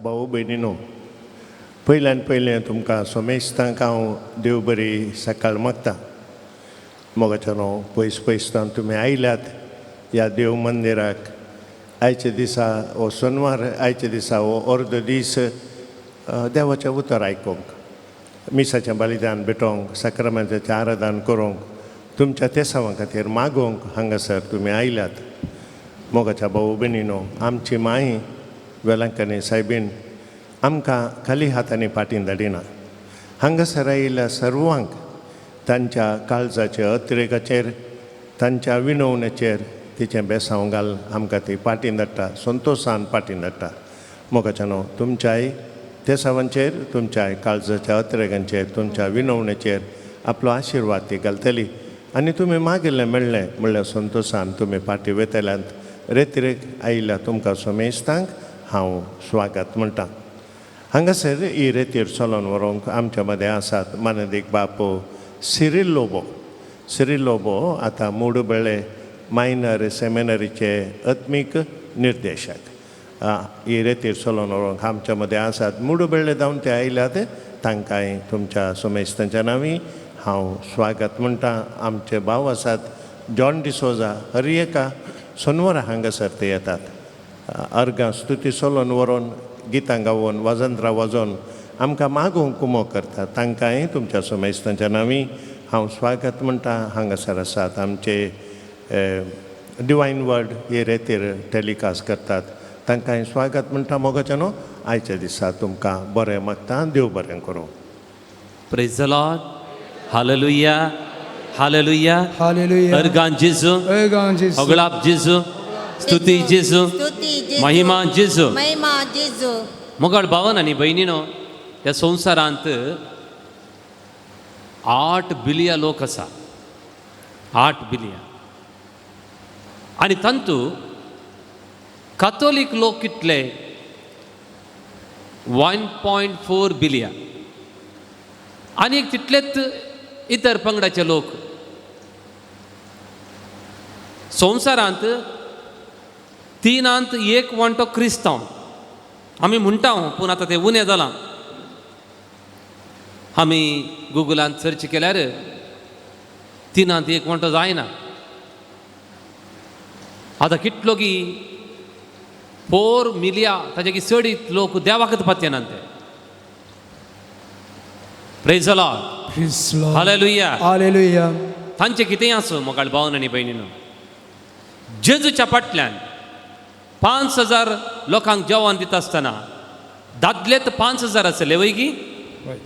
भाऊ भयणीनो, पयल्यान पयलें तुमकां सोमेस्तांक हांव देव बरी सकाळ मागता. मोगाच्यानो, पयस पयसतान तुमी आयल्यात ह्या देव मंदिराक. आयच्या दिसा हो सोनवार, आयच्या दिसा हो अर्द दीस देवाचें उतर आयकूंक, मिसाचें बलिदान भेटोवंक, साक्रामेंताचें आराधन करूंक, तुमच्या तेसांवा खातीर मागोवंक हांगासर तुमी आयल्यात. मोगाच्या भाऊ भयणीनो, आमची माई वेलांकनी सायबीन आमकां खाली हातांनी फाटीं धाडिना. हांगासर आयिल्ल्या सर्वांक तांच्या काळजाच्या अतिरेकाचेर, तांच्या विनवण्याचेर तिचें बेसांव घाल आमकां ती फाटीं धाडटा, संतोशान फाटीं धाडटा. मोगाच्यानो, तुमच्याय तेसावांचेर, तुमच्याय काळजाच्या अतिरेकांचेर, तुमच्या विनवण्याचेर आपलो आशिर्वाद ती घालतली आनी तुमी मागिल्लें मेळ्ळें म्हणल्यार संतोशान तुमी फाटीं वेतल्यांत. रेतिरेक आयिल्ल्या तुमकां सोमेस्तांक हांव स्वागत म्हणटा. हांगासर ही रेतीर चलोवन व्हरूंक आमच्या मदें आसात मानदीक बापू सिरील लोबो. सिरील लोबो आतां मुडुबेळे मायनर सेमिनरीचे आत्मीक निर्देशक. ही रेतीर चलोवन व्हरूंक आमच्या मदें आसात मुडुबेळे जावन ते आयल्यात, तांकांय तुमच्या सोमेस्तांच्या नांवी हांव स्वागत म्हणटा. आमचे भाव आसात जॉन डिसोजा, हर एका सोनवारा हांगासर ते येतात. अर्गां स्तुती चलोवन व्हरोन, गितां गावोन, वाजंत्रां वाजोवन आमकां मागूंक कुमो करतात, तांकांय तुमच्या सोमेस्तांच्या नांवी हांव स्वागत म्हणटा. हांगासर आसात आमचे डिवायन वर्ड हे रेतीर टेलिकास्ट करतात, तांकांय स्वागत म्हणटा. मोगाच्यानो, आयच्या दिसा तुमकां बरें मागता. देव बरें करूं. Praise the Lord. Hallelujah. Hallelujah. Hallelujah. अर्गां जेजू, अर्गां जेजू. होगळाप जेजू, स्तुती जेजू, स्तुती जेजू, महिमा जेजू. महिमा जेजू. मोगाळ भावन आनी भयणीनो, ह्या संवसारांत 8 बिलिया लोक आसा, 8 बिलिया. आनी तांतू कातोलीक लोक कितले? 1.4 बिलिया. आनी एक तितलेच इतर पंगडाचे लोक. संवसारांत 3 1 वांटो क्रिस्तांव आमी म्हणटा, पूण आतां तें उणें जालां. आमी गुगलांत सर्च केल्यार 3 1 वांटो जायना. आतां कितलो की 4 मिलिया ताजे की चडीत लोक देवाकच पातयेनात ते. Praise the Lord. Praise the Lord. Hallelujah. Hallelujah. तांचें कितेंय आसूं मोगाळ भावन आनी भयणीनो, जेजूच्या फाटल्यान 5000 लोकांक जेवण दिता आसतना दादलेच 5000 आसले वय की,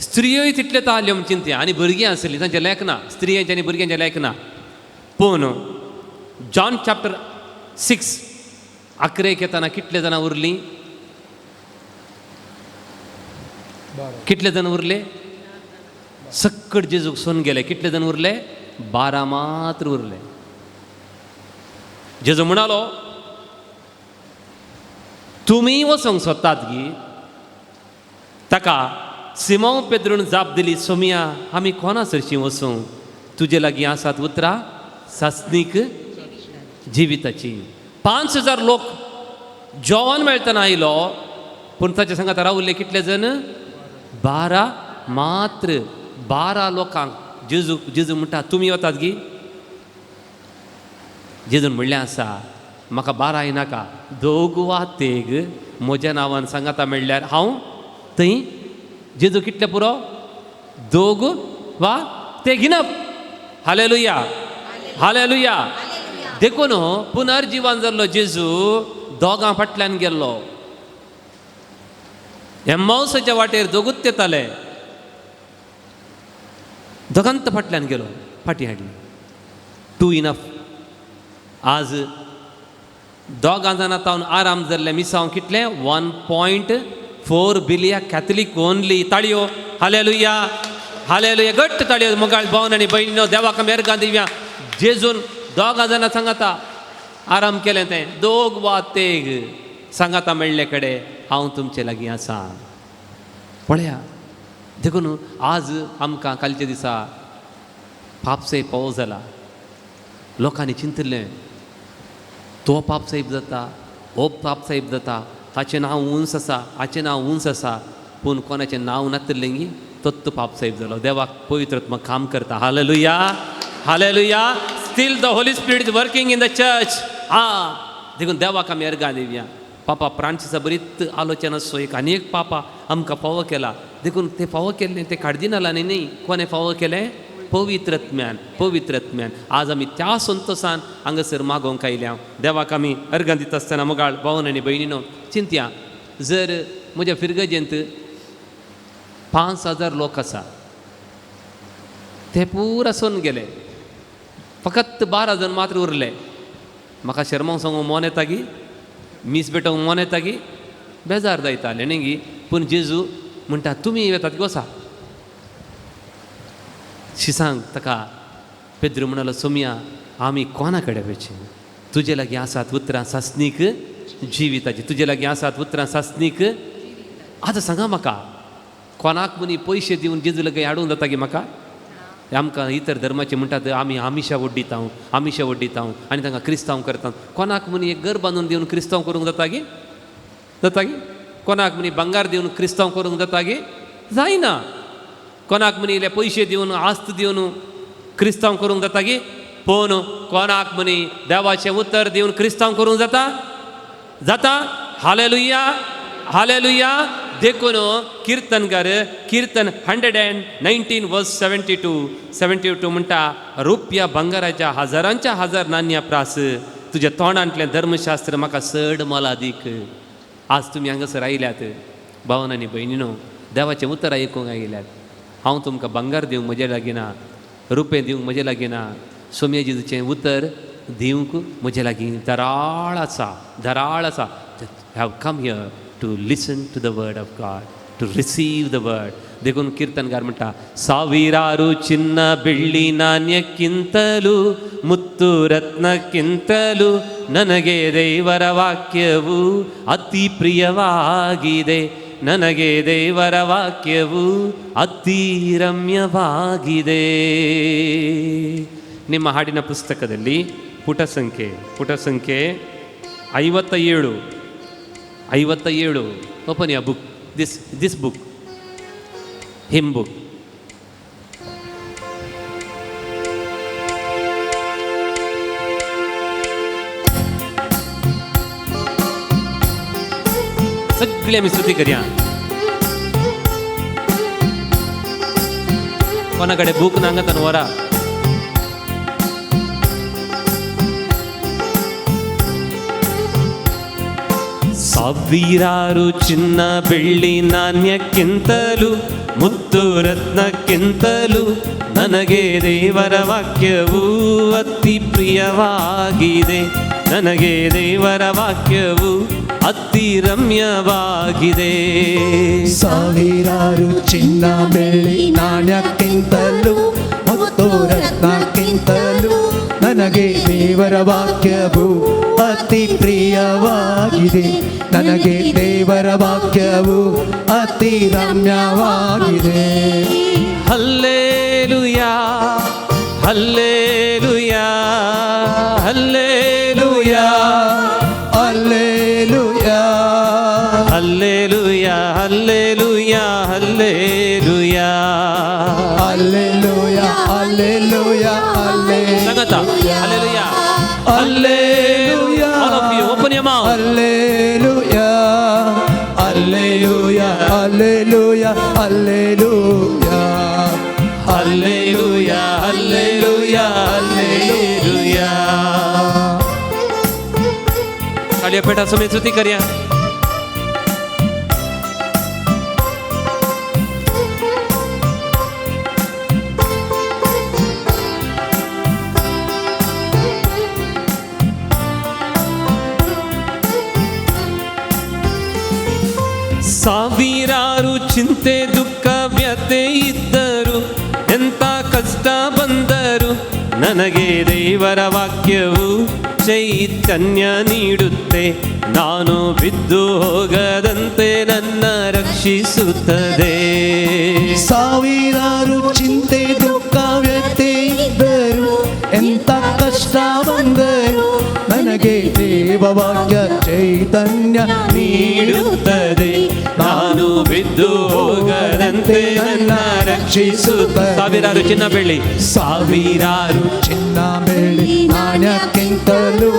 स्त्रियोय तितलेच आहल्यो म्हण चिंतया, आनी भुरगीं आसलीं तांचें लेख ना, स्त्रियांचें आनी भुरग्यांचें लेख ना. पूण जॉन चॅप्टर 6 आकरेक येतना कितले जाणां उरलीं? कितले जाण उरले? सक्कड जेजूक सोन गेले. कितले जाण उरले? 12 मात्र उरले. जेजू म्हणालो, तुमी वचोंक सोदतात गी? ताका सिमांव पेद्रून जाप दिली, सोमिया, आमी कोणा सरशीं वचूं? तुजे लागीं आसात उतरां सासणीक जिविताची. 5000 लोक जेवण मेळतना आयलो, पूण ताच्या सांगात रावले कितले जण? 12 मात्र. 12 लोकांक जेजू जेजू म्हणटा, तुमी वतात गी? जेजून म्हणलें आसा, म्हाका 12 नाका, 2 वा 3 म्हज्या नांवान सांगाता मेळ्ळ्यार हांव थंय. जेजू कितले पुरो? 2 वा 3 इनफ. हालेलुया. हालेलुया. देखून पुनर्जिवन जाल्लो जेजू दोगां फाटल्यान गेल्लो. एम्मावसाच्या वाटेर दोगूच येताले, दोगांत फाटल्यान गेलो, फाटीं हाडली. 2 इनफ. आज 2 जाणां तावन आराम जाल्लें मिसांव कितलें? 1.4 बिलिया कॅथलीक ओनली. ताळयो. हालेलुया. हालेलुया. घट्ट ताळयो. मोगाळ भावन आनी भयणीनो, देवाक मेरगां दिवया. जेजून 2 जाणां सांगाता आराम केलें तें, 2 वा 3 सांगाता मेळ्ळे कडेन हांव तुमचे लागीं आसा. पळया, देखून आज आमकां कालच्या दिसा पापसाहेब पावो जाला. लोकांनी चिंतिल्लें, तो पापसाहेब जाता, हो पापसाहेब जाता, हाचें नांव उंच आसा, हाचें नांव उंच आसा, पूण कोणाचें नांव नातिल्लें गी तत्व पाप साहेब जालो. देवाक पवित्र आत्मा काम करता. Hallelujah, hallelujah. Still the Holy Spirit is working in the church. आं, देखून देवाक आमी अर्गां दिवया. पापा फ्रांसिसा बरीच आलोचना आसो एक आनी एक पापा आमकां फावो केला, देखून ते फावो केल्लें ते काडदिनालांनी न्ही. कोणें फावो केलें? पवित्रत्म्यान, पवित्रत्म्यान. आज आमी त्या संतोसान हांगासर मागोवंक आयल्या. देवाक आमी अर्गां दिता आसतना मोगाळ भावन आनी भयणीनो, चिंतया, जर म्हज्या फिरगजेंत 5000 लोक आसा, ते पुरा सोन गेले, फकत 12 जण मात्र उरले, म्हाका शर्मांक सांगूंक मोन येता गी, मीस भेटोवंक मोन येता गी, बेजार जायतालें न्ही गी. पूण जेजू म्हणटा तुमी वेतात की वसा शिसांक. ताका पेद्रू म्हणालो, सोमया, आमी कोणा कडेन वचचें? तुजे लागीं आसात उतरां सासणीक जिविताची, तुजे लागीं आसात उतरां सासणीक. आतां सांगा म्हाका, कोणाक मनी पयशे दिवन जेजू लागीं हाडूंक जाता की म्हाका? आमकां इतर धर्माचे म्हणटात आमी आमिशा वड्डिता, आमिशा वड्डिता आनी तांकां क्रिस्तांव करता. कोणाक मनी एक घर बांदून दिवन क्रिस्तांव करूंक जाता गी? जाता गी? कोणाक मनी भांगार दिवन क्रिस्तांव करूंक जाता गी? जायना. कोणाक मनी इल्ले पयशे दिवन, आस्त दिवन क्रिस्तांव करूंक जाता गी? पूण कोणाक मनी देवाचें उतर दिवन क्रिस्तांव करूंक जाता? जाता. Hallelujah, hallelujah. देखून किर्तनकार किर्तन 119 वर्स 72, 72 म्हणटा, रुपया भांगराच्या हजारांच्या हजार नान्या प्रास तुज्या तोंडांतलें धर्मशास्त्र म्हाका चड मोलादीक. आज तुमी हांगासर आयल्यात भावन आनी भयणीनो, देवाचें उतर आयकूंक आयल्यात. हांव तुमकां भांगर दिवंक म्हजे लागीं ना, रुपें दिवंक म्हजे लागीं ना, सोम्या जेजूचें उतर दिवंक म्हजे लागीं दराळ आसा, दराळ आसा. Have come here to listen to the word of God, to receive the word. देखून कीर्तनकार म्हणटा, ಸಾವಿರಾರು ಚಿನ್ನ ಬೆಳ್ಳಿ ನಾಣ್ಯಕ್ಕಿಂತಲೂ ಮುತ್ತು ರತ್ನಕ್ಕಿಂತಲೂ ನನಗೆ ದೇವರ ವಾಕ್ಯವು ಅತಿ ಪ್ರಿಯವಾಗಿದೆ, ನನಗೆ ದೇವರ ವಾಕ್ಯವು ಅತಿ ರಮ್ಯವಾಗಿದೆ. ನಿಮ್ಮ ಹಾಡಿನ ಪುಸ್ತಕದಲ್ಲಿ ಪುಟ ಸಂಖ್ಯೆ 57, 57. Open your book, this book, hymn book. सगळी आमी स्तुती करया. कोणा कडेन बूक ना हांगा वरा. ಸಾವಿರಾರು ಚಿನ್ನ ಬೆಳ್ಳಿ ನಾಣ್ಯಕ್ಕಿಂತಲೂ ಮುತ್ತು ರತ್ನಕ್ಕಿಂತಲೂ ನನಗೆ ದೇವರ ವಾಕ್ಯವು ಅತಿ ಪ್ರಿಯವಾಗಿದೆ, ನನಗೆ ದೇವರ ವಾಕ್ಯವು ಅತಿ ರಮ್ಯವಾಗಿದೆ. ಸಾವಿರಾರು ಚಿನ್ನ ಬೆಳ್ಳಿ ನಾಣ್ಯಕ್ಕಿಂತಲೂ ಮುತ್ತು ರತ್ನಕ್ಕಿಂತಲೂ ನನಗೆ ದೇವರ ವಾಕ್ಯವು ಅತಿ ಪ್ರಿಯವಾಗಿದೆ, ನನಗೆ ದೇವರ ವಾಕ್ಯವು ಅತಿ ರಮ್ಯವಾಗಿದೆ. Hallelujah, hallelujah, hallelujah. Alleluia. Hallelujah, hallelujah, hallelujah. Alleluia, alleluia, ಸಂಗತ. Alleluia. Hallelujah. Alleluia. All of you, open your mouth. Alleluia, alleluia, alleluia, alleluia. Hallelujah, hallelujah, hallelujah. ताळयो पेटा समेत स्तुती करया. ಸಾವಿರಾರು ಚಿಂತೆ ದುಃಖ ವ್ಯಥೆ ಇದ್ದರು, ಎಂಥ ಕಷ್ಟ ಬಂದರು, ನನಗೆ ದೇವರ ವಾಕ್ಯವು ಚೈತನ್ಯ ನೀಡುತ್ತೆ, ನಾನು ಬಿದ್ದು ಹೋಗದಂತೆ ನನ್ನ ರಕ್ಷಿಸುತ್ತದೆ. ಸಾವಿರಾರು ಚಿಂತೆ ದುಃಖ ವ್ಯಥೆ ಇದ್ದರು, ಎಂತ ಕಷ್ಟ ಬಂದರು, ನನಗೆ ದೇವರ ದೇವವಾಕ್ಯ ಚೈತನ್ಯ ನೀಡುತ್ತದೆ, ನಾನು ಬಿದ್ದು ಹೋಗದಂತೆ ನನ್ನ ರಕ್ಷಿಸುತ್ತದೆ. ಸಾವಿರಾರು ಚಿನ್ನ ಬೆಳ್ಳಿ, ಸಾವಿರಾರು ಚಿನ್ನ ಬೆಳ್ಳಿ ನಾಣ್ಯಕ್ಕಿಂತಲೂ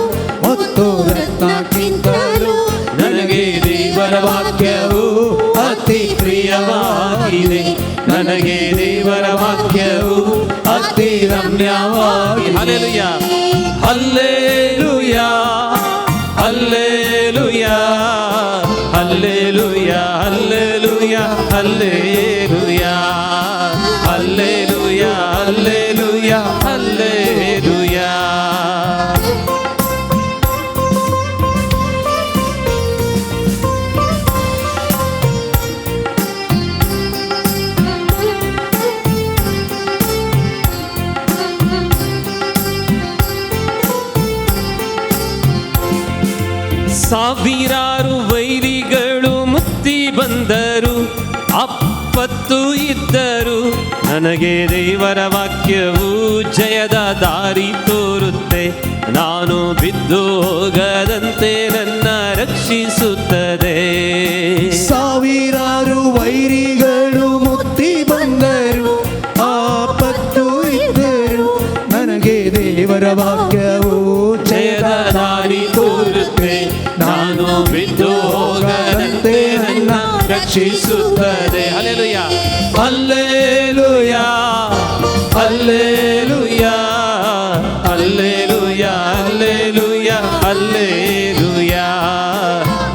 ಮತ್ತು ರತ್ನಕ್ಕಿಂತಲೂ ನನಗೆ ದೇವರ ವಾಕ್ಯವು ಅತಿ ಪ್ರಿಯವಾಗಿದೆ, ನನಗೆ ದೇವರ ವಾಕ್ಯವು ಅತಿ ರಮ್ಯವಾಗಿದೆ. Hallelujah, hallelujah, hallelujah, hallelujah, hallelujah, hallelujah, hallelujah, hallelujah, hallelujah. ಸಾವಿರಾರು ವೈರಿಗಳು ಮುತ್ತಿ ಬಂದರು, ಅಪ್ಪತ್ತು ಇದ್ದರು, ನನಗೆ ದೇವರ ವಾಕ್ಯವು ಜಯದ ದಾರಿ ತೋರುತ್ತೆ, ನಾನು ಬಿದ್ದು ಹೋಗದಂತೆ ನನ್ನ ರಕ್ಷಿಸುತ್ತದೆ. ಸಾವಿರಾರು ವೈರಿಗಳು ಮುತ್ತಿ ಬಂದರು, ಆಪತ್ತು ಇದ್ದರು, ನನಗೆ ದೇವರ ವಾಕ್ಯವು ಜಯದ ದಾರಿ ತೋರುತ್ತೆ, ನಾನು ಬಿದ್ದು ಹೋಗದಂತೆ ನನ್ನ ರಕ್ಷಿಸುತ್ತದೆ. Hallelujah, hallelujah, hallelujah, hallelujah, hallelujah, hallelujah,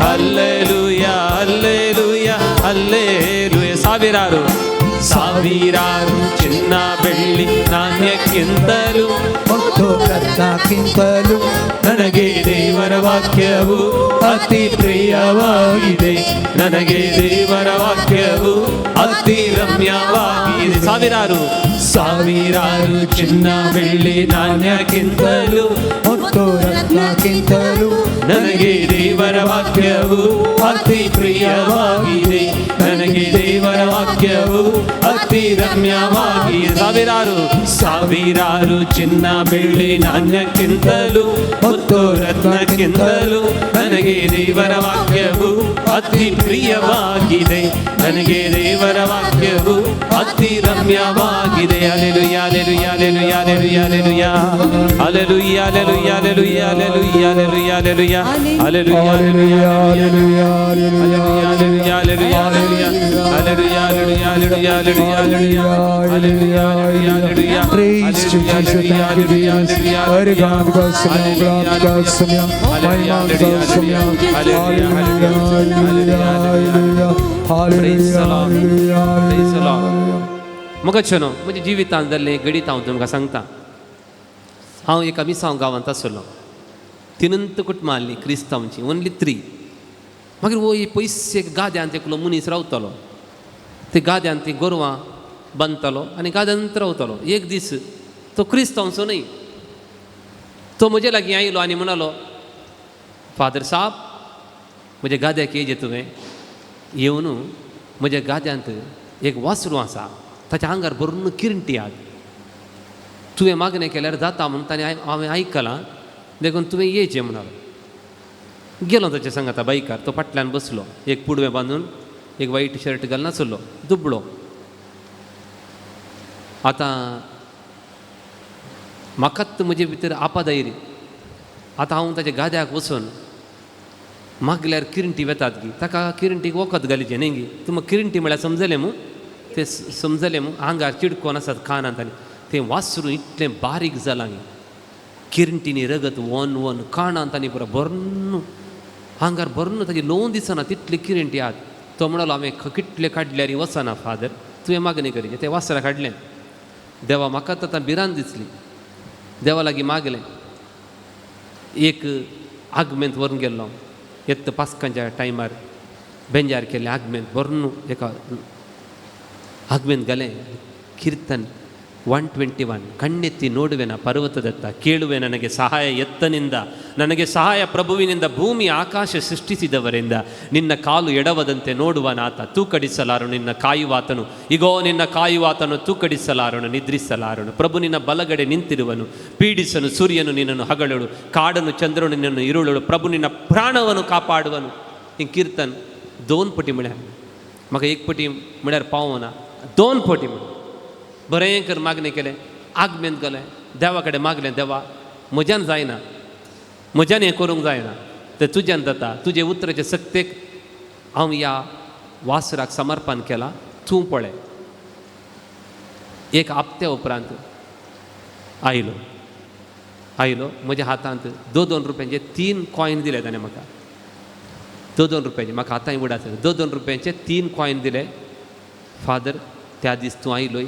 hallelujah, hallelujah, hallelujah. ಸಾವಿರಾರು ಸಾವಿರಾರು ಚಿನ್ನ ಬೆಳ್ಳಿ ನಾಣ್ಯಕ್ಕಿಂತಲೂ ಮತ್ತು ರತ್ನಕ್ಕಿಂತಲೂ ನನಗೆ ದೇವರ ವಾಕ್ಯವು ಅತಿ ಪ್ರಿಯವಾಗಿದೆ, ನನಗೆ ದೇವರ ವಾಕ್ಯವು ಅತಿ ರಮ್ಯವಾಗಿದೆ. ಸಾವಿರಾರು ಸಾವಿರಾರು ಚಿನ್ನ ಬೆಳ್ಳಿ ನಾಣ್ಯಕ್ಕಿಂತಲೂ ಮತ್ತು ರತ್ನಕ್ಕಿಂತಲೂ ನನಗೆ ದೇವರ ವಾಕ್ಯವು ಅತಿ ಪ್ರಿಯವಾಗಿದೆ, ನನಗೆ ದೇವರ ವಾಕ್ಯವು ಅತಿ ರಮ್ಯವಾಗಿದೆ. ಸಾವಿರಾರು ಸಾವಿರಾರು ಚಿನ್ನ ಬೆಳ್ಳಿ ನಾಣ್ಯಕ್ಕಿಂತಲೂ ಮತ್ತು ರತ್ನಕ್ಕಿಂತಲೂ ನನಗೆ ದೇವರ ವಾಕ್ಯವು ಅತಿ ಪ್ರಿಯವಾಗಿದೆ, ನನಗೆ ದೇವರ ವಾಕ್ಯವು ಅತಿ ರಮ್ಯವಾಗಿದೆ. Hallelujah, hallelujah, hallelujah, hallelujah, hallelujah, hallelujah, hallelujah, hallelujah, hallelujah, hallelujah, hallelujah, hallelujah, hallelujah, hallelujah, hallelujah, hallelujah, hallelujah, hallelujah. Praise to Jesus, thank you, Jesus. Hare God, God, Samya, God, God, Samya, Mahima, God, Samya. Hallelujah, hallelujah, hallelujah, Praise the Lord. hallelujah, Praise the Lord. hallelujah. मुगाचेनो म्हज्या जिवितांत जाल्लें घडीत हांव तुमकां सांगता. हांव एका मिसांव गांवांत आसलो. तिनंत कुटुंबां आसलीं क्रिस्तांवची, ओनली 3. मागीर वय पयस एक गाद्यांत एकलो मनीस रावतालो. ते गाद्यांत ती गोरवां बांदतालो आनी गाद्यांत रावतालो. एक दीस तो क्रिस्तांवचो न्हय, तो म्हजे लागीं आयलो आनी म्हणालो, फादर साहब म्हज्या गाद्याक येयजे तुवें, येवन म्हज्या गाद्यांत एक वासरू आसा, ताच्या आंगार भरून किरंटी आहात, तुवें मागणें केल्यार जाता म्हूण ताणें हांवें आयकलां, देखून तुवें येयचें म्हणालो. गेलो ताच्या सांगाता बायकार, तो फाटल्यान बसलो, एक पुडवें बांदून एक वायट शर्ट घालून आसलो, दुबळो. आतां म्हाकाच म्हजे भितर आपाद आयली. आतां हांव ताच्या गाद्याक वचून मागल्यार किरंटी वेतात गी, ताका किरंटीक वखद घालीचें न्ही गी, तुमकां किरंटी म्हळ्यार समजलें मू, तें समजलें मू, आंगार चिडकोन आसात कानांत आनी तें वासरू इतलें बारीक जालां गी, किरंटीनी रगत वन वन कानांत आनी पुरो भरून आंगार भरून ताजी लोन दिसना तितली किरंटी आहात. तो म्हणलो, हांवें कितले काडल्यार वचना फादर, तुवें मागणी करीचें. तें वासरां काडलें. देवा म्हाका आतां भिरांत दिसली. देवा लागीं मागलें. एक आगमेंत व्हरून गेल्लो, येत पास्कांच्या टायमार बेंजार केल्लें आगमेंत भरून एका आगमेंत घालें, किर्तन 121 ಕಣ್ಣೆತ್ತಿ ನೋಡುವೆನ ಪರ್ವತದತ್ತ, ಕೇಳುವೆ ನನಗೆ ಸಹಾಯ ಎತ್ತನಿಂದ, ನನಗೆ ಸಹಾಯ ಪ್ರಭುವಿನಿಂದ, ಭೂಮಿ ಆಕಾಶ ಸೃಷ್ಟಿಸಿದವರಿಂದ. ನಿನ್ನ ಕಾಲು ಎಡವದಂತೆ ನೋಡುವನಾತ, ತೂಕಡಿಸಲಾರನು ನಿನ್ನ ಕಾಯುವಾತನು. ಇಗೋ ನಿನ್ನ ಕಾಯುವಾತನು ತೂಕಡಿಸಲಾರನು, ನಿದ್ರಿಸಲಾರನು. ಪ್ರಭು ನಿನ್ನ ಬಲಗಡೆ ನಿಂತಿರುವನು, ಪೀಡಿಸನು. ಸೂರ್ಯನು ನಿನ್ನನ್ನು ಹಗಲಳು, ಕಾಡನು ಚಂದ್ರನು ನಿನ್ನನ್ನು ಇರುಳಳು. ಪ್ರಭು ನಿನ್ನ ಪ್ರಾಣವನ್ನು ಕಾಪಾಡುವನು. ಹಿಂಗೆ ಕೀರ್ತನ್ दोन पटी म्हळ्यार म्हाका एक पटी म्हळ्यार पावना, दोन पटी म्हण बरें कर मागणें केलें, आगमेंत गेलें, देवा कडेन मागलें, देवा म्हज्यान जायना, म्हज्यान हें करूंक जायना, तें तुज्यान जाता. तुजे उतराचे सक्तेक हांव ह्या वासराक समर्पण केलां, तूं पळय. एक हप्त्या उपरांत आयलो आयलो म्हज्या हातांत 2-2 रुपयांचे 3 कॉयन दिले ताणें म्हाका. 2-2 रुपयांचे म्हाका आतांय उडास, 2-2 रुपयांचे 3 कॉयन दिले. फादर त्या दीस तूं आयलोय,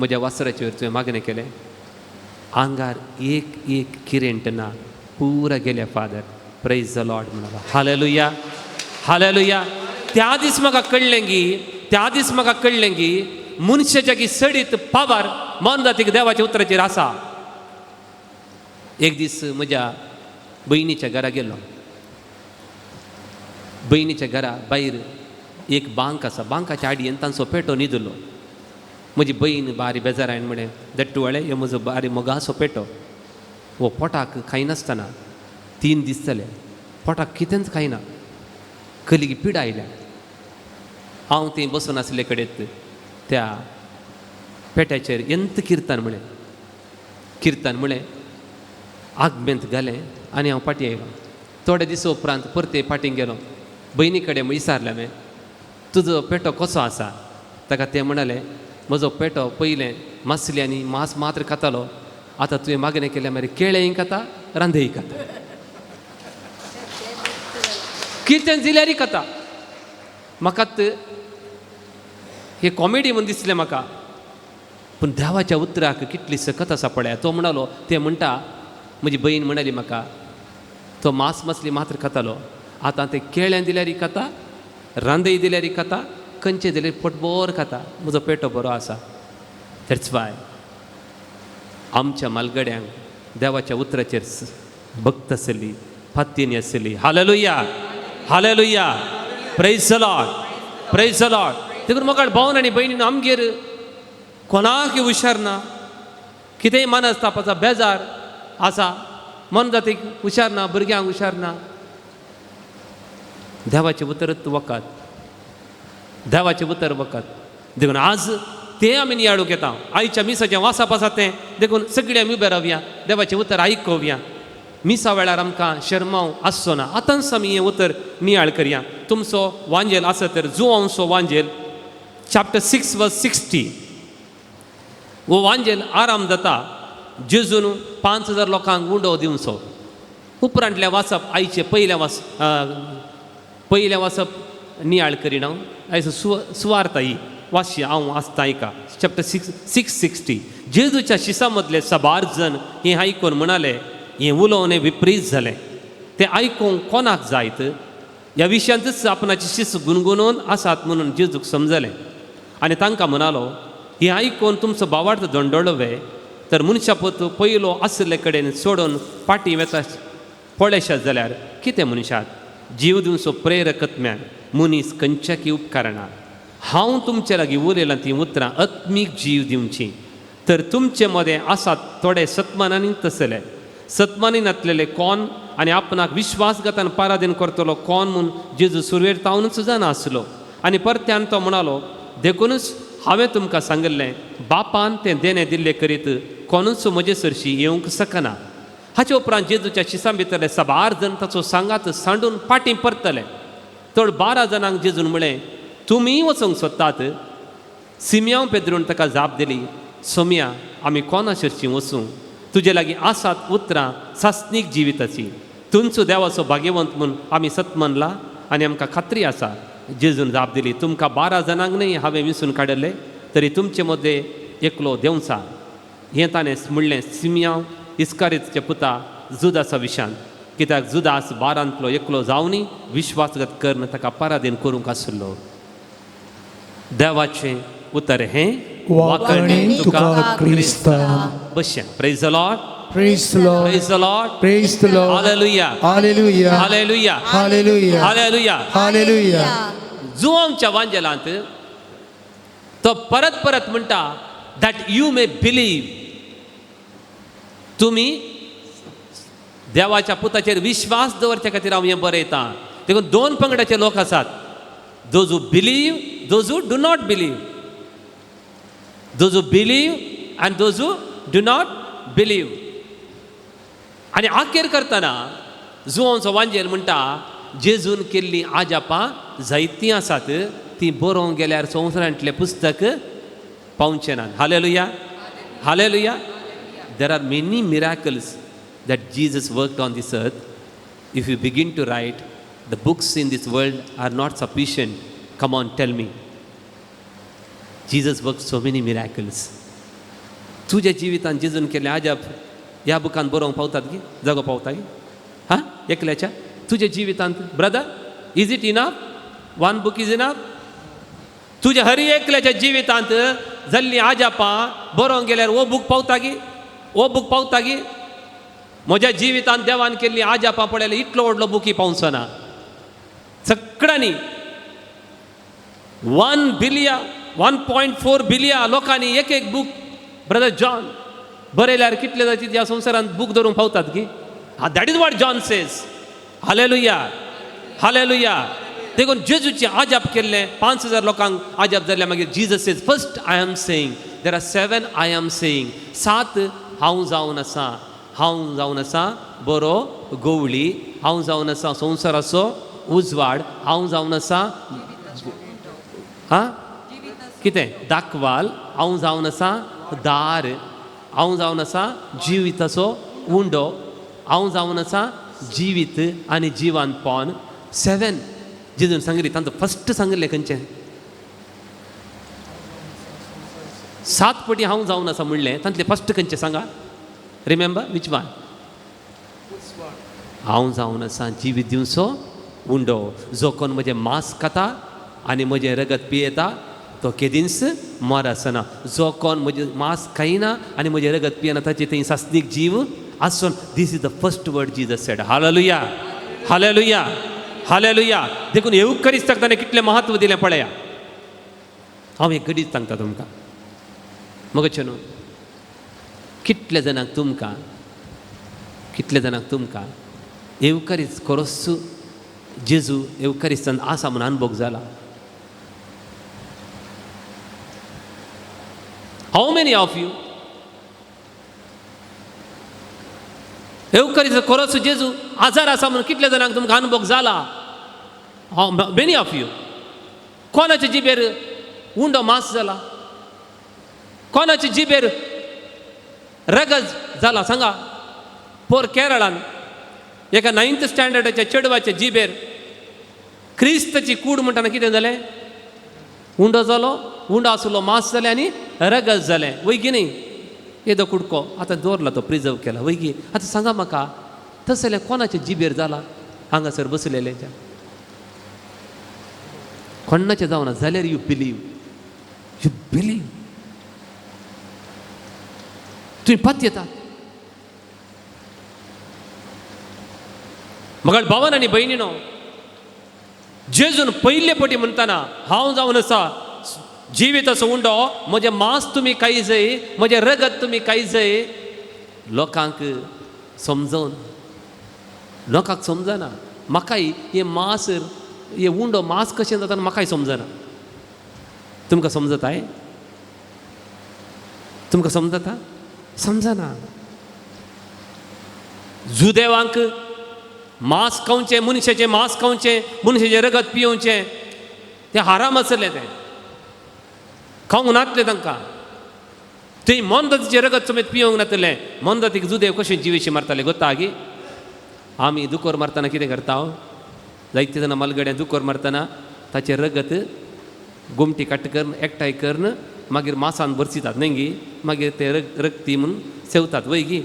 म्हज्या वासराचेर तुवें मागणें केलें, आंगार एक एक किरेंट ना, पुरा गेल्या फादर. प्रेज the Lord म्हणाला. Hallelujah, hallelujah. त्या दीस म्हाका कळ्ळें की, त्या दीस म्हाका कळ्ळें की मनशाच्या की सडीत पावर मन जातीक देवाच्या उतराचेर आसा. एक दीस म्हज्या भयणीच्या घरा गेलो. भयणीच्या घरा भायर एक बांक आसा, बांकाच्या आडयेन तांचो पेटो न्हिदलो. म्हजी बहीण बारी बेजारायन म्हळें, दट्टुवाळे ह्यो म्हजो बारी मोगाचो पेटो, हो पोटाक खायनासतना 3 दीस जाले, पोटाक कितेंच खायना, कलिगी पिडा आयल्या. हांव थंय बसून आसले कडेन त्या पेट्याचेर एंत किर्तन म्हळें, किर्तन म्हळें, आगमेंत घालें आनी हांव फाटीं आयलो. थोडे दीस उपरांत परते फाटीं गेलो, भयणी कडेन विचारलें हांवें, तुजो पेटो कसो आसा? ताका तें म्हणालें, म्हजो पेटो पयलें मासली आनी मांस मात्र खातालो, आतां तुवें मागणें केलें मागीर केळेंय खाता, रांदय खाता, कितें दिल्यारय खाता. म्हाका हे कॉमेडी म्हूण दिसलें म्हाका, पूण देवाच्या उतराक कितली सकत आसा पळया. तो म्हणालो, ते म्हणटा, म्हजी भयण म्हणाली म्हाका, तो मांस मासली मात्र खातालो, आतां तें केळें दिल्यारय खाता, रांदय दिल्यारय खाता, खंयचें दिल्यार पोटभर खाता, म्हजो पेटो बरो आसा. That's why आमच्या मालगड्यांक देवाच्या उतराचेर भक्त आसली, फात्तीनी आसली. Hallelujah, hallelujah, praise the Lord, praise the Lord. देखून म्हाका भावन आनी भयणीन, आमगेर कोणाक हुशार ना, कितेंय मनस्तापाचो बेजार आसा, मन जातीक हुशार ना, भुरग्यांक हुशार ना, देवाचें उतरत वखद, देवाचें उतर वखद. देखून आज तें आमी नियाळूंक येता आयच्या मिसाचें वाचप आसा तें. देखून सगळीं आमी उबे रावया, देवाचें उतर आयकोवया. मिसा वेळार आमकां शर्माव आसचो ना. आतांच आमी हें उतर नियाळ करया. तुमचो वांजेल आसत तर जुवांचो वांजेल चॅप्टर 6 वर्स 60. हो वांजेल आराम जाता जेजून 5000 लोकांक उंडो दिवचो. उपरांतलें वाचप आयचें पयलें वाच, पयलें वाचप नियाळ करिना. आयज सुवार्थ ही वाचशी हांव आसता आयका. चॅप्टर 6 6:60. जेजूच्या शिसा मदले साबार जण हें आयकून म्हणाले, हें उलोवणें विपरीत जालें, तें आयकूंक कोणाक जायत? ह्या विशयांतच आपणाची शिस गुणगुणून आसात म्हणून जेजूक समजलें आनी तांकां म्हणालो, हें आयकून तुमचो भावार्थ दोंडोळो वे? तर मनशापूत पयलो आशिल्ले कडेन सोडून फाटीं वेता पळयशात जाल्यार कितें मनशात? जीव दिवचो प्रेरक आत्म्यान मनीस खंयच्याकी उपकारना. हांव तुमचे लागीं उलयलां तीं उतरां आत्मीक जीव दिवची, तर तुमचे मदें आसात थोडे सत्मानांनी तसले. सत्मानी नातलेले कोण आनी आपणाक विश्वासघातान पाराधीन करतलो कोण म्हूण जेजू सुरवेर तावनूच जाणा आसलो. आनी परत्यान तो म्हणालो, देखूनच हांवें तुमकां सांगिल्लें, बापान तें देणें दिल्लें करीत कोणूच म्हजे सरशी येवंक शकना. हाचे उपरांत जेजूच्या शिसां भितरले साबार जण ताचो सांगात सांडून फाटीं परतले. तर 12 जाणांक जेजून म्हळें, तुमी वचूंक सोदतात? सिमयांव पेद्रून ताका जाप दिली, सोम्या, आमी कोणा सरशीं वचूं? तुजे लागीं आसात उतरां सासणीक जिविताची. तुमचो देवाचो भाग्यवंत म्हूण आमी सत मानला आनी आमकां खात्री आसा. जेजून जाप दिली, तुमकां 12 जाणांक न्हय हांवें विसून काडिल्ले, तरी तुमचे मदें एकलो देंवचा. हें ताणें म्हणलें सिमयांव इस्कारितच्या पुता जुदासा विशांत, कित्याक जुदास 12तांतलो एकलो जावनी विश्वासघात करून ताका पराधीन करूंक आसलो. देवाचें उतर हें. वाकणी तुका क्रिस्तान. बशें. Praise the Lord. Praise the Lord. Praise the Lord. Praise the Lord. Hallelujah. Hallelujah. Hallelujah. Hallelujah. Hallelujah. Hallelujah. जुवांच्या वांजेलांत तो परत परत म्हणटा, that you may believe. तुमी देवाच्या पुताचेर विश्वास दवरच्या खातीर हांव हें बरयतां. देखून दोन पंगडाचे लोक आसात, those who believe, those who do not believe, those who believe and those who do not believe. आनी आखेर करतना जुवांचो वांजेल म्हणटा, जेजून केल्लीं आजापां जायतीं आसात, तीं बरोवंक गेल्यार संवसारांतलें पुस्तक पावचें ना. Hallelujah, hallelujah. There are many miracles that Jesus worked on this earth. If you begin to write, the books in this world are not sufficient. Come on, tell me. Jesus worked so many miracles. तुज्या जिवितान जेजून केल्लें आजाप ह्या बुकान बरोवंक पावतात गी? जागो पावता गी? हा, एकल्याच्या तुज्या जिवितांत, brother, is it enough? One book is enough? तुज्या हरी एकल्याच्या जिवितांत जाल्लीं आजापां बरोवंक गेल्यार हो बूक पावता गी? हो बूक पावता गी? म्हज्या जिवितांत देवान केल्लीं आजापां पळयल्यार इतलो व्हडलो बुकी पावचो ना. सगळ्यांनी 1 billion, 1.4 billion लोकांनी एक एक बूक, ब्रदर जॉन, बरयल्यार कितले जाती ह्या संवसारांत बूक दवरूंक पावतात की? That is what John says. Hallelujah, hallelujah. देखून जेजूचे आजाप केल्लें, 5000 लोकांक आजाप जाल्लें. मागीर Jesus says, first I am saying, there are seven I am saying. सात हांव जावन आसा. हांव जावन आसा बरो गवळी, हांव जावन आसा संवसाराचो उजवाड, हांव जावन आसा हा कितें दाखवाल, हांव जावन आसा दार, हांव जावन आसा जिविताचो उंडो, हांव जावन आसा जिवीत आनी जिवानपण. सेवन जेजून सांगिल्ली. तांचो फस्ट सांगिल्लें खंयचें? सात पटी हांव जावन आसा म्हणलें, तांतलें फस्ट खंयचें सांगा? Remember which one? हांव जावन आसा जिवीत दिवचो उंडो. जो कोण म्हजें मांस खाता आनी म्हजें रगत पियेता तो केदींच मर आसना. जो कोण म्हजें मांस खायना आनी म्हजें रगत पियेना ताचे थंय सासणीक जीव आसून. This is the first word Jesus said. Hallelujah, hallelujah, hallelujah. देखून येवकरिस्ताक ताणें कितलें म्हत्व दिलें पळया. हांव एक घडीच सांगता तुमकां मगचे न्हू. कितले जाणांक तुमकां, कितले जाणांक तुमकां येवकारीच खरोच जेजू येवकारिस्तान आसा म्हूण अनुभव जाला? How many of you येवकारीचो खरोच जेजू आजार आसा म्हणून कितले जाणांक तुमकां अनुभव जाला? How many of you? कोणाच्या जिबेर उंडो मांस जाला? कोणाच्या जिबेर रगज जाला सांगा? पोर केरळान एका नायन्थ स्टँडर्डाच्या चेडवाच्या जिबेर क्रिस्ताची कूड म्हणटाना कितें जालें? उंडो जालो, उंडो आसलो मांस जालें आनी रगज जालें. वय की न्ही? येदो कुडको आतां दवरला, तो प्रिजर्व केला. वय की? आतां सांगा म्हाका, तशें जाल्यार कोणाच्या जिबेर जाला हांगासर बसलेल्याच्या? कोणाचें जावना जाल्यार you believe, you believe, तुवें पत्यता. मगळ भावन आनी भयणीनो, जेजून पयले पटी म्हणटाना हांव जावन आसा जिवीत असो उंडो, म्हजें मांस तुमी खाय जाय, म्हजें रगत तुमी खाय जाय. लोकांक समजून, लोकांक समजना. म्हाकाय हें मांस, हे उंडो मांस कशें जाता म्हाकाय समजना. तुमकां समजताय? तुमकां समजता? समजना. जुदेवांक मांस खावचें, मनशाचें मांस खावचें, मनशाचें रगत पियोवचें तें हाराम आसलें. तें खावंक नातलें तांकां. थंय मोनजातीचें रगत समेत पियोवंक नातलें. मोनजातीक जुदेव कशें जिवेशी मारताले गोता गी? आमी दुकोर मारतना कितें करता? जायते जाणां मालगड्यां दुकोर मारतना ताचें रगत गोमटी काट करून एकठांय करून मागीर मासान भरसितात न्हय गी? मागीर ते रग रगती म्हूण सेवतात वय गी?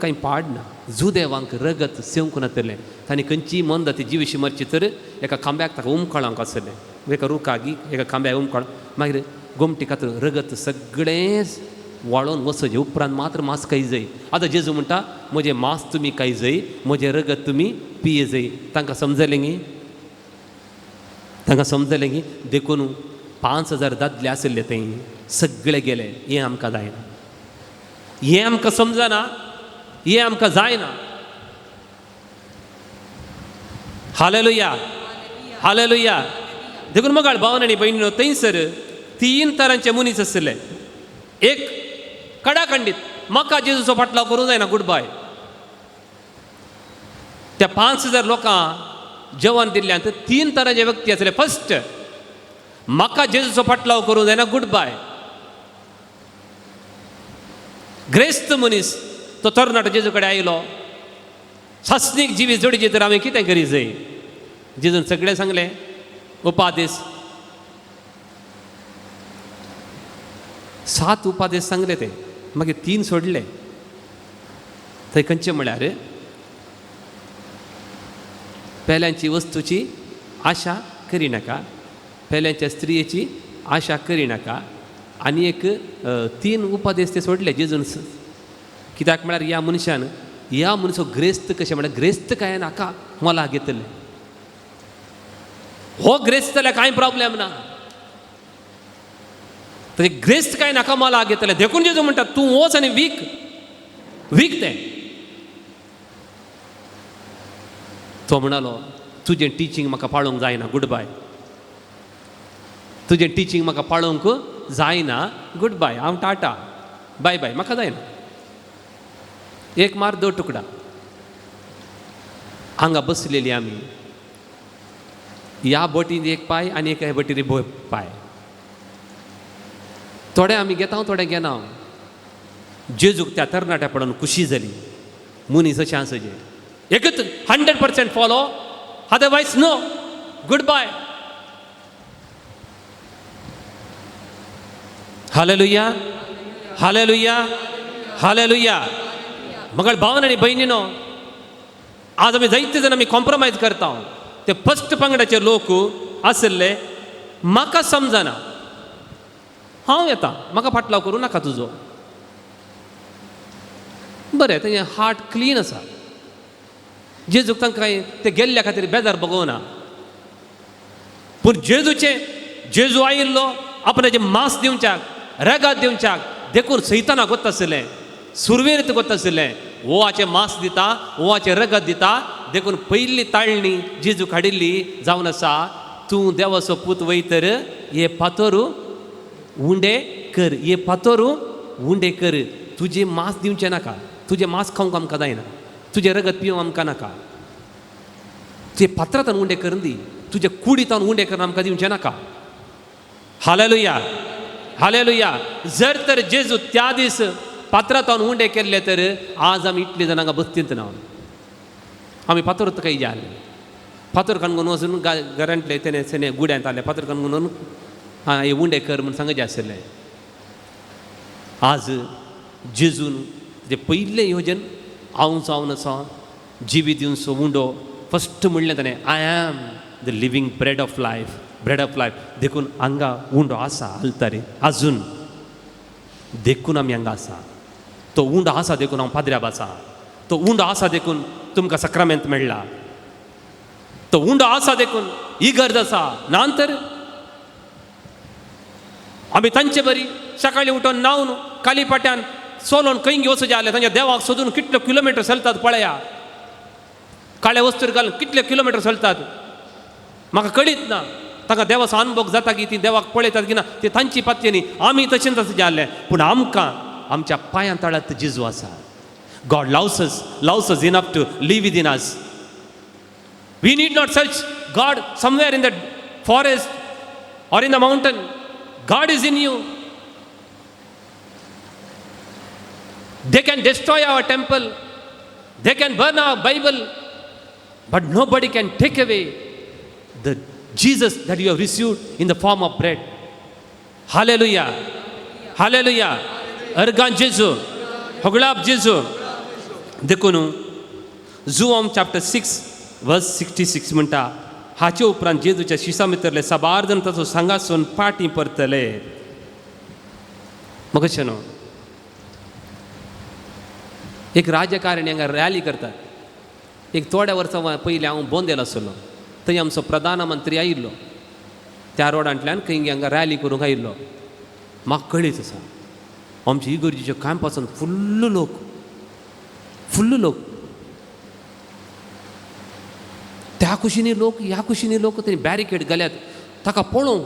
कांय पाड ना. जुदेवांक रगत सेवंक नातलें. तांणी खंयचीय मोनजाती जिवेशी मारची तर एका खांब्याक ताका उमकळांक आसलें, एका रुखाक एका खांब्याक उमकळ, मागीर गोमटी खातीर रगत सगळें वाळोवन वचचें उपरांत मात्र मांस खाय जाय. आतां जेजू म्हणटा म्हजें मांस तुमी खाय जाय, म्हजें रगत तुमी पिये जाय. तांकां समजलें गी? तांकां समजलें गी? देखून 5000 दादले आशिल्ले थंय सगळे गेले. हें आमकां जायना, हें आमकां समजना, हें आमकां जायना. Hallelujah, hallelujah. देखून मगाळ भावन आनी भयणीनो, थंयसर 3 तरांचे मनीस आशिल्ले. एक कडाखंडीत, म्हाका जेजूचो फाटलाव करूंक जायना, गुड बाय. त्या 5000 लोकांक जेवण दिल्ल्यान 3 तरांचे व्यक्ती आसले. फर्स्ट, म्हाका जेजूचो फाटलाव करूंक जायना, गुड बाय. ग्रेस्त मनीस तो तरणाटो जेजू कडेन आयलो. सासणीक जिवीत जोडीचे तर हांवें कितें करी जाय? जेजून सगळें सांगलें उपादेस, 7 उपादेस सांगले ते, मागीर 3 सोडले. थंय खंयचे म्हळ्यार पेल्यांची वस्तूची आशा करिनाका, पेल्यांच्या स्त्रियेची आशा करिनाका, आनी एक 3 उपादेस ते सोडले जेजून. कित्याक म्हळ्यार ह्या मनशान, ह्या मनसो ग्रेस्त कशें म्हळ्यार ग्रेस्त काय नाका मला घेतलें. हो ग्रेस्त जाल्यार कांय प्रॉब्लेम ना, तरी ग्रेस्त काय नाका मला घेतलें. देखून जेजू म्हणटा तूं वच आनी वीक, वीक तें. तो म्हणालो तुजें टिचींग म्हाका पाळोवंक जायना, गुड बाय. तुजें टिचींग म्हाका पाळोवंक जायना, गुड बाय. हांव टाटा बाय बाय, म्हाका जायना. एक मार दो तुकडा. हांगा बसलेली आमी, ह्या बोटीन एक पांय आनी एका बोटीर पांय. थोडे आमी घेता, थोडे घेना. जेजूक त्या तरणाट्या पडून खुशी जाली. मनीस अशें आसा जे एकच 100% follow, otherwise no, good bye. Hallelujah, hallelujah, hallelujah. मगळ भावन आनी भयणीनो, आज आमी जायते जाण आमी कॉम्प्रोमायज करता. ते फस्ट पंगडाचे लोक आशिल्ले, म्हाका समजना, हांव येता, म्हाका फाटलाव करूं नाका तुजो. बरें, तेजें हार्ट क्लीन आसा. जेजूक तांकां ते गेल्ल्या खातीर बेजार भोगोवना. पूण जेजूचें, जेजू आयिल्लो आपणाचें मांस दिवच्याक, रेगाद दिवच्याक, देखून सैताना गोत आशिल्लें, सुरवेर गोत आशिल्लें, ओवाचें मांस दिता, ओवाचें रगत दिता. देखून पयली ताळणी जेजू काडिल्ली जावन आसा, तूं देवाचो पूत वयतर हे फातोरू उंडे कर, हे फातोरू उंडे कर. तुजें मांस दिवचें नाका, तुजें मांस खावंक आमकां जायना, तुजें रगत पिवंक आमकां नाका. तुजे फातरांत उंडे करून दी, तुजे कुडींत उंडे करून आमकां दिवचें नाका. Hallelujah, hallelujah. जर तर जेजू त्या दीस पात्रांत उंडे केल्ले तर आज आमी इतले जाण हांगा बसतींत ना. आमी फातर काही जाले, फातर काणकोण वचून घरांतले तेणे सेने गुड्यांत आले, फातर काणकोण आं हे उंडे कर म्हूण सांगचे आशिल्लें. आज जेजून तेजें पयलें योजन हांव जावन आसा जिवी दिवचो उंडो. फस्ट म्हणलें ताणें, I am the living bread of life, bread of life. देखून हांगा उंडो आसा आलतारे आजून, देखून आमी हांगा आसा. तो उंडो आसा देखून हांव पाद्र्याब आसा, तो उंडो आसा देखून तुमकां सक्रामेंत मेळ्ळा, तो उंडो आसा देखून इगर्ज आसा. ना तर आमी तांचे बरी सकाळीं उठून न्हांवन कालीपाट्यान चलोवन खंय वचूं जालें, तांच्या देवाक सोदून कितले किलोमिटर चलतात पळया, काळे वस्तूर घालून कितले किलोमिटर चलतात म्हाका कळीत ना. तांकां देवाचो अनुभव जाता की ती देवाक पळयतात की ना, ती तांची पातये न्ही. आमी तशेंच तशें जालें, पूण आमकां आमच्या पांयां तळात जेजू आसा. God loves us, loves us enough to live within us. We need not search God somewhere in the forest or in the mountain. God is in you. They can destroy our temple, they can burn our Bible, but nobody can take away the Jesus that you have received in the form of bread. Hallelujah, hallelujah. Organ जेजू, होगळाप जेजू. देखून जुवाम chapter 6 वर्स 66 म्हणटा, हाचे उपरांत जेजूच्या शिसा भितरले साबार जाण ताचो सांगासून पाटी परतले. म्हाका न्हू एक राजकारणी हांगा रॅली करतात. एक थोड्या वर्सां पयलीं हांव बोंदेल आसलो, थंय आमचो प्रधानमंत्री आयिल्लो, त्या रोडांतल्यान खंय हांगा रॅली करूंक आयिल्लो. म्हाका कळीत आसा आमच्या इगर्जेच्या कॅम्पासान फुल्ल लोक, फुल्ल लोक, त्या कुशीनी लोक, ह्या कुशीनी लोक, थंय बॅरिकेड घाल्यात ताका पळोवंक.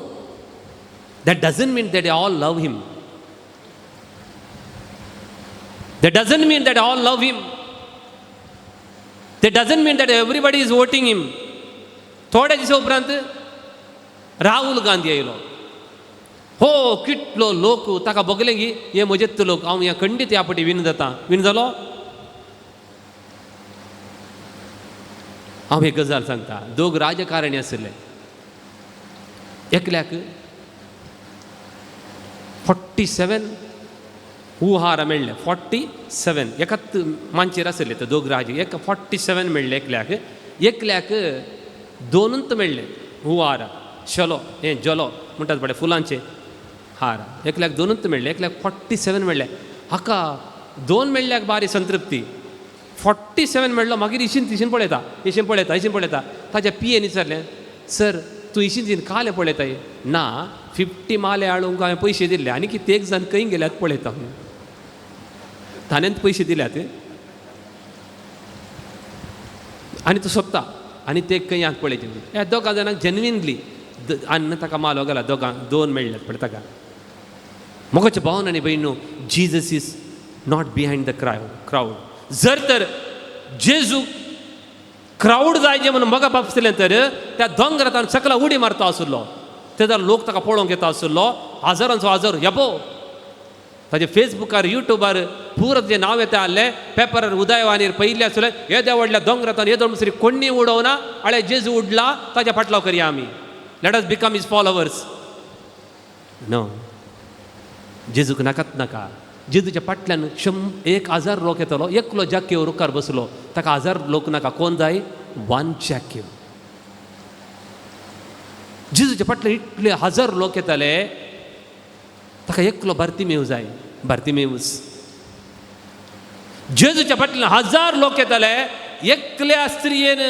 That doesn't mean that all love him, that doesn't mean that all love him, that doesn't mean that everybody is voting him. थोड्या दिसा उपरांत राहुल गांधी आयलो. हो कितलो लोक ताका बगले की हे म्हजेच लोक, हांव ह्या खंडीत ह्या फावटी विन जाता. विन जालो. हांव एक गजाल सांगता, दोग राजकारणी आशिल्ले, एकल्याक 47 उहार मेळ्ळे, 47 एकाच मानचेर आशिल्ले ते दोग राज, एक 47 मेळ्ळे एकल्याक, एकल्याक दोनूच मेळ्ळे हुवार, शलो हें जलो म्हणटात पळय फुलांचे हार, एकल्याक दोनूच मेळ्ळे, एकल्याक 47 मेळ्ळे. हाका दोन मेळ्ळ्याक बारी संतृप्ती, 47 मेळ्ळो. मागीर इशीन तिशीन पळयता, इशीन पळयता, इशीन पळयता. ताच्या पियेन विचारलें, सर तूं इशीन तिशीन काले पळयताय? ना, 50 माले हाडूंक हांवें पयशे दिल्ले आनी कितें एक जाण खंय गेल्यात पळयता, ताणेंच पयशे दिल्यात आनी तो सोदता आनी ते खंय हात पळयचे. ह्या दोगां जाणांक जेन्युइनली आनी ताका मालो घाला, दोगांक दोन मेळ्ळ्यात पळय ताका. मोगाचे भावन आनी भयणू, Jesus is not behind the crowd. जर तर जेजू क्रावड जाय जे म्हणून मोगा बापसलें तर त्या दोंगरांत सकला उडी मारता आशिल्लो, तेजा लोक ताका पळोवंक येता आशिल्लो, हजारांचो हजार येबो. ताजे फेसबुकार युट्यूबार पुरो जें नांव येता आहलें, पेपरार उदयवानीर पयिल्लें आसलें, येद्या व्हडल्या दोंगरांत येदो दुसरी कोण्णी उडोवना, आळे जेजू उडला ताच्या फाटलाव करया आमी, let us become his followers. No, जेजूक नाकात नाका. जेजूच्या फाटल्यान 1000 लोक येतलो, एकलो जाक्यो रुखार बसलो, ताका 1000 लोक नाका, कोण जाय? वन जाक्यो. जेजूच्या फाटल्यान इतले 1000 लोक येताले, ताका एकलो बार्तिमेव जाय, बार्तिमेवूस. जेजूच्या फाटल्यान 1000 लोक येताले, एकल्या स्त्रियेन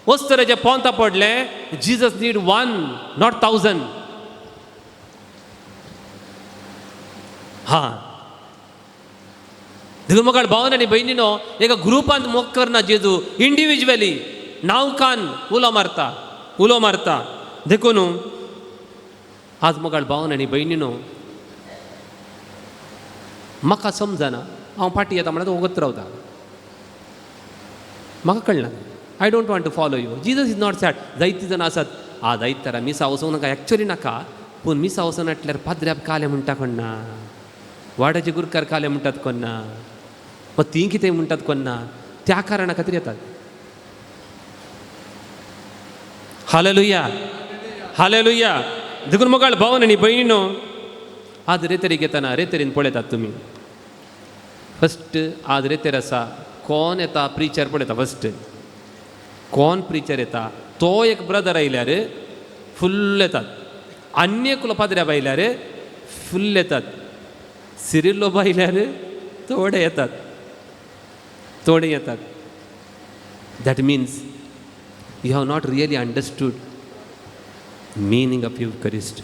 वस्तराचे पोंता पडलें. Jesus need one, not 1000. हां, देखून मोगाळ भावन आनी भयणीनो, एका ग्रुपांत मोग करना जेजू, इंडिविज्युअली नांवकान उलो मारता, उलो मारता. देखून आज मोगाळ भावन आनी भयणीनो, म्हाका समजना, हांव फाटीं येता म्हणल्यार वगत रावता, म्हाका कळना, I don't want to follow you. Jesus is not sad. जायतीं जाणां आसात, आ जायत तर मिसा वचूंक नाका, एक्चुअली नाका, पूण मिसा वचना म्हटल्यार पाद्र्याब काले म्हणटा कोण ना, वाड्याचे गुरकार काले म्हणटात कोण ना, वा तीं कितें म्हणटात कोण ना, त्या कारणा खातीर येतात. Hallelujah, hallelujah. देखून मोगाळ भावन आनी भयणीनो, आज रेतरी घेतना रेतरीन पळयतात तुमी, फस्ट आज रेतेर आसा कोण येता, प्रिचर पळयता फस्ट, कोण प्रिचर येता, तो एक ब्रदर आयल्यार फुल्ल येतात, आनी एकलो पाद्र्याब आयल्यार फुल्ल येतात, सिरिल्लो आयल्यार थोडे येतात, थोडे येतात. That means you have not really understood meaning of Eucharist.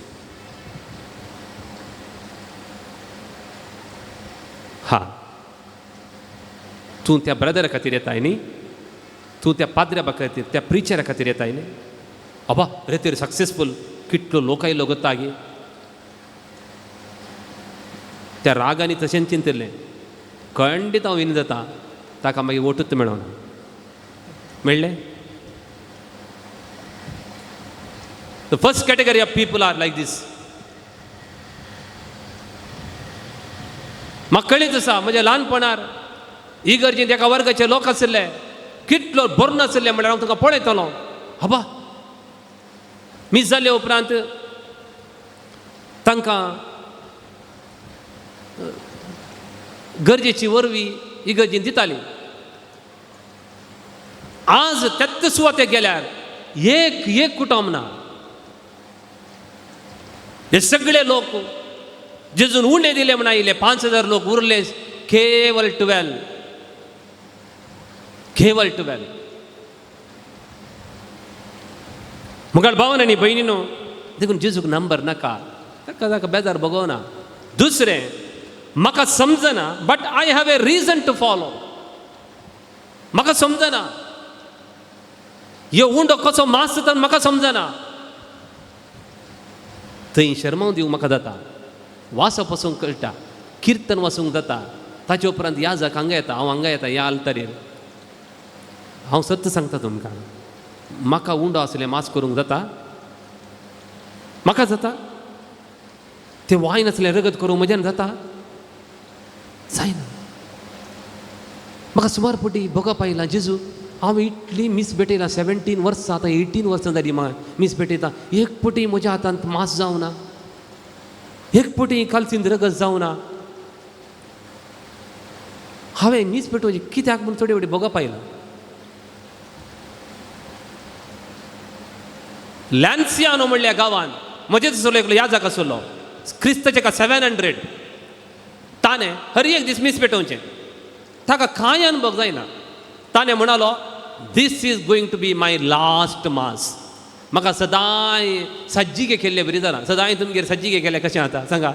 हा, तूं त्या ब्रदरा खातीर येताय न्ही, तूं त्या पाद्र्याबा खातीर, त्या प्रिचरा खातीर येताय न्ही. अबा रेतेर सक्सेसफूल कितलो लोक आयलो गोता गे, त्या रागांनी तशेंच चिंतिल्लें, खंडीत हांव विन जाता, ताका मागीर वोटूच मेळना. मेळ्ळें? The first category of people are like this. म्हाका कळीत आसा, म्हज्या ल्हानपणार इगर्जेंत एका वर्गाचे लोक आशिल्ले, कितलो बरो नाशिल्ले म्हणल्यार हांव तुका पळयतलो. हबा, मीस जाले उपरांत तांकां गरजेची वरवीं इगर्जेन दिताली. आज त्याच सुवातेक गेल्यार एक एक कुटुंब ना, हे सगळे लोक जेजून उणें दिले म्हण आयिल्ले 5000 लोक उरले केवल 12, केवल 12. मुखार भावन आनी भयणीनो, देखून जेजूक नंबर नाका, ताका ताका बेजार भोगवना. दुसरें म्हाका समजना, but I have a reason to follow. म्हाका समजना ह्यो उंडो कसो मास जाता, म्हाका समजना. थंय शर्मांव दिवंक म्हाका जाता, वाचप वचूंक कळटा, किर्तन वाचूंक जाता. ताचे उपरांत याजक हांगा येता, हांव हांगा येता ह्या आल्तारेर. हांव सत्य सांगता तुमकां, म्हाका उंडो आसलें मास करूंक जाता, म्हाका जाता. तें वायन आसलें रगत करूंक म्हज्यान जाता, जायना. म्हाका सुमार पटी भोगप आयलां जेजू, हांव इतली मीस भेटयला 17 वर्सां, आतां 18 वर्सां जालीं म्हाका मीस भेटयता, एक पटी म्हज्या हातांत मास जावना, एक पटी कालसींत रगत जावना. हांवें मीस पेटोवची कित्याक म्हूण थोडे फावटी भोगप आयलां. लॅन्सियानो म्हणल्या गांवांत म्हजेच आसलो एकलो याजक आसलो, क्रिस्ताचे का 700. ताणें हर एक दीस मीस पेटोवचें, ताका कांय अनुभव जायना. ताणें म्हणालो, this is going to be my last mass. म्हाका सदांय सज्जिके केल्ले बरी जालां. सदांय तुमगेर सज्जिके केले कशें आतां सांगा,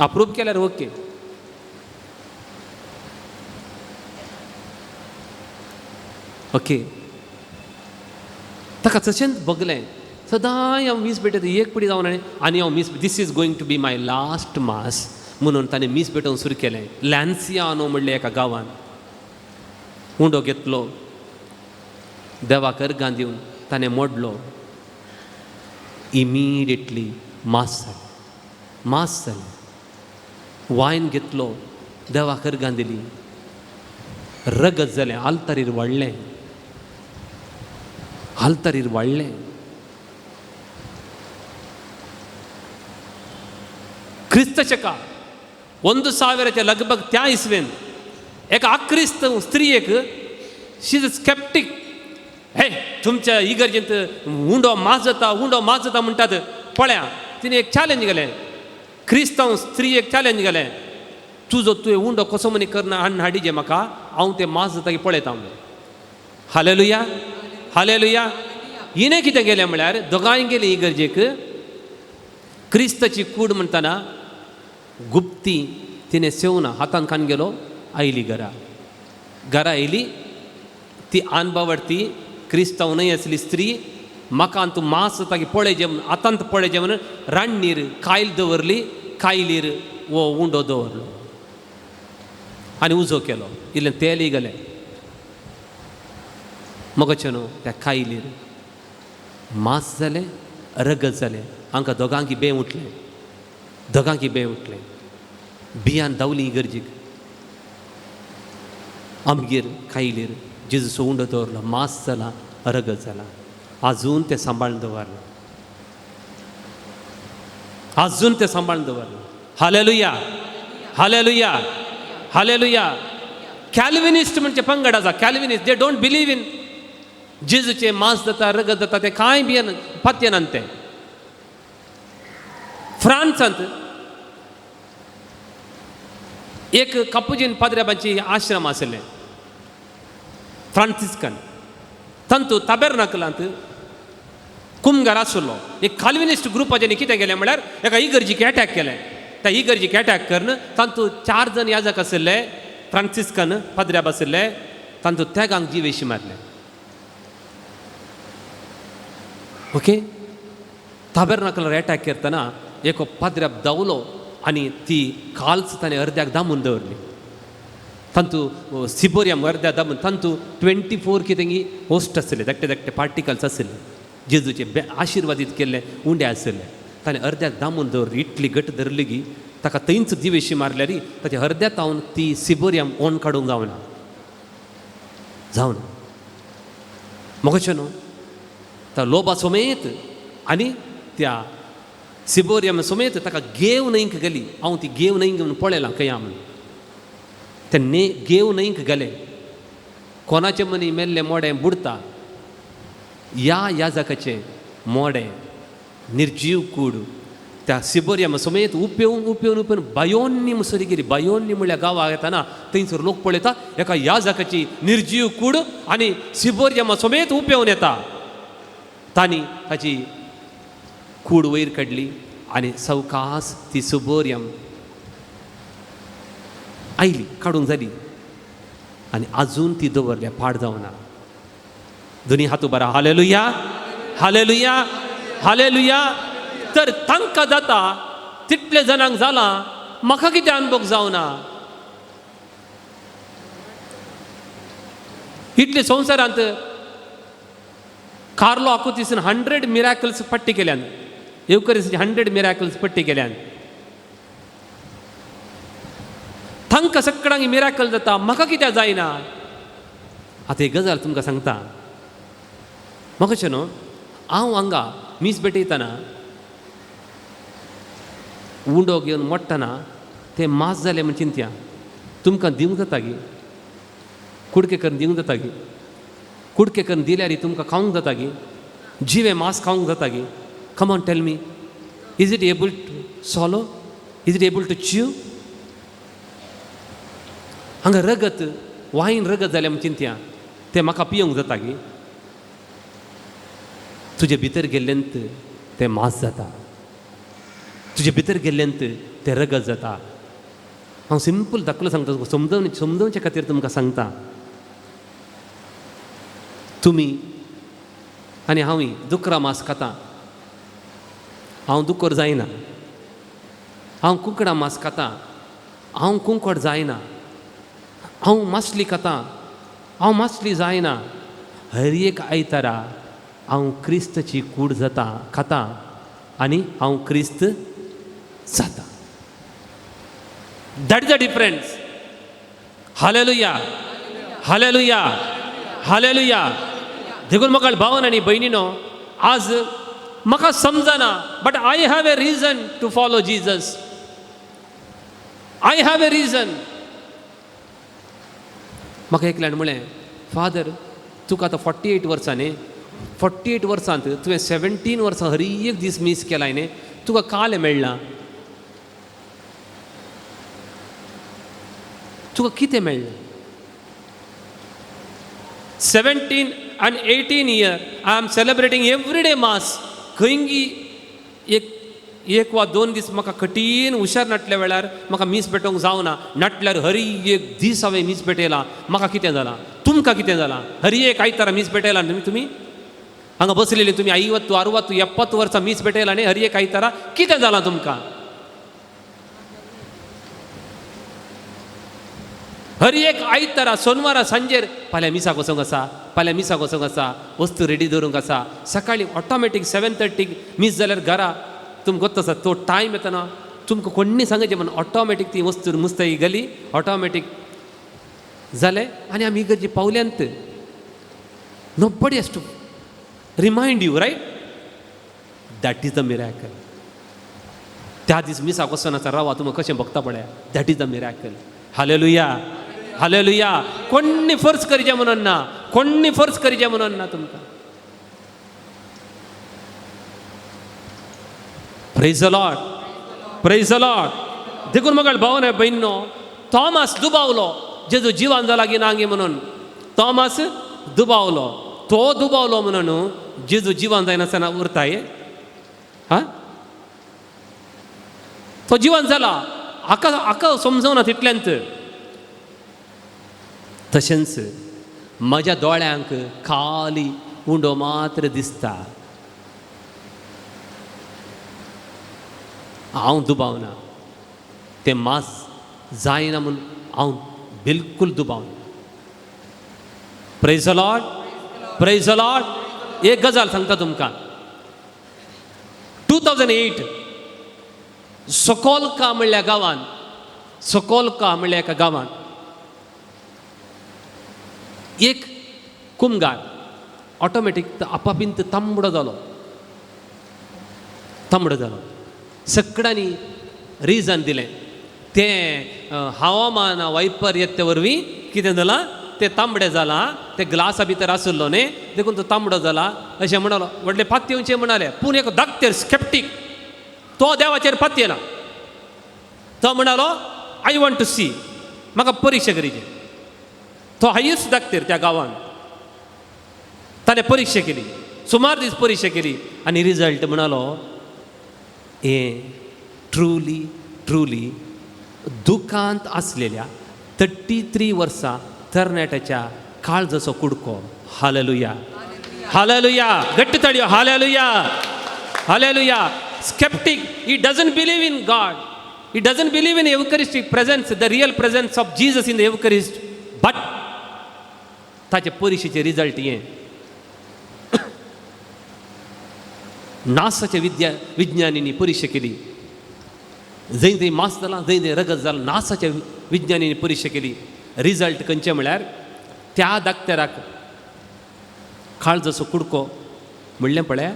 अप्रूव केल्यार ओके. ओके, ताका तशेंच बगलें, सदांय हांव मीस भेटयता, एक पडी जावन आनी हांव मीस, this is going to be my last mass म्हणून ताणें मीस भेटोवंक सुरू केलें. लॅन्सियानो म्हणलें एका गांवांत उंडो घेतलो, देवाक अर्गां दिवन ताणें मोडलो. इमिडिएटली मास जालें, मास जालें. वायन घेतलो, देवाक अर्गां दिली, रगत जालें, आल्तारीर वाडलें, आल्तारीर वाडलें. क्रिस्त शका 1000 लगभग त्या इसवेन एका आक्रिस्त स्त्रियेक, शी is sceptic, हे तुमच्या इगर्जेंत उंडो मास जाता, उंडो मास जाता म्हणटात. पळया तिणें एक चॅलेंज गेलें, क्रिस्तांव स्त्रियेक चॅलेंज गेलें, तुजो तुवें उंडो कसो म्हणी करना हाडून हाडिजे म्हाका, हांव तें मास जाता की पळयता म्हणून. Hallelujah, hallelujah. हिणें कितें केलें म्हळ्यार दोगांय गेलीं इगर्जेक, क्रिस्ताची कूड म्हणटना गुप्ती तिणें सेवना हातान खान गेलो, आयली घरा. घरा आयली ती आनबावडती क्रिस्तांव न्हय आसली स्त्री, म्हाका तूं मास जाता की पळय जेवण हातांत पळय जेवण, राण्णीर कायल दवरली, कायलीर हो उंडो दवरलो आनी उजो केलो, इल्लें तेलय गेलें. मगचे न्हू त्या कायलीर मास जालें, रगत जालें. हांकां दोगांकी बें उठलें, दोगांकी बें उठलें. बियान धांवली इगर्जीक, आमगेर कायलीर जेजूचो उंडो दवरलो, मास जाला, रगत जाला, आजून तें सांबाळून दवरलां, आजून तें सांबाळून दवरलां. Hallelujah, hallelujah, hallelujah. कॅल्विनिस्ट म्हणजे पंगड आसा, Calvinist, they don't believe in जेजूचें मांस जाता, रगत जाता, तें कांय बियन पातयेनात ते. फ्रांसांत एक कापुजीन पाद्र्याबांची आश्रम आशिल्लें, फ्रांसिस्कन. तांतू ताबेरनाकलांत कुमगार आसलो. एक काल्विनिस्ट ग्रुपाच्यानी कितें केलें म्हळ्यार एका इगर्जीक एटॅक केलें. त्या इगर्जीक एटॅक करून तांतू 4 जाण याजक आशिल्ले, फ्रांसिस्कन पाद्र्याब आशिल्ले, तांतू तेगांक जिवेशी मारले. ओके, ताबेरनाकलार एटॅक करतना एक पाद्र्याब धांवलो आनी ती काल्च ताणें अर्द्याक दामून दवरली. तांतू सिबोरियम अर्द्या दामून, तांतू 24 कितें होस्ट आशिल्ले, धाकटे धाकटे पार्टिकल्स आशिल्ले, जेजूचे आशिर्वादीत केल्ले उंडे आशिल्ले. ताणें अर्द्याक दामून दवरली, इतली घट धरली की ताका थंयच जिवेशी मारल्यार ताच्या अर्द्या तावन ती सिबोरियम ओन काडूंक जावना, जावना. म्हाका न्हू त्या लोबा समेत आनी त्या सिबोरियम समेत ताका गेव न्हंयक गेली. हांव ती गेव न्हंयक म्हणून पळयलां खंय म्हणून. ते ने गेव न्हंयक गेले, कोणाचे मनी मेल्लें मोडें बुडता, ह्या याजकाचें मोडें निर्जीव कूड त्या सिबोरिया समेत उपेवन उपेवन उपेवन बायोन्नी मुसरी गेली. बायोन्नी म्हणल्यार गांवाक येताना थंयसर लोक पळयता एका याजकाची निर्जीव कूड आनी सिबोरिया समेत उपेवन येता. तांणी ताची कूड वयर काडली आनी सवकास ती सिबोरियम आयली, काडूंक जाली आनी आजून ती दवरल्या, पाड जावना. दोनी हातू बरा हालेलुया हालेलुया हालेलुया. तर तांकां जाता तितले जाणांक जालां, म्हाका कितें अनुभव जावना. इतले संवसारांत कार्लो आकुतीसन 100 मिराकल्स पट्टी केल्यान, येवकरीस 100 मिराकल्स पट्टी केल्यान. तांकां सगळ्यांक मिराकल जाता, म्हाका कित्याक जायना. आतां एक गजाल तुमकां सांगता, म्हाका अशें न्हू, हांव हांगा मीस भेटयतना उंडो घेवन मोडटना तें मास जालें म्हण चिंतया, तुमकां दिवंक जाता गी, कुडके करून दिवंक जाता गी, कुडके करून दिल्यार तुमकां खावंक जाता गी, जिवें मास खावंक जाता गी. Come on tell me, is it able to swallow, is it able to chew? हांगा रगत वायन रगत जालें म्हण चिंतया, तें म्हाका पिवंक जाता गी. तुजे भितर गेल्लेंत तें मास जाता, तुजे भितर गेल्लेंत तें रगत जाता. हांव सिंपल दाखलो सांगता तुमकां, समजवचे खातीर तुमकां सांगता. तुमी आनी हांवूय दुकरा मास खाता, हांव दुकर जायना. हांव कुंकडा मास खाता, हांव कुंकड जायना. हांव मासली खाता, हांव मासली जायना. हर एक आयतारा हांव क्रिस्तची कूड जाता, खाता आनी हांव क्रिस्त जाता. That is the difference. Hallelujah hallelujah hallelujah. देखून म्हाका भावन आनी भयणीनो, आज म्हाका समजना, but I have a reason to follow Jesus. I have a reason. म्हाका एकल्यान म्हणलें, फादर तुका आतां 48 वर्सां न्ही, 48 वर्सांत तुवें 17 वर्सां हर एक दीस मीस केलाय न्ही, तुका कालें मेळ्ळां, तुका कितें मेळ्ळें? 17 and 18 year I am celebrating every day mass. खंयगी एक एक वा 2 दीस म्हाका कठीण हुशार नाटल्या वेळार म्हाका मीस भेटोवंक जावना, नाटल्यार हर एक दीस हांवें मीस भेटयलां. म्हाका कितें जालां, तुमकां कितें जालां? हर एक आयतारा मीस भेटयलां तुमी, तुमी हांगा बसलेली तुमी 50 60 70 वर्सां मीस भेटयलां न्ही, हर एक आयतारा कितें जालां तुमकां? हर एक आयतारा सोनवारा सांजेर फाल्यां मिसाक वचोंक आसा, फाल्यां मिसाक वचोंक आसा, वस्तू रेडी दवरूंक आसा. सकाळीं ऑटोमॅटीक 7:30 मीस जाल्यार घरा तुमकां गोत्त आसा तो टायम येतना तुमकां कोण्णी सांगचें म्हण ऑटोमॅटीक ती वस्तू मुस्ताई गेली, ऑटोमॅटीक जालें आनी आमी इगर्जे पावल्यांत. Nobody has to remind you, right? That is the miracle. त्या दीस मिसाक वचनाचा रावा, तुमकां कशें भोगता पळया. That is the miracle. Hallelujah hallelujah. कोण्णी फोर्स करीचे म्हणून ना, कोण्णी फोर्स करीचे म्हणून ना तुमकां. Praise the Lord, praise the Lord. देखून म्हाका भावन भयणो, थॉमस दुबावलो जेजू जिवान जाला की ना गे म्हणून. थॉमस दुबावलो, तो दुबावलो म्हणून जेजू जिवान जायनासतना उरताय. हा, तो जिवान जाला हाका हाका समजवना तितल्यांत. तशेंच म्हज्या दोळ्यांक खाली उंडो मात्र दिसता, हांव दुबावना तें मास जायना म्हूण हांव बिलकूल दुबावना. Praise the Lord, praise the Lord. एक गजाल सांगता तुमकां, 2008 सोकोलका म्हणल्या गांवांत, सोकोलका म्हणल्या एका गांवांत एक कुमगार ऑटोमॅटीक आपापींत तांबडो जालो, तांबडो जालो. सगळ्यांनी रिजन दिलें, तें हवामान वैपर्यत्य वरवीं कितें जालां, तें तांबडें जालां, तें ग्लासा भितर आशिल्लो न्ही देखून तो तांबडो जाला अशें म्हणालो. व्हडले पातयेवचें म्हणाले, पूण एक धाकटेर स्केप्टीक तो देवाचेर पातयेना. तो म्हणालो I want to see, म्हाका परिक्षा करीची. तो हायस्ट दाक्तेर त्या गांवांत. ताणें परिक्षा केली, सुमार दीस परिक्षा केली आनी रिजल्ट म्हणालो हें ट्रुली ट्रुली दुकांत आसलेल्या 33 वर्सां तरणाट्याच्या काळजाचो कुडको. हालेलुया, हालेलुया, घट्ट ताळयो, hallelujah, hallelujah. Sceptic, he doesn't believe in God, he doesn't believe in Eucharistic presence, the real presence of Jesus in the Eucharist, but ताचे परिक्षेचे रिजल्ट हें. नासाच्या विज्ञानींनी परिक्षा केली, जंय थंय मास जाला जंय थंय रगत जालां, नासाच्या विज्ञानींनी परिक्षा केली. रिजल्ट खंयचे म्हळ्यार त्या दाक्तेराक काळजाचो कुडको म्हणलें पळय,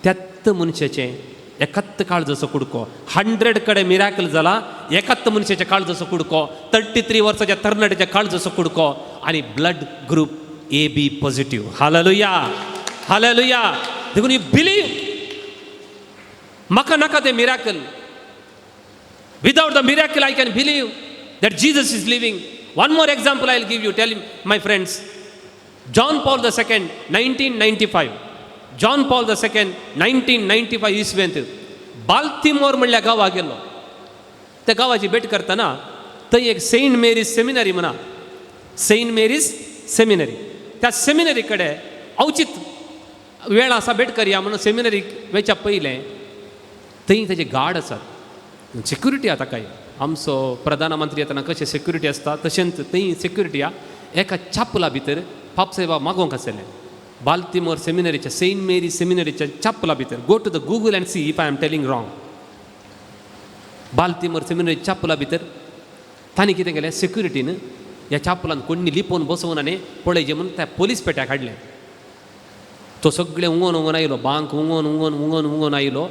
त्याच मनशाचें एकात्त काळजाचो कुडको. 100 कडेन मिराकल जाला, एकात्त मनशाच्या काळजाचो कुडको, 33 वर्साच्या तरणाट्याच्या काळजाचो कुडको आनी blood group AB positive. Hallelujah, hallelujah. देखून you believe, म्हाका नाका तें miracle. Without the miracle I can believe that Jesus is living. One more example I will give you, tell my friends. John Paul II 1995, John Paul II 1995 इसवेंत बाल्तिमोर म्हणल्या गांवाक गेलो. त्या गांवाची भेट करतना थंय एक सेंट मेरीज सेमिनरी म्हणा, सेंट मेरीज सेमिनरी, त्या सेमिनरी कडेन अवचीत वेळ आसा भेट करया म्हणून सेमिनरीक वेच्या पयलें थंय तेजे गार्ड आसात, सेक्युरिटी. आतां काय आमचो प्रधानमंत्री येतना कशें सेक्युरिटी आसता तशेंच थंय सेक्युरिटी आहा. एका चापला भितर पापसाहेबा मागोवंक आसलें, बाल्तिमोर सेमिनरीच्या, सेंट मेरी सेमिनरीच्या चापला भितर. Go to the Google and see if I am telling wrong. Baltimore seminary चापला भितर तांणी कितें केलें, सेक्युरिटीन ह्या चापलान कोणी लिपोवन बसोवन आनी पळयचें म्हणून त्या पोलीस पेट्याक हाडलें. तो सगळें उंगोन उंगोन आयलो, बांक उंगोन उंगोन उंगोन उंगोन आयलो,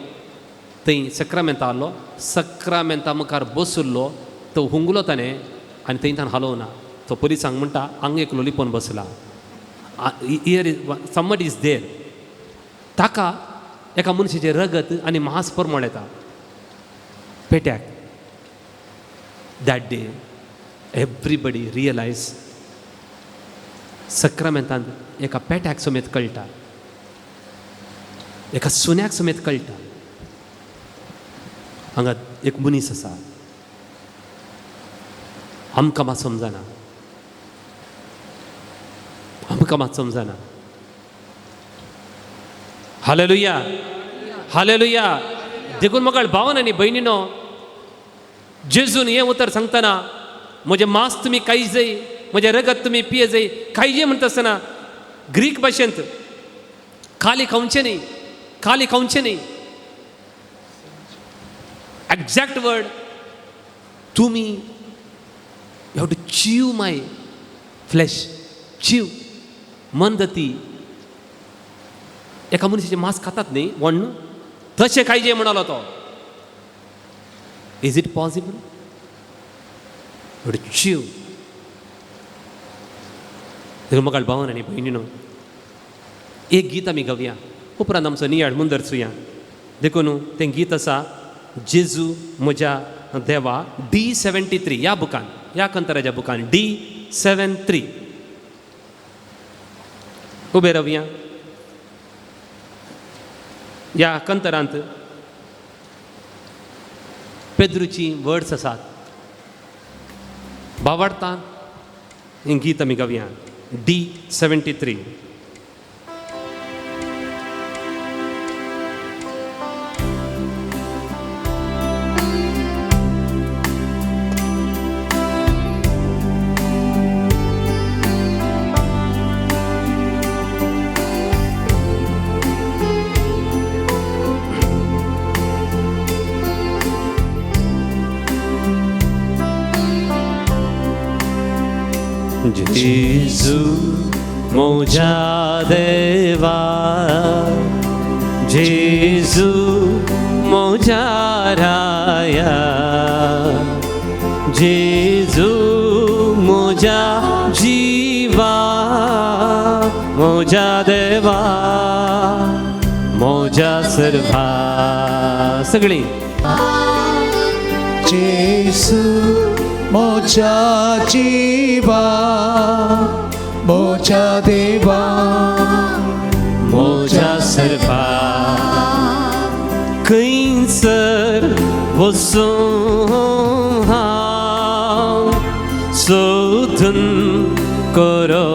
थंय सक्रामेंता आसलो, सक्रामेंता मुखार बसलो, तो हुंगलो ताणें आनी थंय ताणें हालोवना. तो पोलिसांक म्हणटा हांगा एकलो लिपोवन बसला, here is somebody is there. ताका एका मनशाचें रगत आनी मांस परमळ येता पेट्याक. That day everybody realise सक्रामेंतांत एका पेट्याक समेत कळटा, एका सुन्याक समेत कळटा हांगा एक मनीस आसा. आमकां मात समजना, आमकां मात समजना. Hallelujah, hallelujah. देखून म्हाका भावन आनी भयणीनो, जेजून हें उतर सांगतना म्हजें मांस तुमी खायजय, म्हजें रगत तुमी पियजय, खायजे म्हणटा आसतना ग्रीक भाशेंत खाली खावचें न्ही, खाली खावचें न्ही. एग्जॅक्ट वर्ड तुमी you have to chew my flesh. Chew मंदती एका मनशाचें मांस खातात न्ही वण्ण, तशें खायजें म्हणालो तो. Is it possible? Chew. म्हाका भावन आनी भयणीनो, एक गीत आमी गावया, उपरांत आमचो नियाळ मुंदरचुया. देखून तें गीत आसा जेजू म्हज्या देवा, D73 ह्या बुकान, ह्या कंतराच्या बुकान D73. उबे रावया. ह्या कंतरांत पेद्रूची वर्ड्स आसात. भावार्थान हें गीत आमी गावया, D73. जेजू म्हज्या देवा, जेजू म्हज्या राया, जेजू म्हज्या जिवा, म्हज्या देवा, म्हज्या म्हज्या सर्वा सगळीं जेसू म्हज्या जिवा म्हज्या देवा म्हज्या सर्वा खंयसर वचूं हांव सोदून करो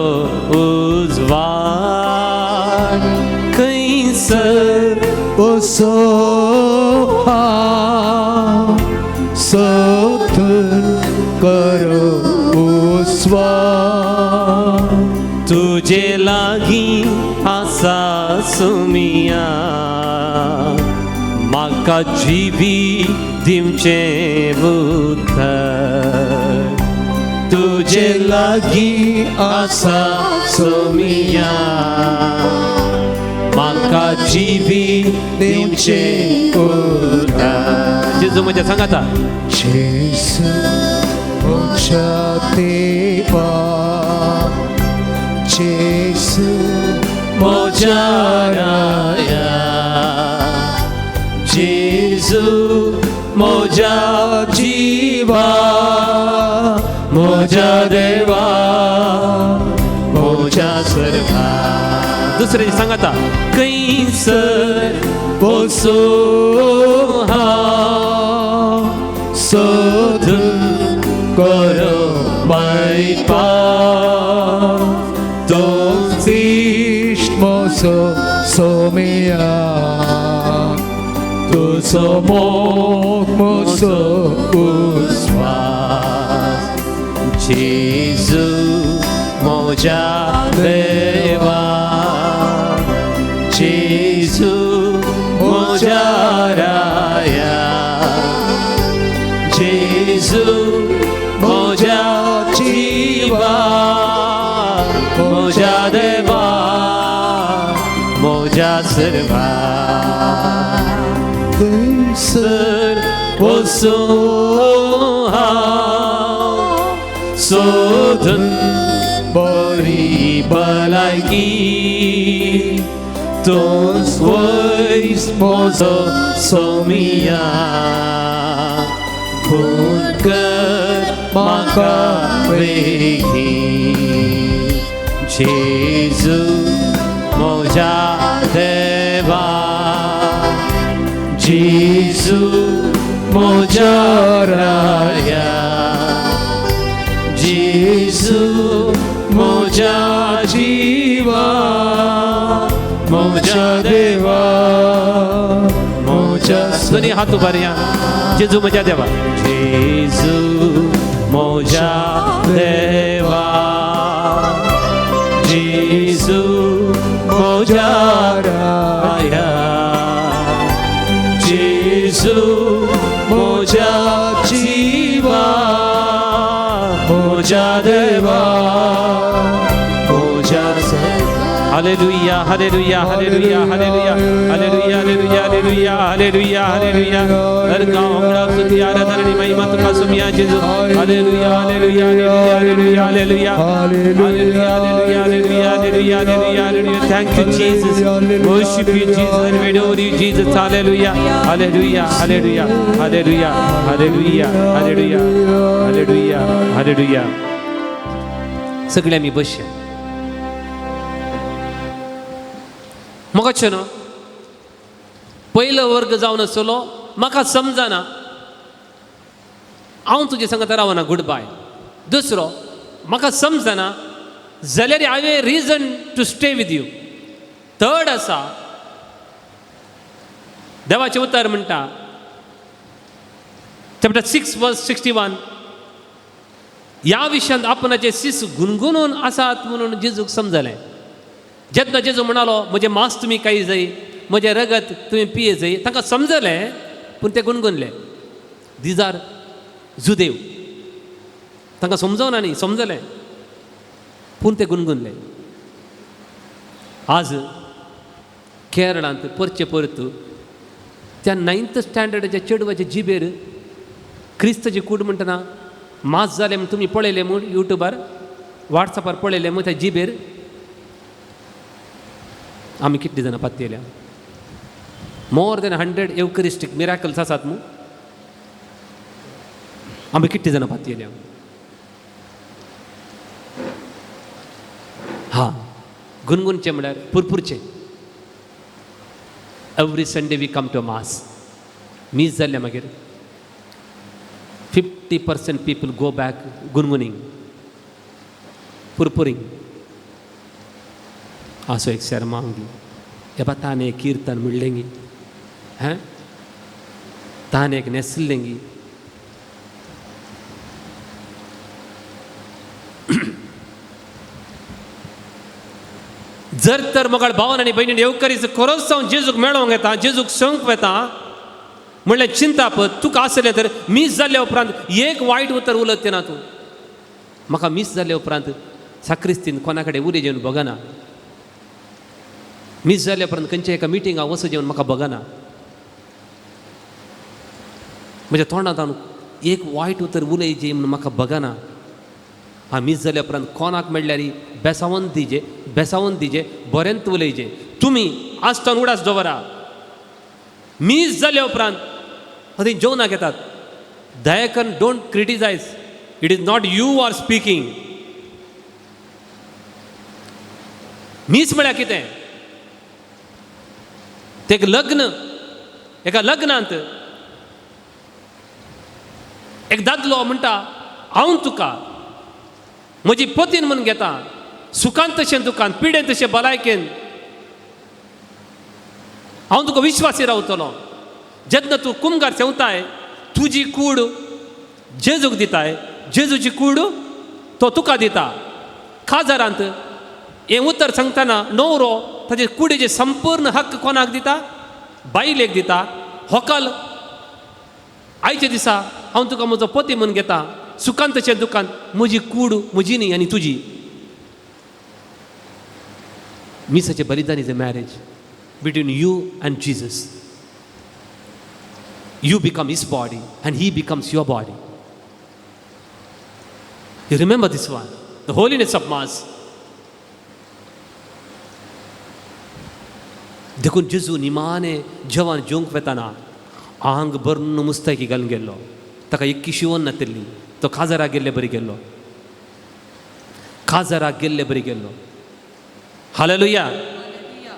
उजवाड खंयसर वचूं हांव सोदून करो उजवाड तुजे लागीं आसा सुमिया म्हाका जिवी दिवचें उतर तुजे लागीं आसा सोमिया म्हाका जिवी दिवचें उतर जेजू म्हज्या सांगाता जेसू म्हज्या देवा जेसू म्हज्या राया जेजू म्हज्या जिवा म्हज्या देवा म्हज्या सर्वा दुसरें सांगाता खंयसर वचूं हांव सोदून करो पाव तूंच म्हजो सोमिया तुजो मोग म्हजो उस्वास जेजू म्हज्या देवा जेजू म्हज्या राया जेजू म्हज्या जिवा म्हज्या देवा म्हज्या सर्वा खंयसर वचूं हांव सोदून बरी भलायकी तूंच वयस म्हजो सोमिया खून कर म्हाका बेगीन जेजू म्हज्या देवा जेजू म्हज्या राया जेजू म्हज्या जिवा म्हज्या देवा म्हज्या दोनी हात उबारया जेजू म्हज्या देवा जेजू म्हज्या देवा जेजू म्हज्या राया जेजू म्हज्या जिवा म्हज्या देवा म्हज्या hallelujah hallelujah hallelujah hallelujah hallelujah hallelujah hallelujah hallelujah hallelujah अर्गां होगडाप स्तुती आराधना आणि महिमा तुका सुमिया जेजू hallelujah hallelujah hallelujah hallelujah hallelujah hallelujah hallelujah hallelujah hallelujah. Thank you Jesus, worship you Jesus and we adore you Jesus. Hallelujah hallelujah hallelujah hallelujah hallelujah hallelujah hallelujah hallelujah. सगळे आमी बसया म्हाका न्हू पयलो वर्ग जावन आसलो म्हाका समजना हांव तुजे संगत रावना, गुड बाय. दुसरो म्हाका समजना जाल्यार I have reason to stay with you. Third आसा देवाचें उतर म्हणटा चॅप्टर 6 वर्स 61 ह्या विशयांत आपणाचे सीस गुणगुणून आसात म्हणून जेजूक समजलें. जेन्ना जेजू म्हणालो म्हजें मांस तुमी खाय जाय म्हजें रगत तुमी पिये जाय तांकां समजलें पूण ते गुणगुणले. These are जुदेव तांकां समजवना न्ही समजलें पूण ते गुणगुणले. आज केरळांत परचे परत त्या नायन्थ स्टँडर्डाच्या चेडवाच्या जिबेर क्रिस्ताची कूड म्हणटना मास जालें म्हूण तुमी पळयलें म्हूण युट्यूबार वॉट्सॅपार पळयलें म्हूण त्या जिबेर आमी कितलीं जाणां पातयल्या. More than 100 Eucharistic miracles आसात मू. आमी कितले जाणां पातयेल्या? हा, गुणगुणचें म्हळ्यार पुरपुरचें. Every Sunday we come to mass. मीस जाल्लें मागीर 50% people go back गुणगुणींग, पुरपुरींग. असो एक शेरमांव गी एबा, ताणें एक किर्तन म्हणलें गी, हें ताणें एक न्हेसलें गी. जर तर मोगाळ भावन आनी भयणीन येवकरीच खरोच जावन जेजूक मेळोंक येता, जेजूक संक वेता म्हणल्यार चिंताप तुका आसलें तर मीस जाल्ल्या उपरांत एक वायट उतर उलयत ना तूं. म्हाका मीस जाल्ल्या उपरांत साक्रिस्तीन कोणा कडेन उलय जेवन बगना. मीस जाल्ल्या उपरांत खंयच्या एका मिटिंगाक वचो जेवन म्हाका बगना. म्हज्या तोंडांत एक वायट उतर उलय जे म्हणून म्हाका बगना. हा, मीस जाल्या उपरांत कोणाक मेळ्ळ्यार बेसावन दिजे, बेसावन दिजे, बरेंत उलयजे. तुमी आसतना उडास दवरा. मीस जाल्या उपरांत थंय जेवणाक येतात. दयाकन don't criticize, it is not you are speaking. मीस म्हळ्यार कितें? ते एक लग्न, एका लग्नांत एक दादलो म्हणटा, हांव तुका म्हजी पतीन म्हूण घेता, सुखान तशें दुखान, पिडेन तशें भलायकेन हांव तुका विश्वासी रावतलो. जेन्ना तूं कुमगार सेवताय, तुजी कूड जेजूक दिताय, जेजूची कूड तो तुका दिता. काजारांत हें उतर सांगतना न्हवरो ताजे कुडीचे संपूर्ण हक्क कोणाक दिता? बायलेक दिता. होकल आयच्या दिसा हांव तुका म्हजो पती म्हूण घेता, सुखान तशें दुखान, म्हजी कूड म्हजी न्ही आनी तुजी. मिसाचें बलिदान is a marriage between you and Jesus. You become his body and he becomes your body. You remember this one, the holiness of mass. देखून जेजू निमाणे जेवण जेवंक वेताना आंग भरून मुस्तायकी घालून गेल्लो. ताका एक शिवण नातिल्ली. तो काजाराक गेल्ले बरी गेल्लो, काजाराक गेल्ले बरी गेल्लो. Hallelujah,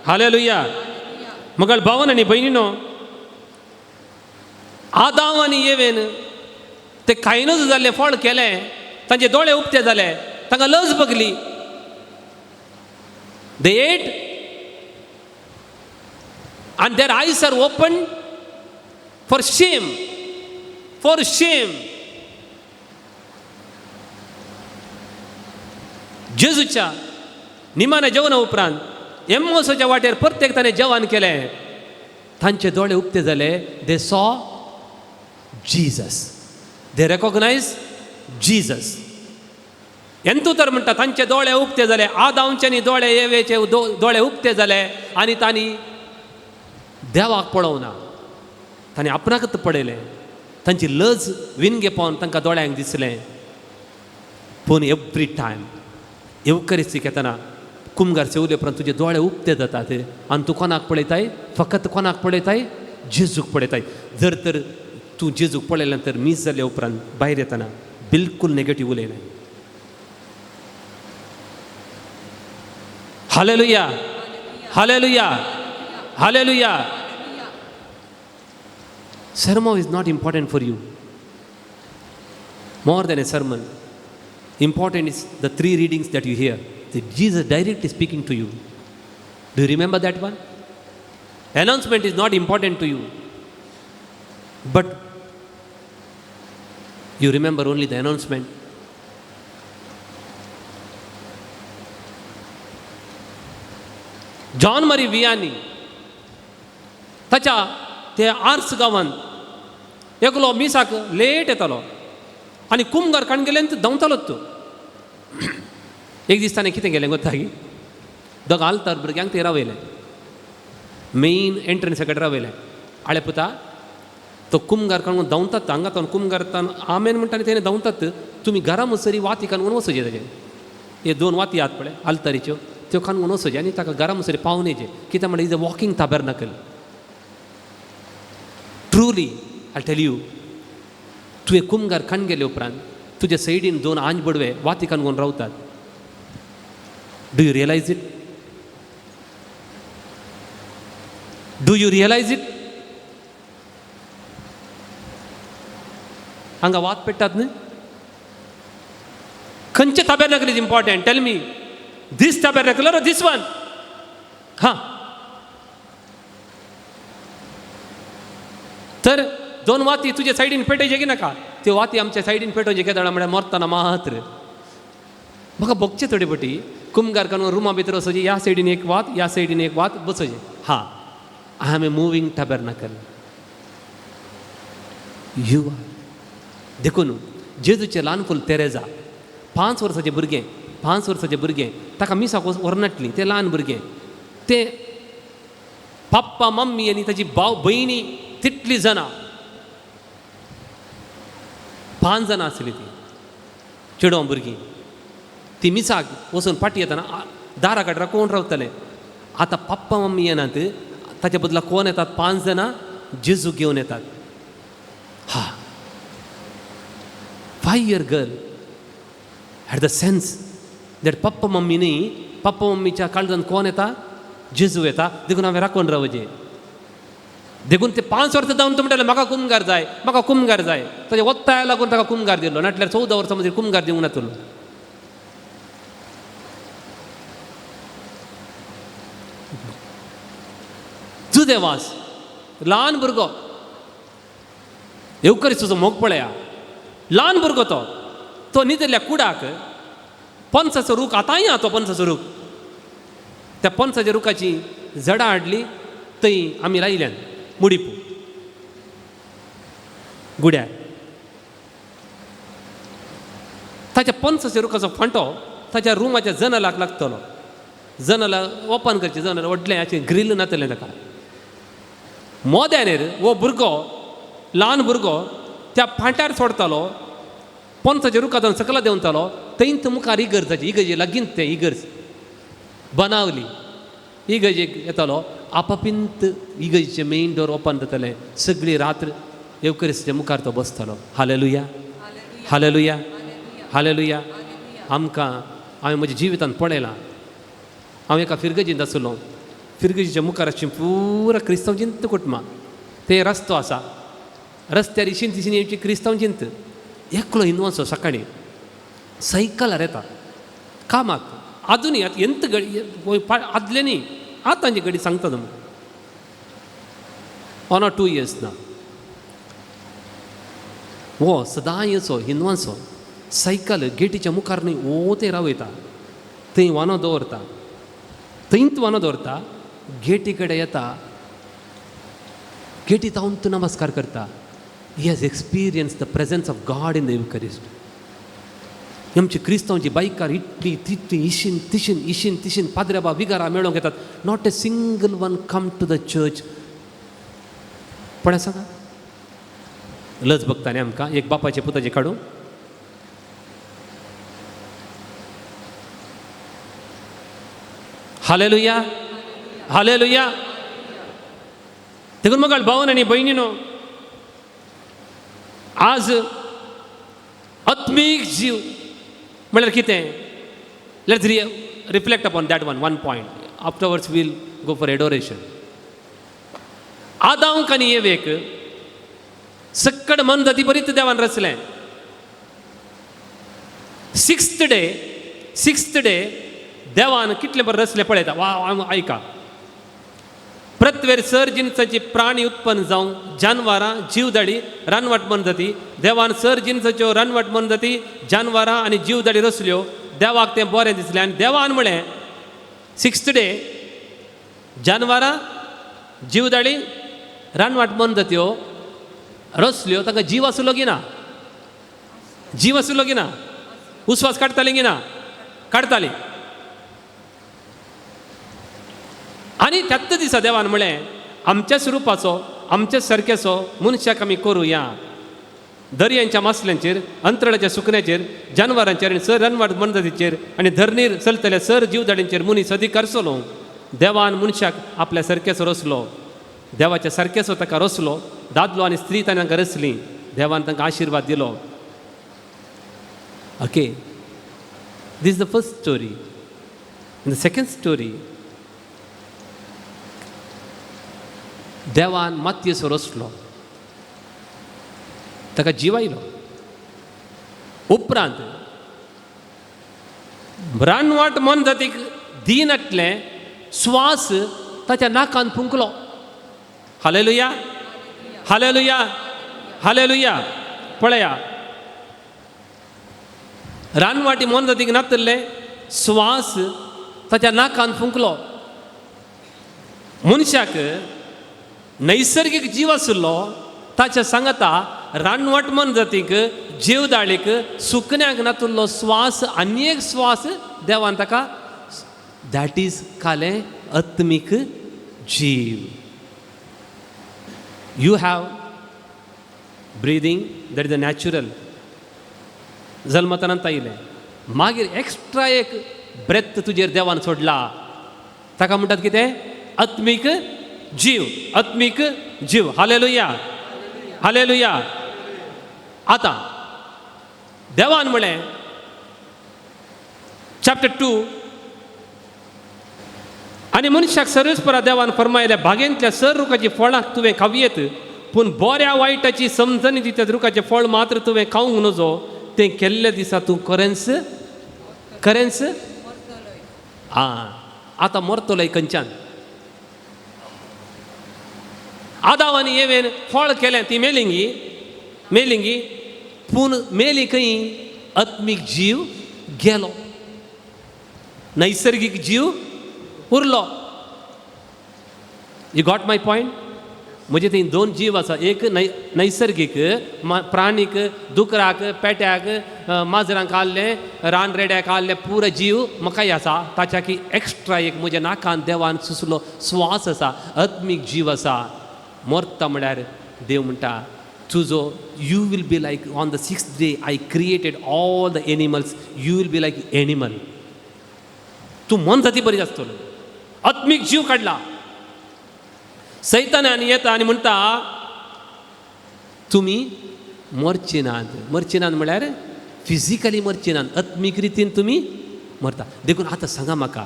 hallelujah. मगळ भावन आनी भयणीनो, आदांव आनी येवेन ते कांयनच जाल्लें फळ केलें, तांचे दोळे उक्ते जाले, तांकां लज बगली. They ate and their eyes are open for shame, for shame. जेजूच्या निमाण्या जेवणा उपरांत एम्मोसाच्या वाटेर प्रत्येक ताणें जेवण केलें, तांचे दोळे उक्ते जाले. They saw Jesus, they recognize Jesus. एंतू तर म्हणटा तांचे दोळे उक्ते जाले. आदांवच्यानी दोळे येवेचे दोळे उक्ते जाले आनी तांणी देवाक पळोवना, तांणी आपणाकच पळयलें. तांची लज विनगे पावन तांकां दोळ्यांक दिसलें. पूण एवरी टायम येवकरिस्तीक येतना कुमगार सेवले उपरांत तुजे दोळे उक्ते जातात आनी तूं कोणाक पळयताय? फकत कोणाक पळयताय? जेजूक पळयताय. जर तर तूं जेजूक पळयलें तर मीस जाल्या उपरांत भायर येतना बिलकूल negative उलयनाय. Hallelujah, hallelujah, hallelujah. Sermon is not important for you. More than a sermon, important is the three readings that you hear. The Jesus directly speaking to you. Do you remember that one? Announcement is not important to you, but you remember only the announcement. John Marie Vianney ताच्या ते hours गांवांत एकलो मिसाक late येतालो आनी कुमगार काण गेले धांवतालो तो. एक दीस ताणें कितें केलें गोता की दोग आलतार भुरग्यांक ते रावयलें, मेन एंट्रन्सा कडेन रावयलें. आळे पुता, तो कुमगार काडून धांवतात हांगा तो कुमगार आमेन म्हणटा आनी तेणें धांवतात. तुमी घरा मुसरी वाती काडून वचोचे ताजें. हे दोन वाती आहात पळय आलतारीच्यो, त्यो काडून वचोचे आनी ताका घरा मुसरी पावनेचे. कित्याक म्हणल्यार is a walking tabernacle. Truly I tell you, तुवें कुमगार खाण गेले उपरांत तुज्या सायडीन दोन आंज बडवे वाती कानगोन रावतात. Do you realise it? Do you realise it? हांगा वात पेट्टात न्हय? खंयचे tabernacle is important? Tell me. This tabernacle or this one? हां, तर दोन वाती तुज्या सायडीन पेटयचे की नाका? त्यो वाती आमच्या सायडीन पेटोवचे केदळा म्हळ्यार मरतना मात्र. म्हाका भोगचे थोडे पटी कुमगार काडून रुमा भितर वचोचें, ह्या सायडीन एक वात, ह्या सायडीन एक वात बसोवचें. हा, I am a moving tabernacle. You are. देखून जेजूचें ल्हान फूल तेरेजा, 5 वर्साचें भुरगें, 5 वर्साचें भुरगें, ताका मिसाक व्हरनाटली. तें ल्हान भुरगें, तें पप्पा मम्मी आनी ताची भाव भयणी तितलीं जाणां, 5 जाणां आसलीं तीं चेडवां भुरगीं. ती मिसाक वचून फाटी येतना दारा काडरा कोण रावतले? आतां पप्पा मम्मी येनात, ताच्या बदला कोण येतात? 5 जाणां जेजू घेवन येतात. हा, 5 year girl had the sense that papa mummy न्ही, पप्पा मम्मीच्या काळजान कोण येता? जेजू येता. देखून हांवें राखून रावचें. देखून ते 5 वर्सां जावन तो म्हणटाले म्हाका कुमगार जाय, म्हाका कुमगार जाय. ताच्या वत्ताया लागून ताका कुमगार दिलो, नाटल्यार 14 वर्सां मदीं कुमगार दिवंक नातलो. जुदेवास ल्हान भुरगो, येवकरिस्तुचो मोग पळया. ल्हान भुरगो तो, तो न्हिदल्या कुडाक पणसाचो रूख, आतांय आहा तो पणसाचो रूख. त्या पणसाच्या रुखाची झडां हाडली, थंय आमी लायल्यान मुडीपू गुड्यार. ताच्या पणसाच्या रुखाचो फांटो ताच्या रुमाच्या जनलाक लागतलो. जनला ओपन करचें, जनल व्हडलें अशें ग्रील नातलें ताका. मोद्यानेर हो भुरगो, ल्हान भुरगो त्या फांट्यार सोडतालो, पणसाच्या रुखांतल्यान सकला देंवतालो. थंयच मुखार इगर्ज जाची, इगर्जे लागींच तें इगर्ज बनावली. इगर्जेक येतालो, आपापींत इगर्जेचें मेन डोर ओपन जातालें. सगळी रात्र येवकरिस्ताच्या मुखार तो बसतालो. Hallelujah, hallelujah, hallelujah. आमकां हांवें म्हज्या जिवितांत पळयलां. हांव एका फिरगजींत आसलो. फिरगजीच्या मुखार आसची पुरा क्रिस्तांव जिंत कुटुंबां. ते रस्तो आसा, रस्त्यार इशीन तिशीन येवची क्रिस्तांव जिंत. एकलो हिंदवांचो सकाळीं सायकलार येता कामाक. आजुनूय आतां एंत गडी आदले न्ही, आतांची गडी सांगता तुमकां, 1 or 2 years ना. हो सदां येचो हिंदवांचो सायकल गेटीच्या मुखार न्हय ओ तें रावयता, थंय वानो दवरता, थंयच वानो दवरता, गेटी कडेन येता, गेटी जावन तूं नमस्कार करता. He has experience the presence of God in the Eucharist. आमची क्रिस्तांवची बायकार इतली तितली इशीन तिशीन इशीन तिशीन पाद्र्याबा विगारा मेळोंक येतात. Not a single one come to the church. पण आसा का लज बघता न्ही आमकां. एक बापाचे पुताचे काडूं. Hallelujah, hallelujah. देखून मग भावन आनी भयणीनो, आज आत्मीक जीव म्हळ्यार कितें? Let's reflect upon that one point. Afterwards we'll go for adoration. आदांक आनी एवेक सक्कड मन जाती बरीच देवान रचलें. सिक्स्थ डे देवान कितलें बरें रचलें पळयता. वा आयका, पृथ्वेर सर जिनसाची प्राणी उत्पन्न जावं, जानवरां, जीवदाडी, रानवट मनजाती. देवान सर जिनसाच्यो रानवट मनजाती, जानवरां आनी जीवदाडी रचल्यो. देवाक तें बरें दिसलें आनी देवान म्हळें सिक्स्थ डे जानवरां, जीवदाडी, रानवट मनजात्यो रचल्यो. तांकां जीव आसलो की ना? जीव आसलो की ना? उस्वास काडटाली की ना? काडटाली. आनी त्याच दिसा देवान म्हळें आमच्या स्वरुपाचो, आमच्या सारक्याचो मनशाक आमी करुया. दर्यांच्या मासल्यांचेर, अंतराळाच्या सुकण्याचेर, जानवरांचेर आनी सर रानवट मनजातीचेर आनी धरणीर चलतल्या सर जीवदाडींचेर मनीस अधिकार चलोवंक. देवान मनशाक आपल्या सारक्याचो रचलो. देवाच्या सारकेचो ताका रचलो, दादलो आनी स्त्री ताणें तांकां रचली, देवान तांकां आशिर्वाद दिलो. Okay, this the first story. In the second story, देवान मातयेचो रचलो, ताका जीव आयलो. उपरांत रानवाट मोनजातीक दिनातलें स्वास ताच्या नाकान फुंकलो. Hallelujah, hallelujah, hallelujah. पळया, रानवाटी मोनजातीक नातल्लें स्वास ताच्या नाकान फुंकलो. मनशाक नैसर्गीक जीव आशिल्लो, ताच्या सांगता रानवट मोनजातीक, जीवदाळीक, सुकण्याक नातुल्लो स्वास आनी एक स्वास देवान ताका, that is कालें आत्मीक जीव. You have breathing, that is a natural, जल्मतानंतर आयलें. मागीर एक्स्ट्रा एक ब्रेथ तुजेर देवान सोडला, ताका म्हणटात कितें? आत्मीक जीव, आत्मीक जीव. Hallelujah, hallelujah. आतां देवान म्हणलें, चॅप्टर 2, आनी मनशाक सर्वेस्परा देवान फरमायल्या, बागेंतल्या सर रुखाची फळां तुवें खावयेत, पूण बऱ्या वायटाची समजणी दितात रुखाचें फळ मात्र तुवें खावंक नजो, तें केल्ल्या दिसा तूं खरेंच खरेंच आं आतां मरतलोय खंयच्यान. आदाव आनी एवेन फळ केलें, ती मेलिंगी मेलिंगी, पूण मेली खंय? आत्मीक जीव गेलो, नैसर्गीक जीव उरलो. You got my point? म्हजे थंय दोन जीव आसा, एक नैसर्गीक प्राणीक, दुकराक, पेट्याक, माजरांक आहलें, रान रेड्याक आहलें, पुरो जीव म्हाकाय आसा. ताच्या की एक्स्ट्रा एक म्हज्या नाकान देवान सुसलो स्वास आसा, आत्मीक जीव आसा. मरता म्हळ्यार देव म्हणटा तुजो, you will be like on the sixth day I created all the animals, you will be like animal. तूं मन जाती बरी आसतलो. आत्मीक जीव काडला. सैतान आनी येता आनी म्हणटा तुमी मरचे नात. मरचे नात म्हळ्यार फिजिकली मरचे नात, आत्मीक रितीन तुमी मरता. देखून आतां सांगा म्हाका,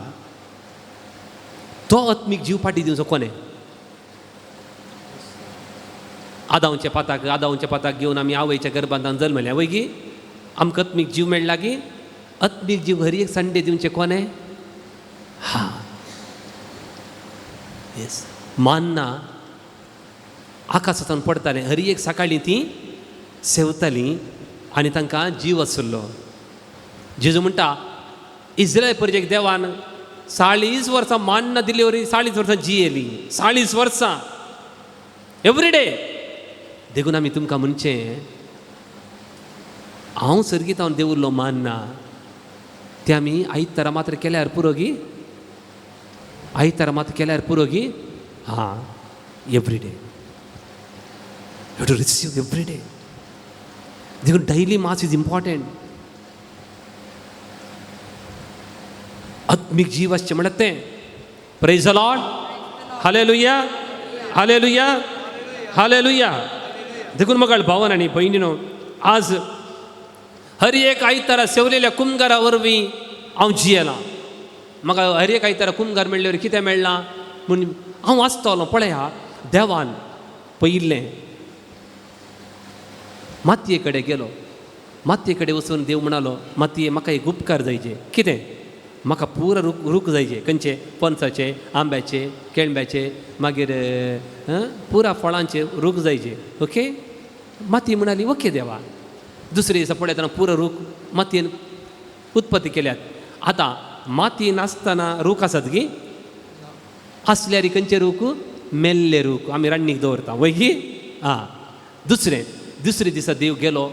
तो आत्मीक जीव फाटी दिवचो कोणें? आदावच्या पाताक, आदावच्या पाताक घेवन आमी आवयच्या गर्भांत जल्मल्या वय गी, आमकां आत्मीक जीव मेळ्ळा गी? आत्मीक जीव हर एक संडे दिवचें कोणें? हा, येस. मान्ना आकाशांतल्यान पडटालें, हर एक सकाळीं तीं सेवतालीं आनी तांकां जीव आशिल्लो. जेजू म्हणटा इस्रायल परजेक देवान 40 वर्सां मान्ना दिले वरी 40 वर्सां जियेली, 40 वर्सां एवरी डे. देखून आमी तुमकां म्हणचें, हांव सर्गीत हांव देवुल्लो मान्ना, ते आमी आयतारा मात्र केल्यार पुरो गी? आयतारा मात्र केल्यार पुरो गी? हां, every day you to receive every day. देखून daily mass is important. आत्मीक जीव आसचें म्हणल्यार तें. Praise the Lord, hallelujah, hallelujah, hallelujah. देखून मगाळ भावन आनी भयणीनो, आज हर एक आयतारा सेवलेल्या कुमगारा वरवीं हांव जियेलां. म्हाका हर एक आयतारा कुमगार मेळ्ळ्यार कितें मेळ्ळां म्हूण हांव वाचतलो. पळया, देवान पयिल्लें मातये कडेन गेलो, मातये कडेन वचून देव म्हणालो, मातये म्हाका एक उपकार जायचे. कितें? म्हाका पुरा रूख रूख जायचे. खंयचे? पणसाचे, आंब्याचे, केळंब्याचे, मागीर पुरा फळांचे रूख जायचे. ओके, माती म्हणाली ओके देवा. दुसरे दिसा पळयतना पुरो रूख मातयेन उत्पत्ती केल्यात. आतां माती नासतना रूख आसात गी? आसल्यार खंयचे रूख? मेल्ले रूख आमी रान्नीक दवरता वय गी? आं, दुसरें दुसरे दिसा देव गेलो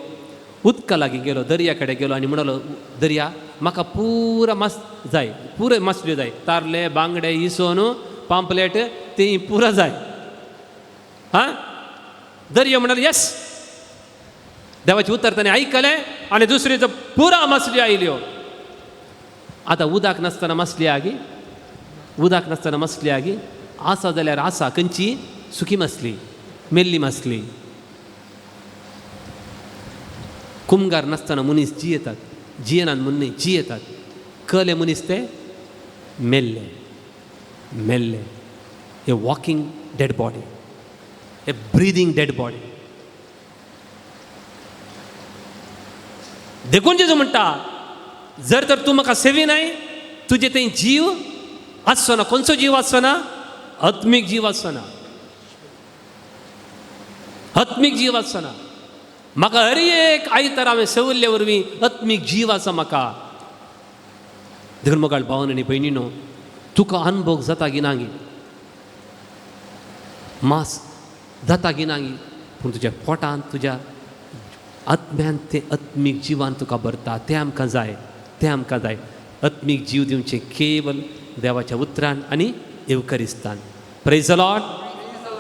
उदका लागीं गेलो, दर्या कडेन गेलो आनी म्हणालो, दर्या म्हाका पुरा मास जाय, पुरो मासल्यो जाय, तारले, बांगडे, इसोन, पांपलेट, ती पुरा जाय. हां, दर्या म्हणालो येस. देवाचें उतर ताणें आयकलें आनी दुसरे दिसा पुरा मासल्यो आयल्यो. आतां उदक नासतना मासली आगी? उदक नासतना मासली आगी? आसा जाल्यार आसा खंयची? सुकी मासली, मेल्ली मासली. कुमगार नासतना मनीस जियेतात, जियेनात म्हूण न्हय, जियेतात. कले मनीस ते मेल्ले, मेल्ले. A walking dead body, a breathing dead body. देखून जेजू म्हणटा, जर तर तूं म्हाका सेवी नाय, तुजे थंय जीव आसचो ना. खंयचो जीव आसचो ना? आत्मीक जीव आसचो ना, आत्मीक जीव आसचो ना. म्हाका हर एक आयतार हांवें सेवल्ले वरवीं आत्मीक जीव आसा म्हाका. देखून मोगाळ भावन आनी भयणीनो, तुका अनभोग जाता गी ना गी, मास जाता गी ना गी, पूण तुज्या पोटांत, तुज्या आत्म्यान तें आत्मीक जिवान तुका भरता. तें आमकां जाय, तें आमकां जाय. आत्मीक जीव दिवचें केवल देवाच्या उतरान आनी येवकरिस्तान. Praise Lord,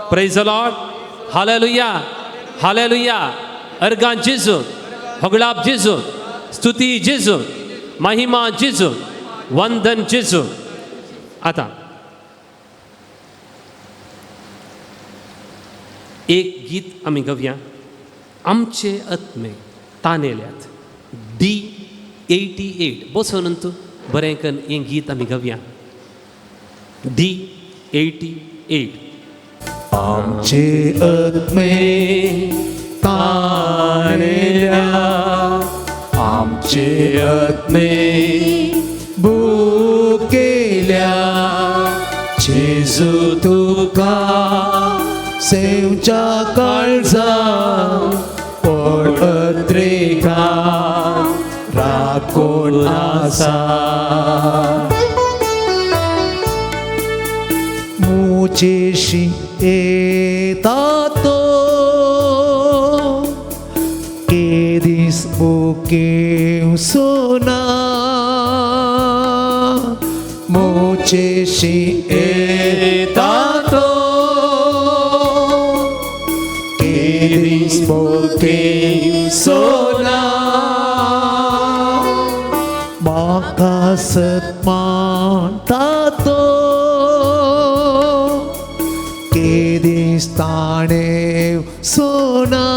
praise Lord, hallelujah, hallelujah. अर्गां जेजू, होगळाप जेजू, स्तुती जेजू, महिमा जेजू, वंदन जेजू. आतां एक गीत आमी गावया, आमचे आत्मे तानेल्यात, डी 88. बसोन तूं बरें करून हें गीत आमी गावया, डी 88. आमचे आत्मे तानेल्या, आमचे आत्मे भुकेल्या, जेजू तुका सेवच्या काळजा पडत्रेका राखून आसा. मुचेशी येता तो केदीस बुकेवसो ना, मुचेशी येता तो केदीस बुकेवसो ना, म्हाका सत्मानता तो केदीस ताणेव सोना,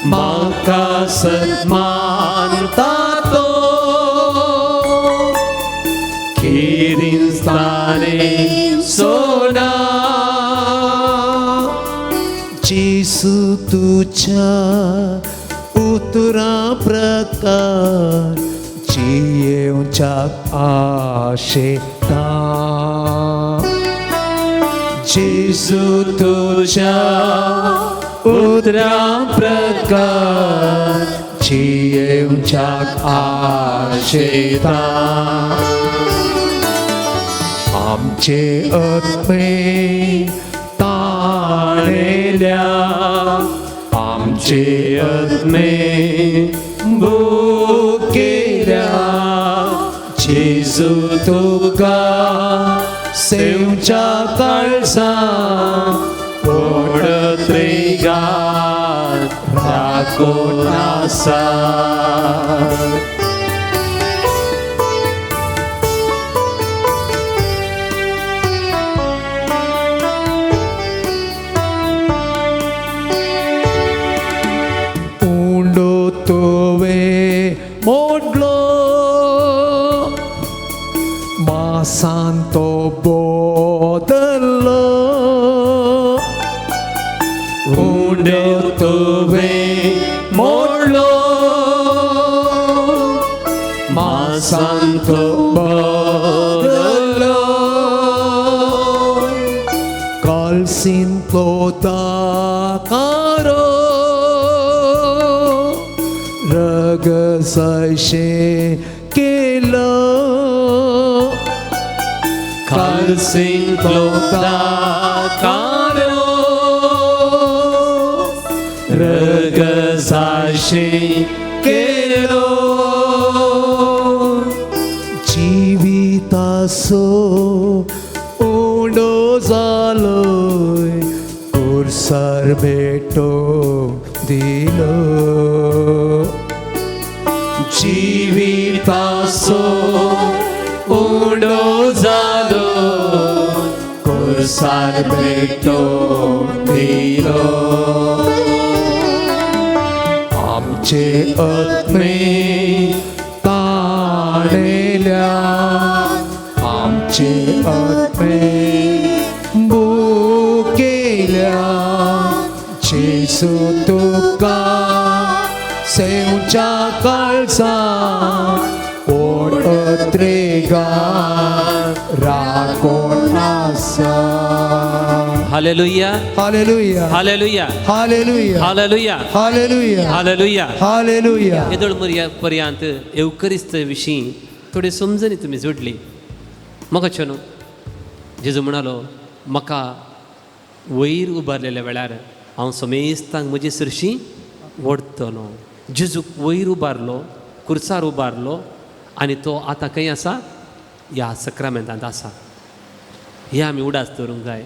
म्हाका सन्मानता तो केदीस ताणेव सोना. जेसू तुझ्या उतरा प्रकार जियेवच्याक आशेता, जेसू तुझ्या उतरा प्रकार जियेवच्याक आशेता. आमचे आत्मे ताणेल्या, आमचे आत्मे भुकेल्या, जेजू तुका सेवच्या काळजा पडत्रेगान राखून आसा. उंडो तुवें मोडलो, मासान तो बदल्लो, उंडो तुवें मोडलो, मासान तो बदल्लो, कालसींतलो दाकारो रगसायशें केलो, कालसींतलो दाकारो रगसायशें केलो. जिवितासो उंडो जालोय कुर्सार भेटो दिलो, जिवितासो उंडो जालो खुर्सार भेटोवन दिलो. आमचे आत्मे ताणेल्या, आमचे आत्मे भुकेल्या, जेजू तुका सेवच्या काळजा कोण अत्रेगा राखोन आसा. Hallelujah, hallelujah, hallelujah, hallelujah, hallelujah, hallelujah, hallelujah, hallelujah. येदोळ मुरया पर्यंत येवकरिस्त विशीं थोडी समजणी तुमी जोडली. म्हाका न्हू जेजू म्हणालो म्हाका वयर उबारलेल्या वेळार हांव समेस्तांक म्हजे सरशीं ओडटलो. जेजूक वयर उबारलो, कुर्सार उबारलो आनी तो आतां खंय आसा? ह्या सक्रामेंतांत आसा. हे आमी उडास दवरूंक जाय.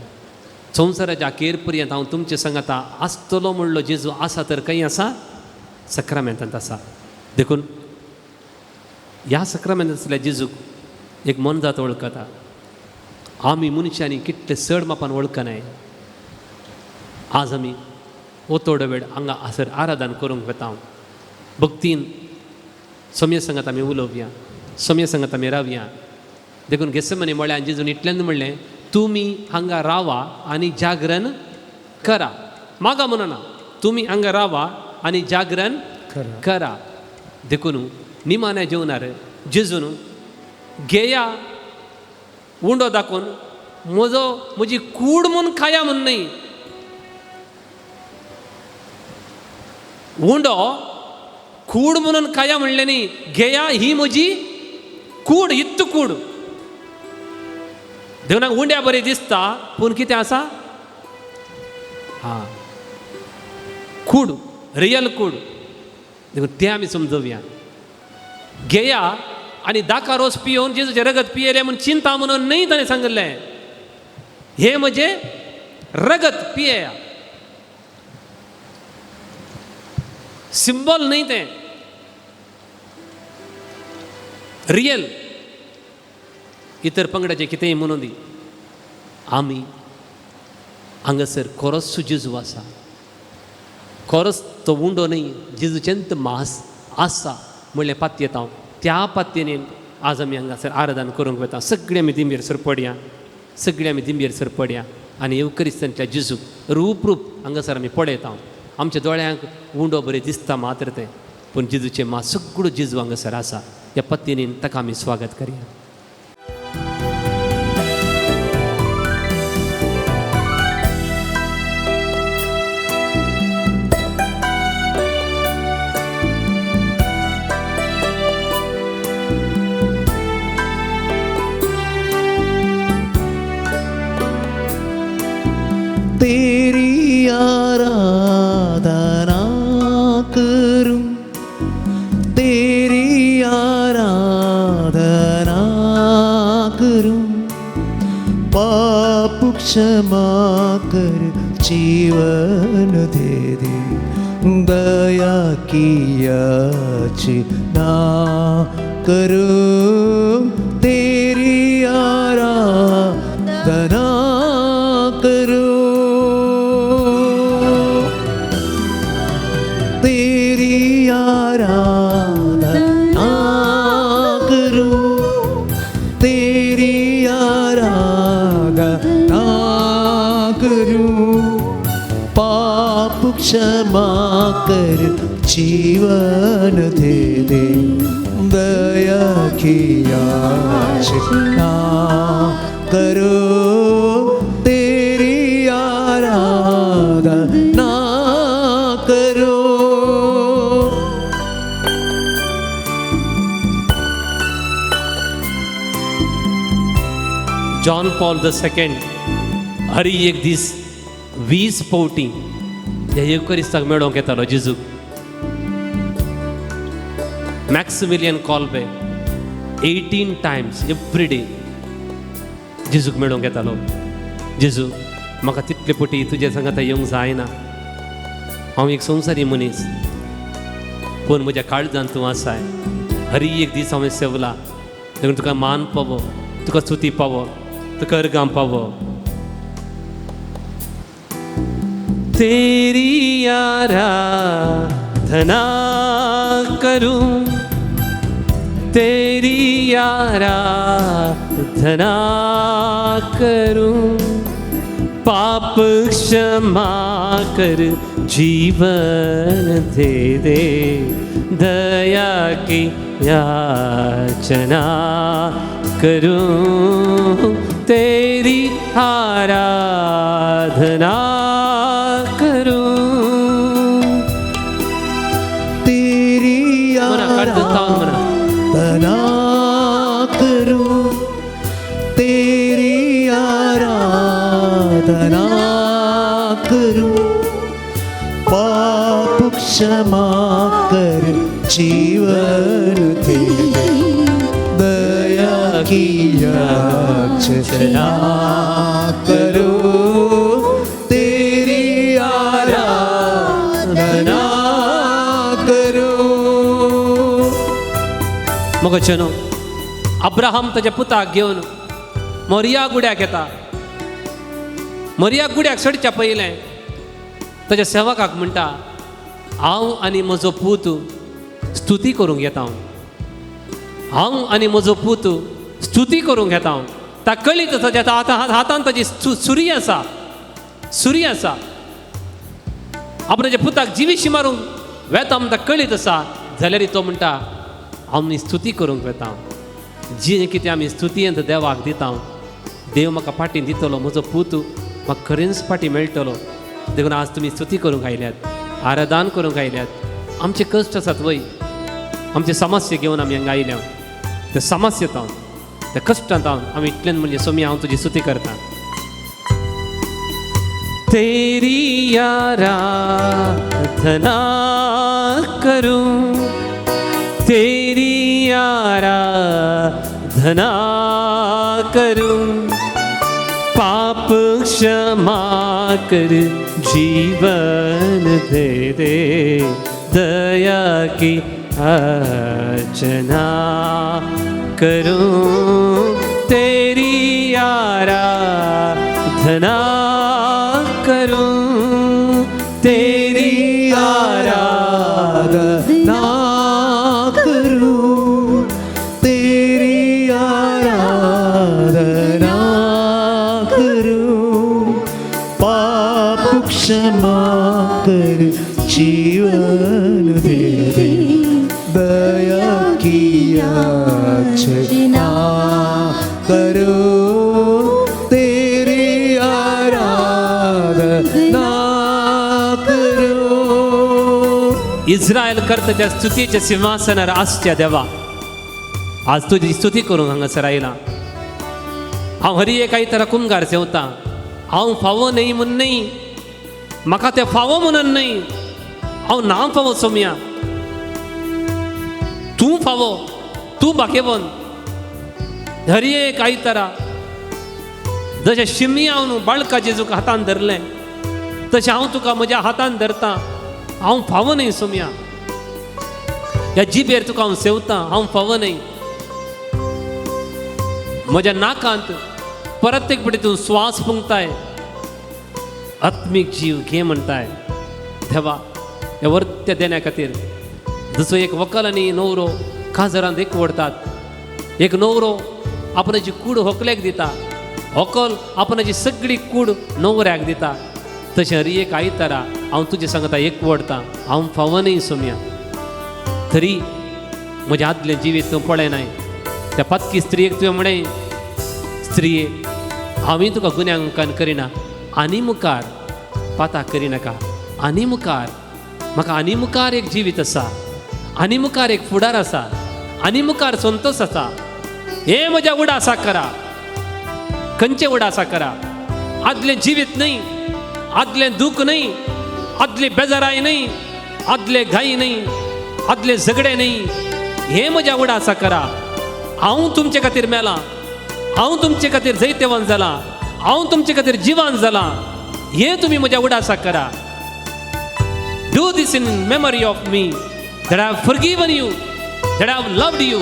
संवसाराच्या अखेर पर्यंत हांव तुमचे संगाता आसतलो म्हणलो जेजू आसा तर खंय आसा? सक्रामेंतांत आसा. देखून ह्या सक्रामेंतांत आसल्या जेजूक एक मनजात वळखता. आमी मनशांनी कितले चड मापान वळखनाय. आज आमी हो थोडो वेळ हांगा आसर आराधन करूंक वता. भक्तीन सोम्या संगात आमी उलोवया, सोम्या संगात आमी रावया. देखून गेसमनी म्हळ्यार जेजून इतल्यान म्हणलें तुमी हांगा रावा आनी जागरण करा. मागा म्हणना, तुमी हांगा रावा आनी जागरण करा. देखून निमाण्या जेवणार जेजून घेया उंडो दाखोवन म्हजो म्हजी कूड म्हूण खाया म्हूण न्हय, उंडो कूड म्हणून खाया म्हणलें न्ही, घेया ही म्हजी कूड, इत्त कूड. देखून उंड्या बरें दिसता पूण कितें आसा? हा, कूड, रियल कूड. देखून तें आमी समजोवया. घेया आनी दाका रोस पियोवन जेजूचें रगत पियेलें म्हूण चिंता म्हणून न्हय ताणें सांगिल्लें, हें म्हजें रगत पियेया. सिंबॉल न्हय तें, रियल. इतर पंगडाचें कितेंय म्हणून दी, आमी हांगासर खरोच जेजू आसा, खरोच तो उंडो न्हय, जेजूचेंच मास आसा म्हणलें पातयेता हांव. त्या पातयेन आज आमी हांगासर आराधन करूंक वता. सगळे आमी दिंबेर सर पडया, सगळे आमी दिंबेर सर पडया आनी येवकरिस्तांतल्या जेजूक रूप रूप हांगासर आमी पळयता. आमच्या दोळ्यांक उंडो बरें दिसता मात्र तें, पूण जेजूचें मास सगळो जेजू हांगासर आसा. ह्या पत्तीनीन ताका आमी स्वागत करया. तेरी आराधना करूं, तेरी आराधना करूं, पाप क्षमा कर जीवन दे दे, दया की याचना करूं, तेरी आराधना करूं, तेरी आराधना करूं, तेरी आराधना करूं, पाप क्षमा कर जीवन दे दे, दया की याचना करूं, तेरी आराधना करूं. John Paul the second Hari एक दीस 20 फावटी ह्या येवकरिस्ताक मेळोवंक येतालो जेजूक. मॅक्सिमिलियन कॉल्बे 18 टायम्स एवरी डे जेजूक मेळोवंक येतालो. जेजू म्हाका तितले पटी तुज्या सांगाता येवंक जायना, हांव एक संवसारी मनीस, पूण म्हज्या काळजान तूं आसाय. हरी एक दीस हांवें सेवला, देखून तुका मान पावो, तुका स्तुती पावो, तुका अर्गां पावो. तेरी आराधना करूं, तेरी आराधना करूं, पाप क्षमा कर जीवन दे दे, दया की याचना करूं, तेरी आराधना करूं, तेरी आराधना करूं, तेरी आराधना करूं, पाप क्षमा कर जीवन दे दे, दया की याचना करूं, तेरी आराधना करूं। मोगाचेनो, अब्राहम ताच्या पुताक घेवन मोरिया गुड्याक येता। मोरिया गुड्याक सडच्या पयलें ताच्या सेवकाक म्हणटा, हांव आनी म्हजो पूत स्तुती करूंक येता, हांव आनी म्हजो पूत स्तुती करूंक येता। ताका कळीत आसा ताच्या हातान ताची सुरी आसा, सुरी आसा, आपणाच्या पुताक जिवीशी मारूंक वेता म्हण ताका कळीत आसा, जाल्यार तो म्हणटा आमी स्तुती करूंक वेता। जी कितें आमी स्तुतींत देवाक दिता, देव म्हाका फाटीं दितलो, म्हजो पूत म्हाका खरेंच फाटीं मेळटलो। देखून आज तुमी स्तुती करूंक आयल्यात, आराधन करूंक आयल्यात। आमचे कश्ट आसात वय, आमचे समस्या घेवन आमी हांगा आयल्या, त्या समस्येंत हांव, त्या कश्टांत हांव आमी इतल्यान म्हणजे सोमी हांव तुजी स्तुती करता। तेरी आराधना करूं, तेरी आराधना करूं, पाप क्षमा कर जीवन दे दे, दया की अर्चना करूं, तेरी आराधना करूं, तेरी आराधना करूं, तेरी आराधना करूं, पाप क्षमा कर जीवन दे दे, दया की याचना करूं, तेरी आराधना करूं। इस्रायल करता त्या स्तुतीच्या सिंहासनार आसच्या देवा, आज तुजी स्तुती करूंक हांगासर आयला। हांव हरी एक आयतारा कुमगार जेवता, हांव फावो न्हय म्हूण न्हय, म्हाका तें फावो म्हणून न्हय, हांव ना फावो सोमया, तूं फावो, तूं भाग्यवंत। हरी एक आयतारा जशें शिमयान बाळका जेजूक हातान धरलें तशें हांव तुका म्हज्या हातान धरता। हांव फावो न्हय सोमया, ह्या जिबेर तुका हांव सेवतां, हांव फावो न्हय। म्हज्या नाकांत परत एक फावटी तूं श्वास फुंकताय, आत्मीक जीव घे म्हणटाय। देवा, ह्या वर्त्या देण्या खातीर जसो एक व्हंकल आनी न्हवरो काजरांत एकवडतात, एक न्हवरो आपणाची कूड व्हंकलेक दिता, व्हंकल आपणाची सगळी कूड न्हवऱ्याक दिता, तशें हरी एक आयतारा हांव तुजे सांगता एकवडता। हांव फावो न्हय सोमया, तरी म्हजें आदलें जिवीत तूं पळयनाय। त्या पातकी स्त्रियेक तुवें म्हणलें, स्त्रिये हांवें तुका गुन्यांवकार करिना, आनी मुखार पाता करिनाका, आनी मुखार म्हाका आनी मुखार एक जिवीत आसा, आनी मुखार एक फुडार आसा, आनी मुखार संतोश आसा। हे म्हज्या उडासा करा, खंयचे उडासा करा, आदलें जिवीत न्हय, आदलें दूख न्हय, आदली बेजाराय न्हय, आदले घाई न्हय, आदले झगडे न्हय, हे म्हज्या उडासा करा। हांव तुमचे खातीर मेलां, हांव तुमचे खातीर जैतवंत जालां, हांव तुमचे खातीर जिवान जालां, हे तुमी म्हज्या उडासा करा। Do this in memory of me, that I have forgiven you, that I have loved you.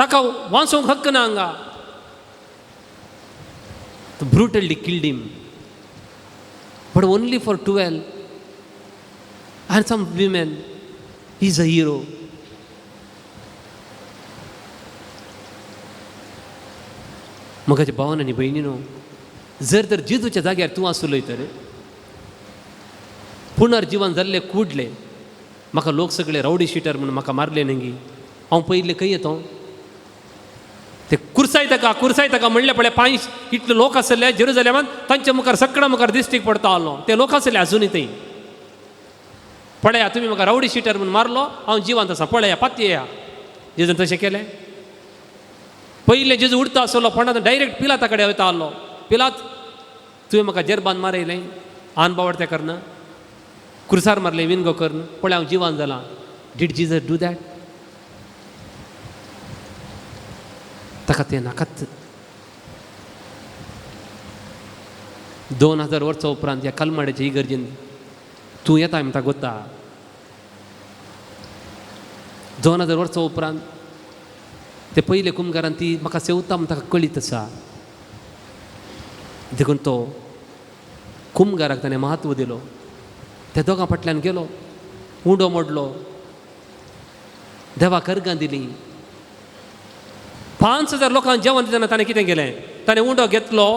ताका वाचोवंक हक्क ना हांगा. Brutally killed him, but only for 12 and some women is a hero. म्हज्या भावान आनी भयणीनो, जर तर जेजूच्या जाग्यार तूं आसलोय तर पुनर्जिवन जाल्ले कुडले म्हाका लोक सगळे रावडी शिटर म्हणून म्हाका मारले न्ही, हांव पयले खंय येतो? ते कुर्साय ताका, कुर्साय ताका म्हणले पळय पांच इतले लोक आसले जेरुजलेमान, तांच्या मुखार सगळ्या मुखार दिश्टीक पडता आसलो. ते लोक आसले आजुनूय थंय. पळया तुमी म्हाका रावडी शिटर म्हणून मारलो, हांव जिवंत आसा, पळया पातयेया. जेजून तशें केलें. पयलें जेजू उडता आसलो फोंडांत डायरेक्ट पिलाता कडेन वयता आसलो. पिलात, तुवें म्हाका जेरबान मारयलें, आन बावडते करना, कुर्सार मारलें, विनगो करून, पळय हांव जिवान जालां. Did Jesus do that? ताका तें नाकाच. 2000 वर्सां उपरांत ह्या कलमाड्याचे इगर्जेन तूं येता म्हणटा गोता. 2000 वर्सां उपरांत ते पयले कुमगारान ती म्हाका सेवता म्हण ताका कळीत आसा. देखून तो कुमगाराक ताणें म्हत्व दिलो. त्या दोगां फाटल्यान गेलो, उंडो मोडलो, देवाक अर्गां दिली. 5000 लोकांक जेवण दितना ताणें कितें केलें? ताणें उंडो घेतलो,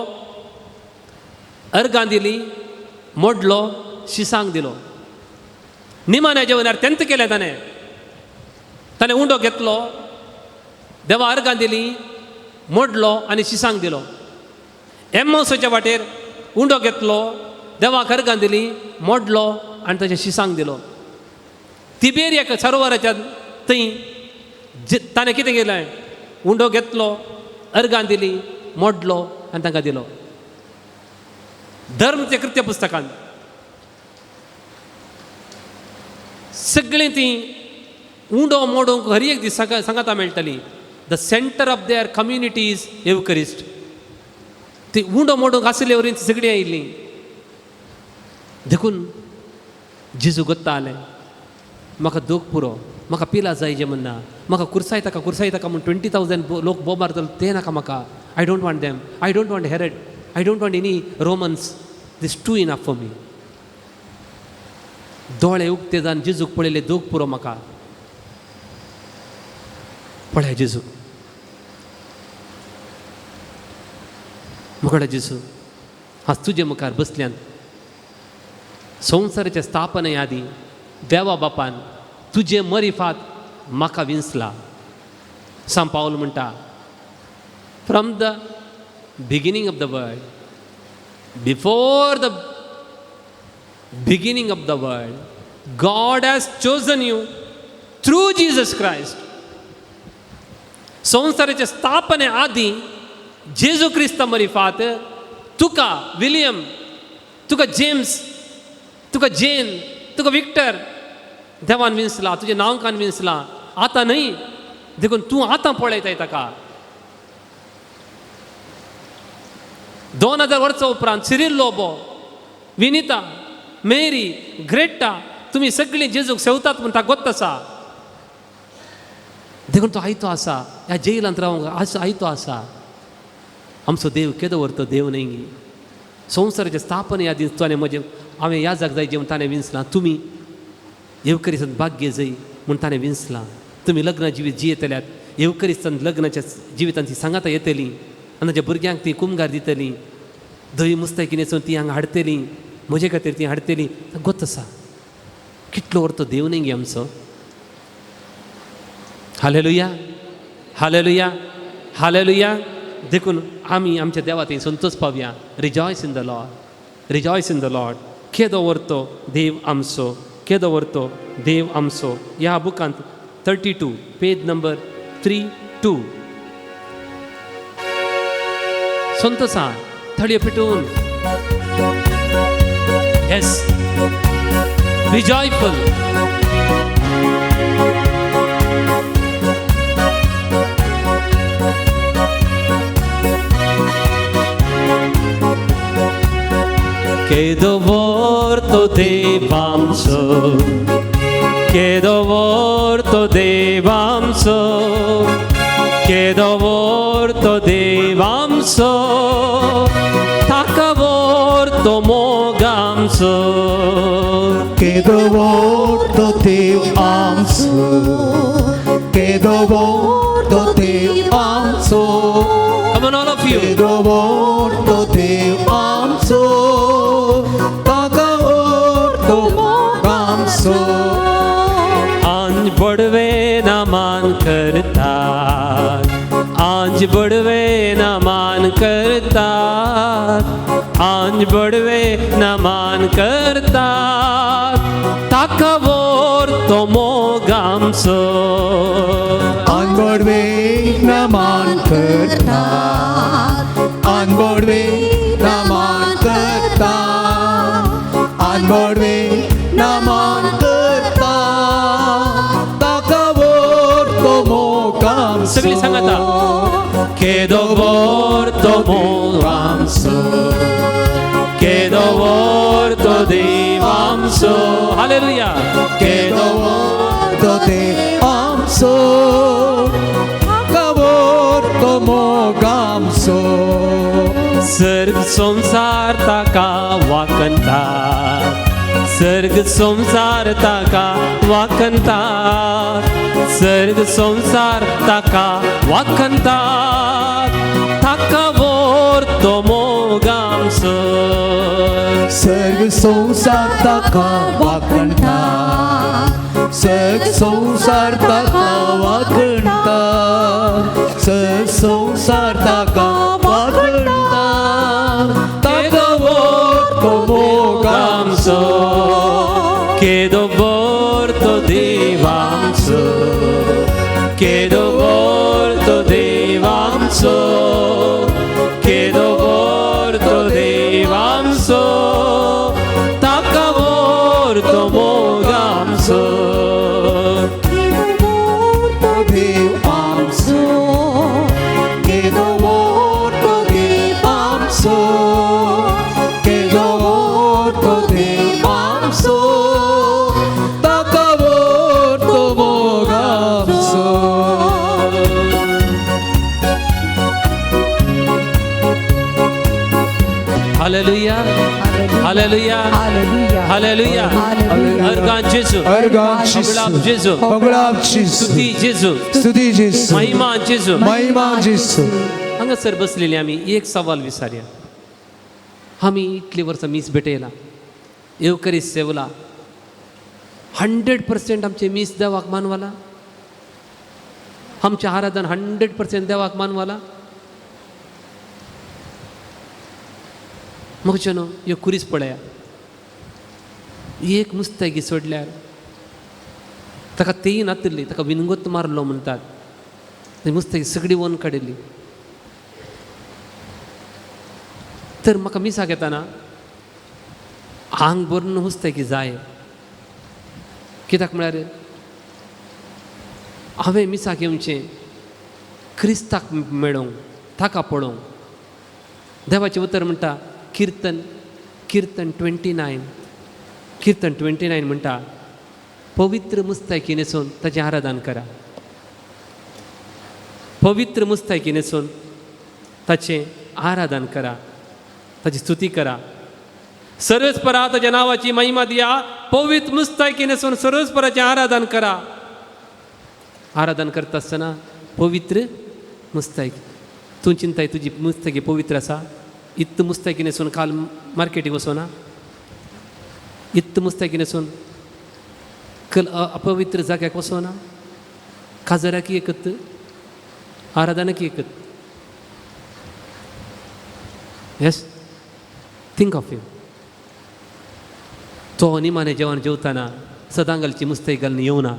अर्गां दिली, मोडलो, शिसांक दिलो. निमाण्या जेवणार तेंत केलें ताणें. ताणें उंडो घेतलो, देवा अर्गां दिली, मोडलो आनी शिसांक दिलो. एम्मावसाच्या वाटेर उंडो घेतलो, देवाक अर्गां दिली, मोडलो आनी ताच्या शिसांक दिलो. तिबेरिया सरोवराच्या थंय ताणें कितें केलें? उंडो घेतलो, अर्गां दिली, मोडलो आनी तांकां दिलो. धर्मचे कृत्य पुस्तकान सगळीं ती उंडो मोडूंक हर एक दीस सांगाता मेळटली. The centre of their community is Eucharist. ती उंडो मोडूंक आशिल्ले वरी ती सगळीं आयिल्लीं. देखून जेजू गोत्ता आलें, म्हाका दोग पुरो, म्हाका पिला जाय जे म्हणना, म्हाका कुर्साय ताका, कुर्साय ताका म्हूण 20,000 लोक बोब मारतलो तें नाका म्हाका. I don't want them, I don't want Herod, I don't want any Romans, this too enough for me. दोळे उक्ते जावन जेजूक पळयले, दोग पुरो म्हाका. पळय जेजू, मुखाडा जेजू आज तुजे मुखार बसल्यान. संवसाराच्या स्थापने आदीं देवा बापान तुजे मरिफात म्हाका विंचला. सांत पावल म्हणटा, from the beginning of the world, before the beginning of the world, God has chosen you through Jesus Christ. संवसाराच्या स्थापने आदीं जेजू क्रिस्ता मरिफात तुका विलियम, तुका जेम्स, तुका जेन, तुका विक्टर देवान विंचला, तुजें नांव कान विंचला. आतां न्हय, देखून तूं आतां पळयताय ताका. 2000 वर्सां उपरांत सिरील लोबो, विनिता, मेरी, ग्रेटा, तुमी सगळीं जेजूक सेवतात म्हूण ताका गोत्त आसा. देखून तो आयतो आसा, ह्या जेलांत रावंक आयतो आसा. आमचो देव केदो व्हरतो देव न्हय. संवसाराचे स्थापने आदीं ताणें म्हजें हांवें ह्या जाग जाय जेवण ताणें विंचलां. तुमी येवकरिस्तान भाग्य जय म्हूण ताणें विंचलां. तुमी लग्न जिवीत जियेतल्यात, येवकरिस्तान लग्नाच्या जिवितांत ती सांगाता येतली आनी ताच्या भुरग्यांक ती कुमगार दितली, धवी मुस्तायकी न्हेसून ती हांगा हाडटली, म्हजे खातीर ती हाडटली. गोत आसा कितलो व्हरतो देव न्हय गे आमचो. Hallelujah, hallelujah, hallelujah. देखून आमी आमच्या देवा थंय Santosh पावया. Rejoice in the Lord, rejoice in the Lord. केदो व्हरतो देव आमचो, केदो व्हरतो देव आमचो. ह्या बुकांत 32 पेज नंबर 32. संतोषा थळयो पेटून. Yes, be joyful. केदो व्हरतो देव आमचो, केदो व्हरतो देव आमचो, केदो व्हड तो देव आमचो, ताका व्हड तो मोग आमचो. केदो व्हड तो देव आमचो, केदो व्हड तो देव आमचो. Come on, all of you. केदो व्हड तो देव आमचो, ताका व्हड तो मोग आमचो. आंज बडवे ना मान करतात, आंज बडवे ना मान करतात, आंज बडवे ना मान करतात, ताका व्हड तो मोग आमचो. आनबडवे नमान करतात, आनबडवे नमान करतात, आनबडवे नमान करतात, ताका व्हड तो मोग आमचो. सगळीं सांगाता. केदो व्हड तो मोग आमचो, केदो व्हड तो देव आमचो. हालेलुया. केदो व्हड तो देव आमचो, ताका व्हड तो मोग आमचो. सर्ग संवसार ताका वाकंता, सर्ग संवसार ताका वाकंता, सर्ग संवसार ताका वाकंता, ताका व्हड तो मोग आमचो. सर्ग संवसार ताका वाकणता, सर्ग संवसार ताका वाकणता, सर्ग संवसार ताका वाकणता, ताका व्हड तो मोग आमचो. केदो व्हड तो देव आमचो, केदो व्हड तो देव आमचो, केदो व्हड तो देव आमचो, ताका व्हड तो मोग आमचो. तो देव आमचो, केदो व्हड तो देव आमचो, केदो व्हड तो देव आमचो, ताका व्हड तो मोग आमचो. Hallelujah, hallelujah, hallelujah. अर्गां जेजू, अर्गां होगडाप जेजू, होगडाप जेजू, स्तुती जेजू, स्तुती जेजू, महिमा जेजू, महिमा जेजू. हांगासर बसलेली आमी एक सवाल विचारया. आमी इतली वर्सां मीस भेटयला, येवकरी सेवला, 100% आमचें मीस देवाक मानवाला, आमचें आराधन 100% देवाक मानवाला. म्हजें न्हू ह्यो कुरीस पळया, एक मुस्तायकी सोडल्यार ताका तेय नातिल्ली, ताका विनगोत मारलो म्हणटात, ती मुस्तायकी सगळी वन काडिल्ली. तर म्हाका मिसाक येताना आंग भरून मुस्तायकी जाय, कित्याक म्हळ्यार हांवें मिसाक येवचें क्रिस्ताक मेळोवंक, ताका पळोवंक. देवाचें उतर म्हणटा, किर्तन, किर्तन 29, किर्तन 29 म्हणटा, पवित्र मुस्तायकी न्हेसून ताचें आराधन करा, पवित्र मुस्तायकी न्हेसून ताचें आराधन करा, ताची स्तुती करा. सर्वेस्परा ताच्या नांवाची महिमा दिया, पवित्र मुस्तायकी न्हेसून सर्वेस्पराचें आराधन करा. आराधन करता आसतना पवित्र मुस्तायकी, तूं चिंताय तुजी मुस्तायकी पवित्र आसा, इत्त मुस्तायकी न्हेसून काल मार्केटीक वचोना, इत्त मुस्तायकी न्हेसून कल अपवित्र जाग्याक वचोना, काजराक एकत, आराधनाक एकत. Yes, think of you. तो निमाणे जेवण जेवताना सदां घालची मुस्तायकी घालून येवना,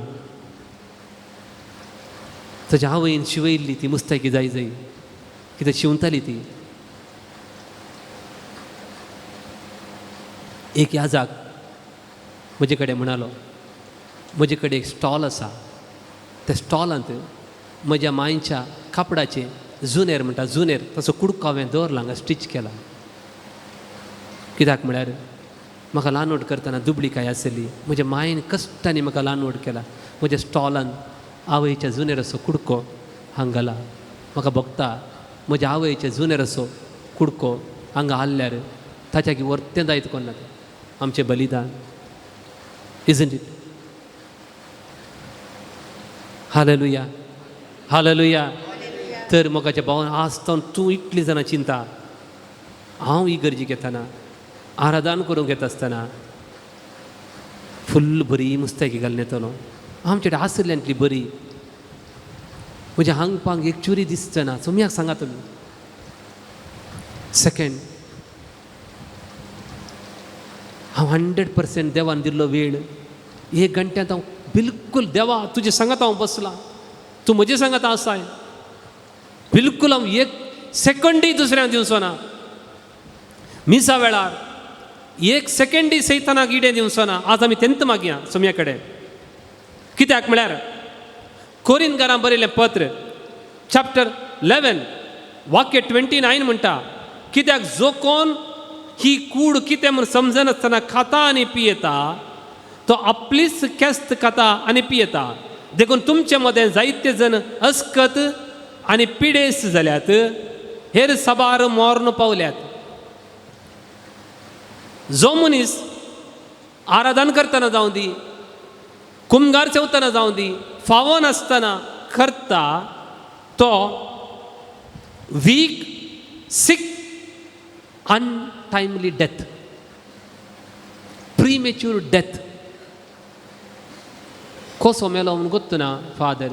ताच्या आवयन शिवयल्ली ती मुस्तायकी जाय जाय, कित्याक शिंवताली ती. एक याजाक म्हजे कडेन म्हणालो, म्हजे कडेन एक स्टॉल आसा, त्या स्टॉलांत म्हज्या मांयच्या कापडाचें जुनेर म्हणटा, जुनेर तसो कुडको हांवें दवरला हांगा स्टिच केला. कित्याक म्हळ्यार म्हाका ल्हान करतना दुबळी काय आसली, म्हज्या मायन कश्टांनी म्हाका ल्हान केला. म्हज्या स्टॉलान आवयच्या जुनेर असो कुडको हांगा घाला. म्हाका भोगता म्हज्या आवयचे जुनेर असो कुडको हांगा हाल्ल्यार ताच्या की वर्तें जायत कोण ना आमचें बलिदान. Isn't it? Hallelujah, hallelujah. तर मोगाच्या भावान आज तूं इतली जाणां चिंता, हांव ही गरजेक येतना आराधन करूंक येता आसतना फुल्ल बरी मुस्तायकी घालून येतलो. आमचे कडेन आशिल्ल्यांतली बरी म्हज्या हांग पांग एक चुरी दिसचना. सोम्याक सांगा तुमी. सेकेंड, हांव 100% देवान दिल्लो वेळ एक घंट्यांत हांव बिलकूल देवा तुजे सांगात हांव बसलां, तूं म्हजे सांगात आसाय, बिलकूल हांव एक सेकंडय दुसऱ्यांक दिवचो ना. मिसा वेळार एक सेकंडय सैतानाक इडें दिवचो ना. आज आमी तेंत मागया सोम्या कडेन. कित्याक म्हळ्यार कोरिनकारां बरयलें पत्र चॅप्टर 11 वाक्य 29 म्हणटा, कित्याक जो कोण ही कूड कितें म्हूण समजनासतना खाता आनी पियेता तो आपलीच केस्त खाता आनी पियेता. देखून तुमचे मदें जायते जण अस्कत आनी पिडेस जाल्यात, हेर साबार मोर्न पावल्यात. जो मनीस आराधन करतना जावं दी, कुमगार चेवतना जावं दी, फावो नासतना करता तो weak, sick, untimely death, premature death. कसो मेलो म्हूण गोत्तू ना फादर,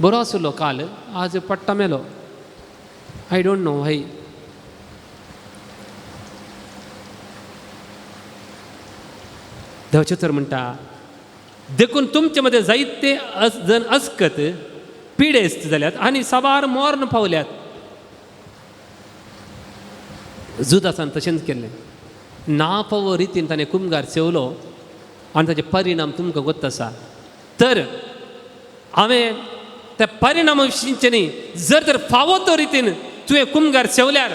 बरो आसलो काल, आज पडटा मेलो. I don't know why. देवाचें तर म्हणटा, देखून तुमचे मदें जायते जण अस्कत पिडेस्त जाल्यात आनी साबार मोर्न पावल्यात. जुदासान तशेंच केल्लें, ना फावो रितीन ताणें कुमगार सेवलो आनी ताचे परिणाम तुमकां गोत्त आसा. तर हांवें त्या परिणामा विशींचे न्ही, जर तर फावो तो रितीन तुवें कुमगार सेवल्यार,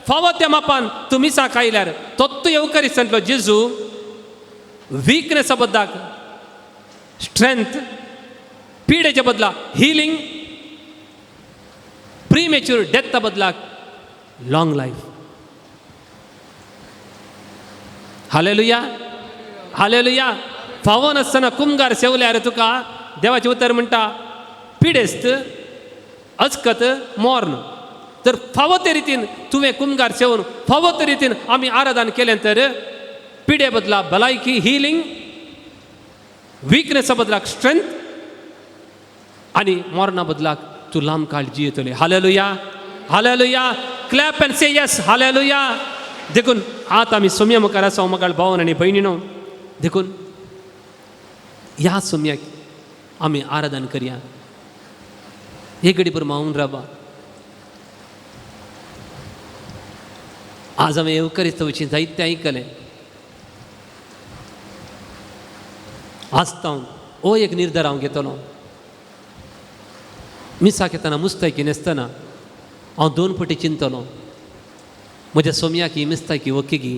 फावो त्या मापान तूं मिसाक आयल्यार, तोत्तू येवकरिस्तांतलो जेजू विकनेसा बदलाक स्ट्रेंथ, पिडेच्या बदला हिलींग, प्रीमेच्युअर डेथा बदलाक लाँग लायफ. Hallelujah, hallelujah. फावो नासतना कुमगार सेवल्यार तुका देवाचें उतर म्हणटा पिडेस्त, अचकत, मोर्न. तर फावो ते रितीन तुवें कुमगार सेवन फावो ते रितीन आमी आराधन केलें तर पिडे बदला भलायकी, हिलींग, विकनेसा बदलाक स्ट्रेंथ आनी मरणा बदलाक तूं लांब काळ जियेतली. Hallelujah, hallelujah. Clap and say yes, hallelujah. देखून आतां आमी सोम्या मुखार आसा मगाळ भावन आनी भयणीनो, देखून ह्या सोम्याक आमी आराधन करया. एक घडीभर मावून रावा. आज हांवें येवकरिस्त विशीं जायतें आयकलें. आज तावन हो एक निर्धार हांव घेतलो, मिसाक येतना मुस्तायकी न्हेसतना हांव दोन पटी चिंतलो, म्हज्या सोम्याक ही मिस्तायकी ओकेगी.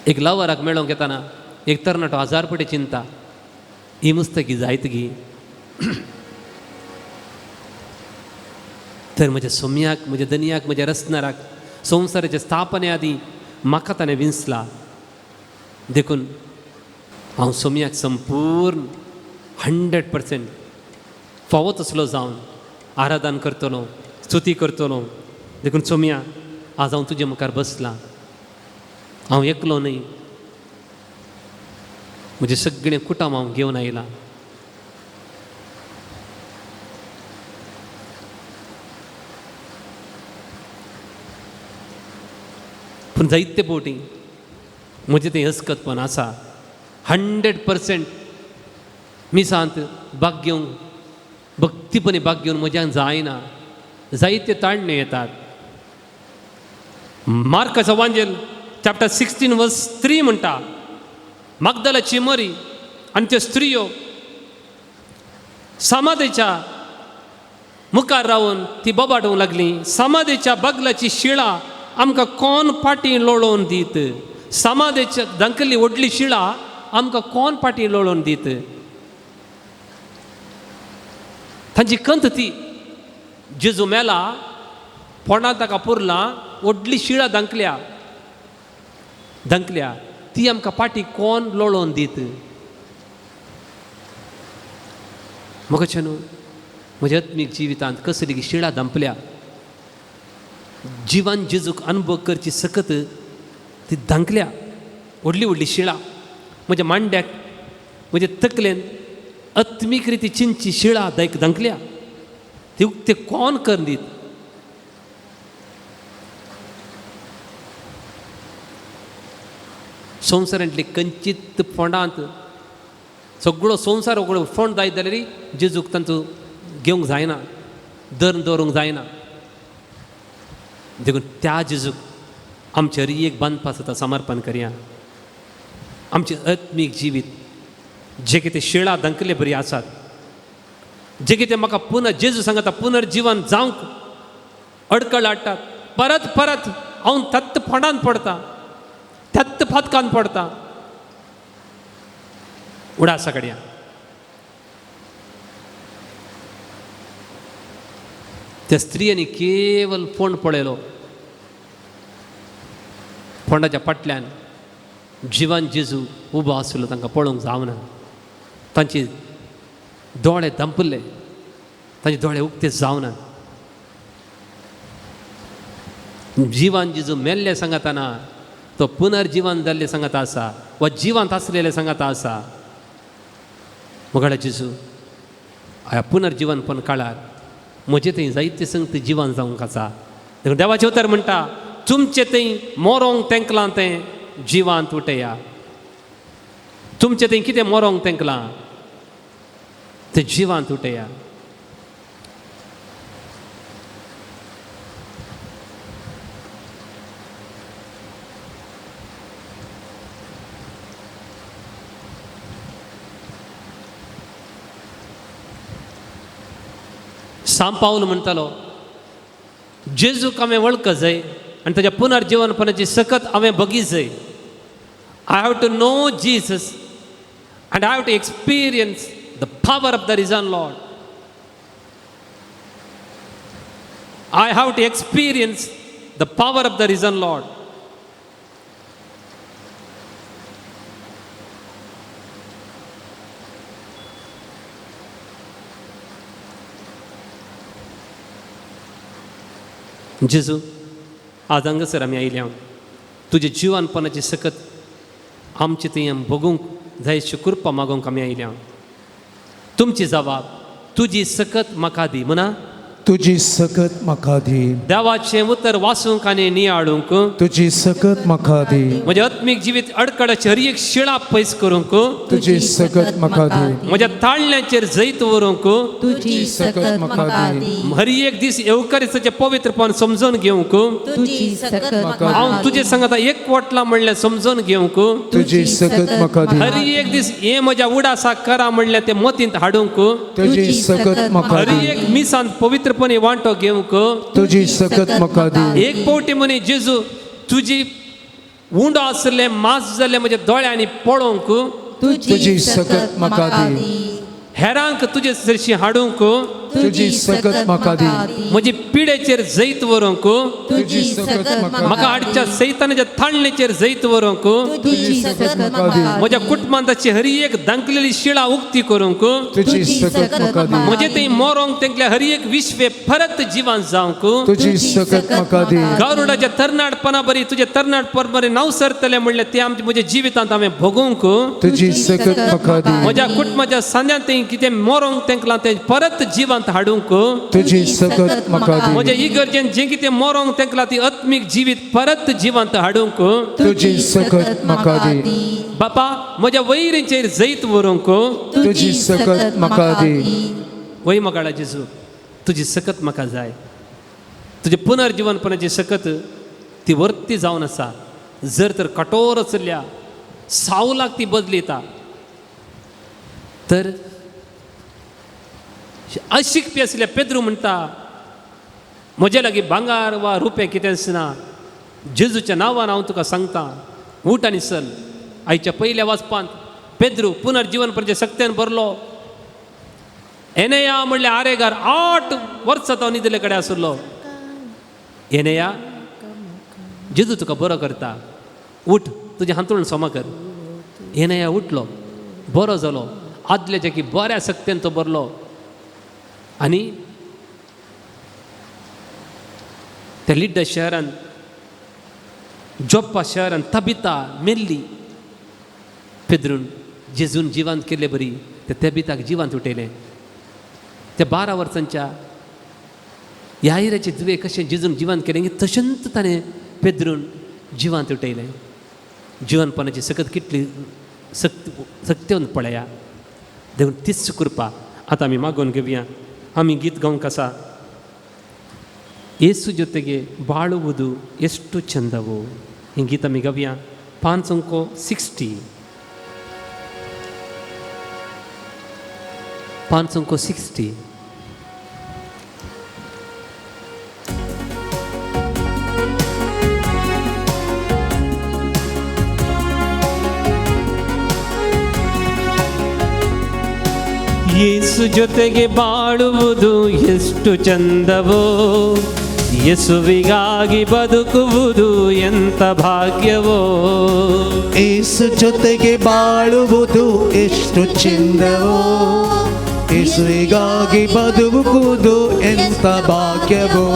एक लवराक मेळोंक येतना एक तरणाटो 1000 पटी चिंता, ही मुस्तायकी जायत गी. तर म्हज्या सोम्याक, म्हज्या दनयाक, म्हज्या रसनाराक संवसाराचे स्थापने आदी म्हाका ताणें विंचला. देखून हांव सोम्याक संपूर्ण 100% फावो तसलो जावन आराधन करतलो, स्तुती करतलो. देखून सोम्या, आज हांव तुजे मुखार बसलां, हांव एकलो न्हय, म्हजें सगळें कुटुंब हांव घेवन आयलां. पूण जायते फावटी म्हजें तें अस्कतपण आसा. 100% मिसांत भाग घेवंक, भक्तीपणी भाग घेवन म्हज्यान जायना, जायते ताळणे येतात. मार्काचो वांजेल चॅप्टर 16 वर्स 3 म्हणटा, मागदालाची मरी आनी त्यो स्त्रियो समाधेच्या मुखार रावन ती बोबाटूंक लागली. समाधेच्या बगलाची शिळा आमकां कोण फाटीं लोळोवन दीत, समाधेच्या दांकली व्हडली शिळा आमकां कोण फाटीं लोळोवन दीत. तांची कंत ती जेजू मेला, फोंडांत ताका पुरला, व्हडली शिळा धांकल्या धांकल्या, ती आमकां पाटी कोण लोळोवन दीत? म्हाका न्हू म्हज्या आत्मीक जिवितांत कसली शिळा धांपल्या, जिवान जेजूक अनुभव करची सकत ती धांकल्या, व्हडली व्हडली शिळा म्हज्या मांड्याक, म्हज्या तकलेन आत्मीक रिती चिंची शिळा धांकल्या, ती उक्ते कोण करून दीत? संवसारांतले कंचीत फोंडांत सगळो संवसार उगडो फोंड जायत जाल्यार जेजूक तांचो घेवंक जायना, धरून दवरूंक जायना. देखून त्या जेजूक आमचे एक बांदपा आसा समर्पण करया. आमचें आत्मीक जिवीत जे कितें शिळा धांकले बरी आसात, जे कितें म्हाका पुनर जेजू सांगता पुनर्जिवन जावंक अडकळ हाडटात, परत परत हांव तत्त फोंडान पडटा, तत्त फातकान पडटा. उडासा कडया त्या स्त्रियांनी केवल फोंड पळयलो, फोंडाच्या फाटल्यान जिवान जेजू उबो आसलो, तांकां पळोवंक जावना. तांचे दोळे धांपिल्ले, तांचे दोळे उक्ते जावना. जिवान जेजू मेल्ले सांगतना तो पुनर्जिवन जाल्ले सांगता आसा वा जिवांत आसलेले सांगता आसा. मोगाळ्या जेजू ह्या पुनर्जिवन पण काळार म्हजे थंय जायते संगत जिवन जावंक आसा. देखून देवाचें उतर म्हणटा तुमचे थंय मोरोंक तेंकलां तें जिवांत उठया. तुमचे थंय कितें मोरोंक तेंकलां तें जिवांत उठया. सांव पावल म्हणटालो जेजूक हांवें वळख जाय आनी ताच्या पुनर्जिवनपणाची सकत हांवें बगी जाय. I have to know Jesus and I have to experience the power of the risen Lord. I have to experience the power of the risen Lord. जेजू आज हांगासर आमी आयल्या तुजे जिवानपणाची सकत आमचे थंय भोगूंक जायशी कृपा मागोवंक आमी आयल्या. तुमची जबाब तुजी सकत म्हाका दी म्हणा. तुजी सकत म्हाका दी. देवाचें उतर वाचूंक आनी नियाळूंक तुजी सकत म्हाका दी. म्हज्या आत्मीक जिवीत अडकळाची हर एक शिळा पयस करूंक तुजी सकत म्हाका दी. म्हज्या ताळण्याचेर जैत व्हरूंक तुजी सकत म्हाका दी. हर एक दीस येवकारीसाचें पवित्रपण समजून घेवंक तुजी सकत म्हाका हांव तुजे सांगता एक वटला म्हणल्यार समजून घेवंक तुजी सकत म्हाका दी. हर एक दीस हे म्हज्या उडासा करा म्हणल्यार ते मतींत हाडूंक तुजी सकत म्हाका हर दी. एक मिसान पवित्रपणे वांटो घेवंक तुजी सकत म्हाका दी. एक पावटी म्हणी जेजू तुजी उंडो आसले मांस जाल्ले म्हज्या दोळ्यांनी पळोवंक तुजी सकत म्हाका दी. हेरांक तुजे सरशी हाडूंक तुजी सकत म्हाका दी. म्हजी पिडेचेर जैत व्हरूंक तुजी सकत म्हाका म्हाका हाडच्या सैतानाच्या थाळणेचेर जैत व्हरूंक तुजी सकत म्हाका दी. म्हज्या कुटुंबांताची हर एक दांकलेली शिळा उक्ती करूंक तुजी सकत म्हाका दी. म्हजे थंय मोरोंक तेंकल्या हर एक विश्वे परत जिवन जावंक तुजी सकत म्हाका दी. गारुडाच्या तरणाटपणा बरी तुजे तरणाटपण बरी नांव सरतलें म्हणल्यार तें आमच्या म्हज्या जिवितांत हांवें भोगूंक तुजी सकत म्हाका दी. म्हज्या कुटुंबाच्या सांद्यांत थंय कितें मोरोंक तेंकलां तें परत जिवंत हाडूंक तुजी सकत म्हाका दी. म्हज्या इगर्जेन जें कितें मोरोंक तेंकलां ती आत्मीक जिवीत परत जिवंत हाडूंक तुजी सकत म्हाका दी. बापा म्हज्या वैरींचेर जैत व्हरूंक तुजी सकत म्हाका दी. वय मगाळा जेजू तुजी सकत म्हाका जाय. तुजे पुनर्जिवनपणाची सकत ती वर्ती जावन आसा. जर तर कठोर आसल्या सावलाक ती बदलिता तर अशिकपी आसल्या पेद्रू म्हणटा म्हज्या लागीं भांगार वा रुपें कितेंच ना, जेजूच्या नांवान हांव तुका सांगता उठ आनी चल. आयच्या पयल्या वाचपांत पेद्रू पुनर्जिवनपणाच्या सक्त्यान भरलो. एनेया म्हणल्यार आरेगार 8 वर्सां तो न्हिदले कडेन आशिल्लो. एनेया, जेजू तुका बरो करता, उठ, तुजें हांतूण सोमा कर. एनेया उठलो, बरो जालो. आदल्या की बऱ्या सक्तेन तो बरलो आनी त्या लिड्डा शहरान, जोप्पा शहरान तबिता मेल्ली. पेद्रून जेजून जिवांत केल्ले बरी त्या तबिताक जिवांत उठयलें. त्या 12 वर्सांच्या यायराचे धुवे कशें जेजून जिवांत केलें, तशेंच ताणें पेद्रून जिवांत उठयलें. जिवनपणाची सकत कितली सक्त सक्तेवन पळया. देखून तीच कृपा आतां आमी मागून घेवया. आमी गीत गावंक आसा, ಯೇಸು ಜೊತೆಗೆ ಬಾಳುವುದು ಎಷ್ಟು ಚಂದವೋ. ಈ ಗೀತ आमी गावया, पांच अंको 60, पांच अंको 60. ಯೇಸು ಜೊತೆಗೆ ಬಾಳುವುದು ಎಷ್ಟು ಚಂದವೋ, ಯೇಸುವಿಗಾಗಿ ಬದುಕುವುದು ಎಂತ ಭಾಗ್ಯವೋ. ಏಸು ಜೊತೆಗೆ ಬಾಳುವುದು ಎಷ್ಟು ಚೆಂದವೋ, ಯೇಸುವಿಗಾಗಿ ಬದುಕುವುದು ಎಂತ ಭಾಗ್ಯವೋ.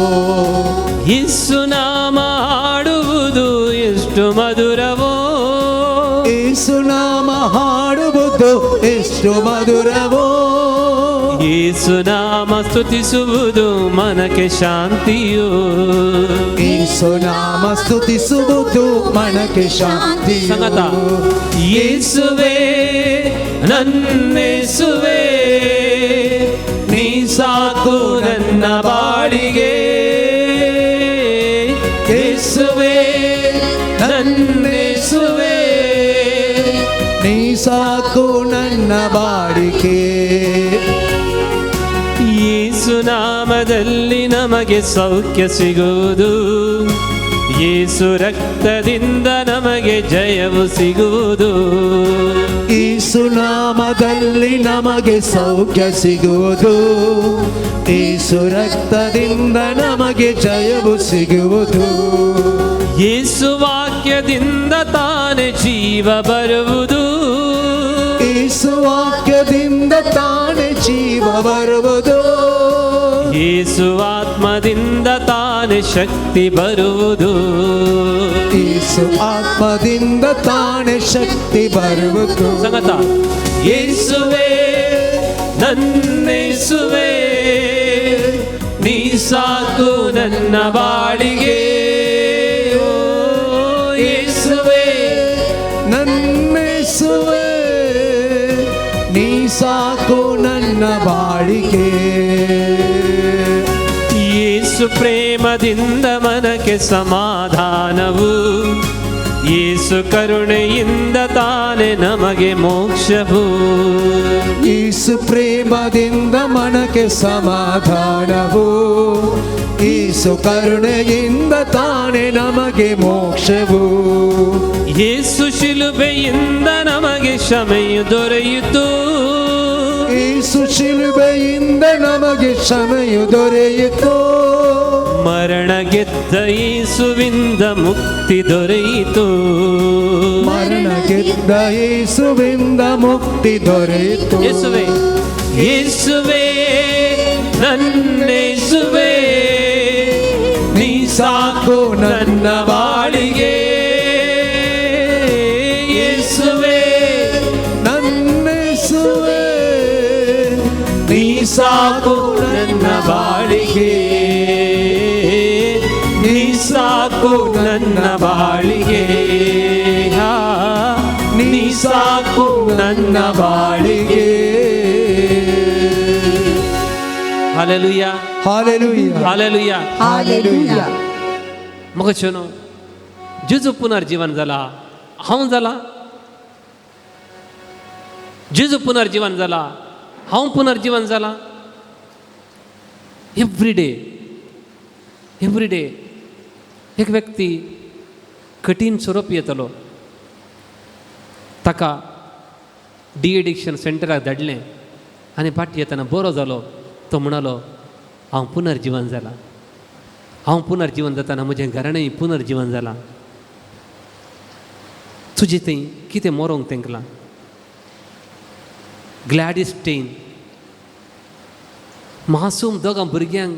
ಯೇಸು ನಾಮ ಹಾಡುವುದು ಎಷ್ಟು ಮಧುರವೋ, ಏಸು ನಾಮ ಹಾಡುವುದು ಎಷ್ಟು ಮಧುರವೋ, ಯೇಸು ನಾಮ ಸ್ತುತಿಸುವುದು ಮನಕ್ಕೆ ಶಾಂತಿಯು, ಏಸು ನಾಮ ಸ್ತುತಿಸುವುದು ಮನಕ್ಕೆ ಶಾಂತಿ. ಸಂಗತ. ಯೇಸುವೆ, ನನ್ನೇಸುವೆ, ನೀ ಸಾಕು ನನ್ನ ಬಾಳಿಗೆ. ಯೇಸುವೆ, ನನ್ನೇಸುವೆ, ನೀ ಸಾಕು ನನ್ನ ಬಾಳಿಗೆ. ಯೇಸು ನಾಮದಲ್ಲಿ ನಮಗೆ ಸೌಖ್ಯ ಸಿಗುವುದು, ಯೇಸು ರಕ್ತದಿಂದ ನಮಗೆ ಜಯವು ಸಿಗುವುದು. ಯೇಸು ನಾಮದಲ್ಲಿ ನಮಗೆ ಸೌಖ್ಯ ಸಿಗುವುದು, ಯೇಸು ರಕ್ತದಿಂದ ನಮಗೆ ಜಯವು ಸಿಗುವುದು. ಯೇಸು ವಾಕ್ಯದಿಂದ ತಾನೆ ಜೀವ ಬರುವುದು, ಯೇಸು ವಾಕ್ಯದಿಂದ ತಾನೆ ಜೀವ ಬರುವುದು, ಯೇಸು ಆತ್ಮದಿಂದ ತಾನೆ ಶಕ್ತಿ ಬರುವುದು. ಯೇಸು ಆತ್ಮದಿಂದ ತಾನೆ ಶಕ್ತಿ ಬರುವುದು. ಸಂಗತ. ಯೇಸುವೆ, ನನ್ನೇಸುವೆ, ನೀ ಸಾಕು ನನ್ನ ಬಾಳಿಗೆ. ಓ ಯೇಸುವೆ, ನನ್ನೇಸುವೆ, ನೀ ಸಾಕು ನನ್ನ ಬಾಳಿಗೆ. ಯೇಸು ಪ್ರೇಮದಿಂದ ಮನಕ್ಕೆ ಸಮಾಧಾನವು, ಯೇಸು ಕರುಣೆಯಿಂದ ತಾನೆ ನಮಗೆ ಮೋಕ್ಷವು. ಯೇಸು ಪ್ರೇಮದಿಂದ ಮನಕ್ಕೆ ಸಮಾಧಾನವು, ಯೇಸು ಕರುಣೆಯಿಂದ ತಾನೆ ನಮಗೆ ಮೋಕ್ಷವು. ಯೇಸು ಶಿಲುಬೆಯಿಂದ ನಮಗೆ ಕ್ಷಮೆಯು ದೊರೆಯಿತು, ಯೇಸು ಶಿಲುಬೆಯಿಂದ ನಮಗೆ ಕ್ಷಮೆಯು ದೊರೆಯಿತು, ಮರಣ ಗೆದ್ದ ಯೇಸುವಿಂದ ಮುಕ್ತಿ ದೊರೆಯಿತು. ಮರಣ ಗೆದ್ದ ಯೇಸುವಿಂದ ಮುಕ್ತಿ ದೊರೆಯಿತು. ಯೇಸುವೆ, ಯೇಸುವೆ, ನನ್ನೇಸುವೆ, ನೀ ಸಾಕು ನನ್ನ ಬಾಳಿಗೆ. ಯೇಸುವೆ, ನನ್ನೇಸುವೆ, ನೀ ಸಾಕು ನನ್ನ ಬಾಳಿಗೆ, ನೀ ಸಾಕು ನನ್ನ ಬಾಳಿಗೆ, ಹಾ, ನೀ ಸಾಕು ನನ್ನ ಬಾಳಿಗೆ. Hallelujah. Hallelujah. Hallelujah. Hallelujah. म्हाका न्हू, जेजू पुनर्जीवन जाला, हांव जाला. जेजू पुनर्जीवन जाला, हांव पुनर्जीवन जाला. एवरी डे, एवरी डे एक व्यक्ती कठीण सोरो पियेतलो, ताका डी एडिक्शन सेंटराक धाडलें. आनी फाटी येतना बरो जालो. तो म्हणालो हांव पुनर्जिवन जाला, हांव पुनर्जिवन जाताना म्हजें घराणें पुनर्जिवन जालां. तुजें थंय कितें मरोंक तेंकलां? ग्लॅडीस स्टेन मासूम दोगां भुरग्यांक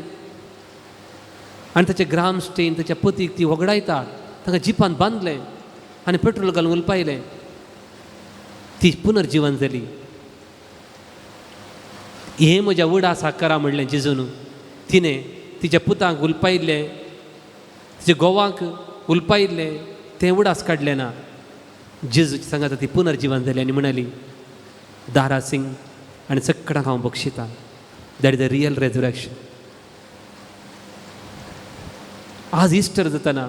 आनी ताचे ग्राम स्टेन ताच्या पतीक ती वगडायता. तांकां जिपान बांदलें आनी पेट्रोल घालून उलपायलें. ती पुनर्जिवन जाली. हें म्हज्या उडास करा म्हणलें जेजून. तिणें तिच्या पुतांक उलपायिल्लें, तिच्या घोवांक उलपायिल्लें, तें उडास काडलें ना. जेजूची सांगाता ती पुनर्जिवन जाली आनी म्हणाली दारा सिंग आनी सकडांक हांव बक्षितां. That is a real resurrection. आज इस्टर जाताना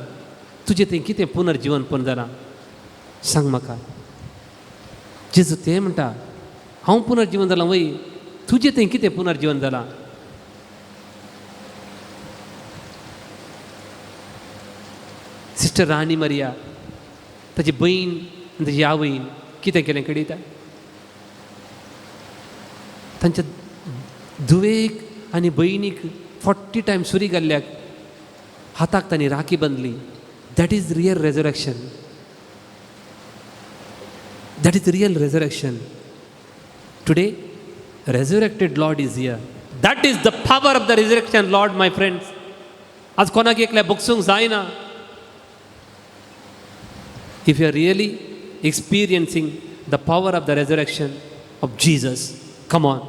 तुजें थंय कितें पुनर्जिवनपण जालां सांग म्हाका. जेजू तें म्हणटा हांव पुनर्जिवन जालां वय, तुजें थंय कितें पुनर्जिवन जालां? सिस्टर राणी मारिया ताची भयण आनी ताची आवयन कितें केलें कळयता? तांच्या धुवेक आनी भयणीक 40 टायम्स सुरी घाल्ल्याक हाताक तांणी rakhi बांदली. That is real resurrection. That is real resurrection. Today resurrected Lord is here. That is the power of the resurrection Lord, my friends. आज कोणाक एकल्या बगसूंक जायना. If you are really experiencing the power of the resurrection of Jesus, come on.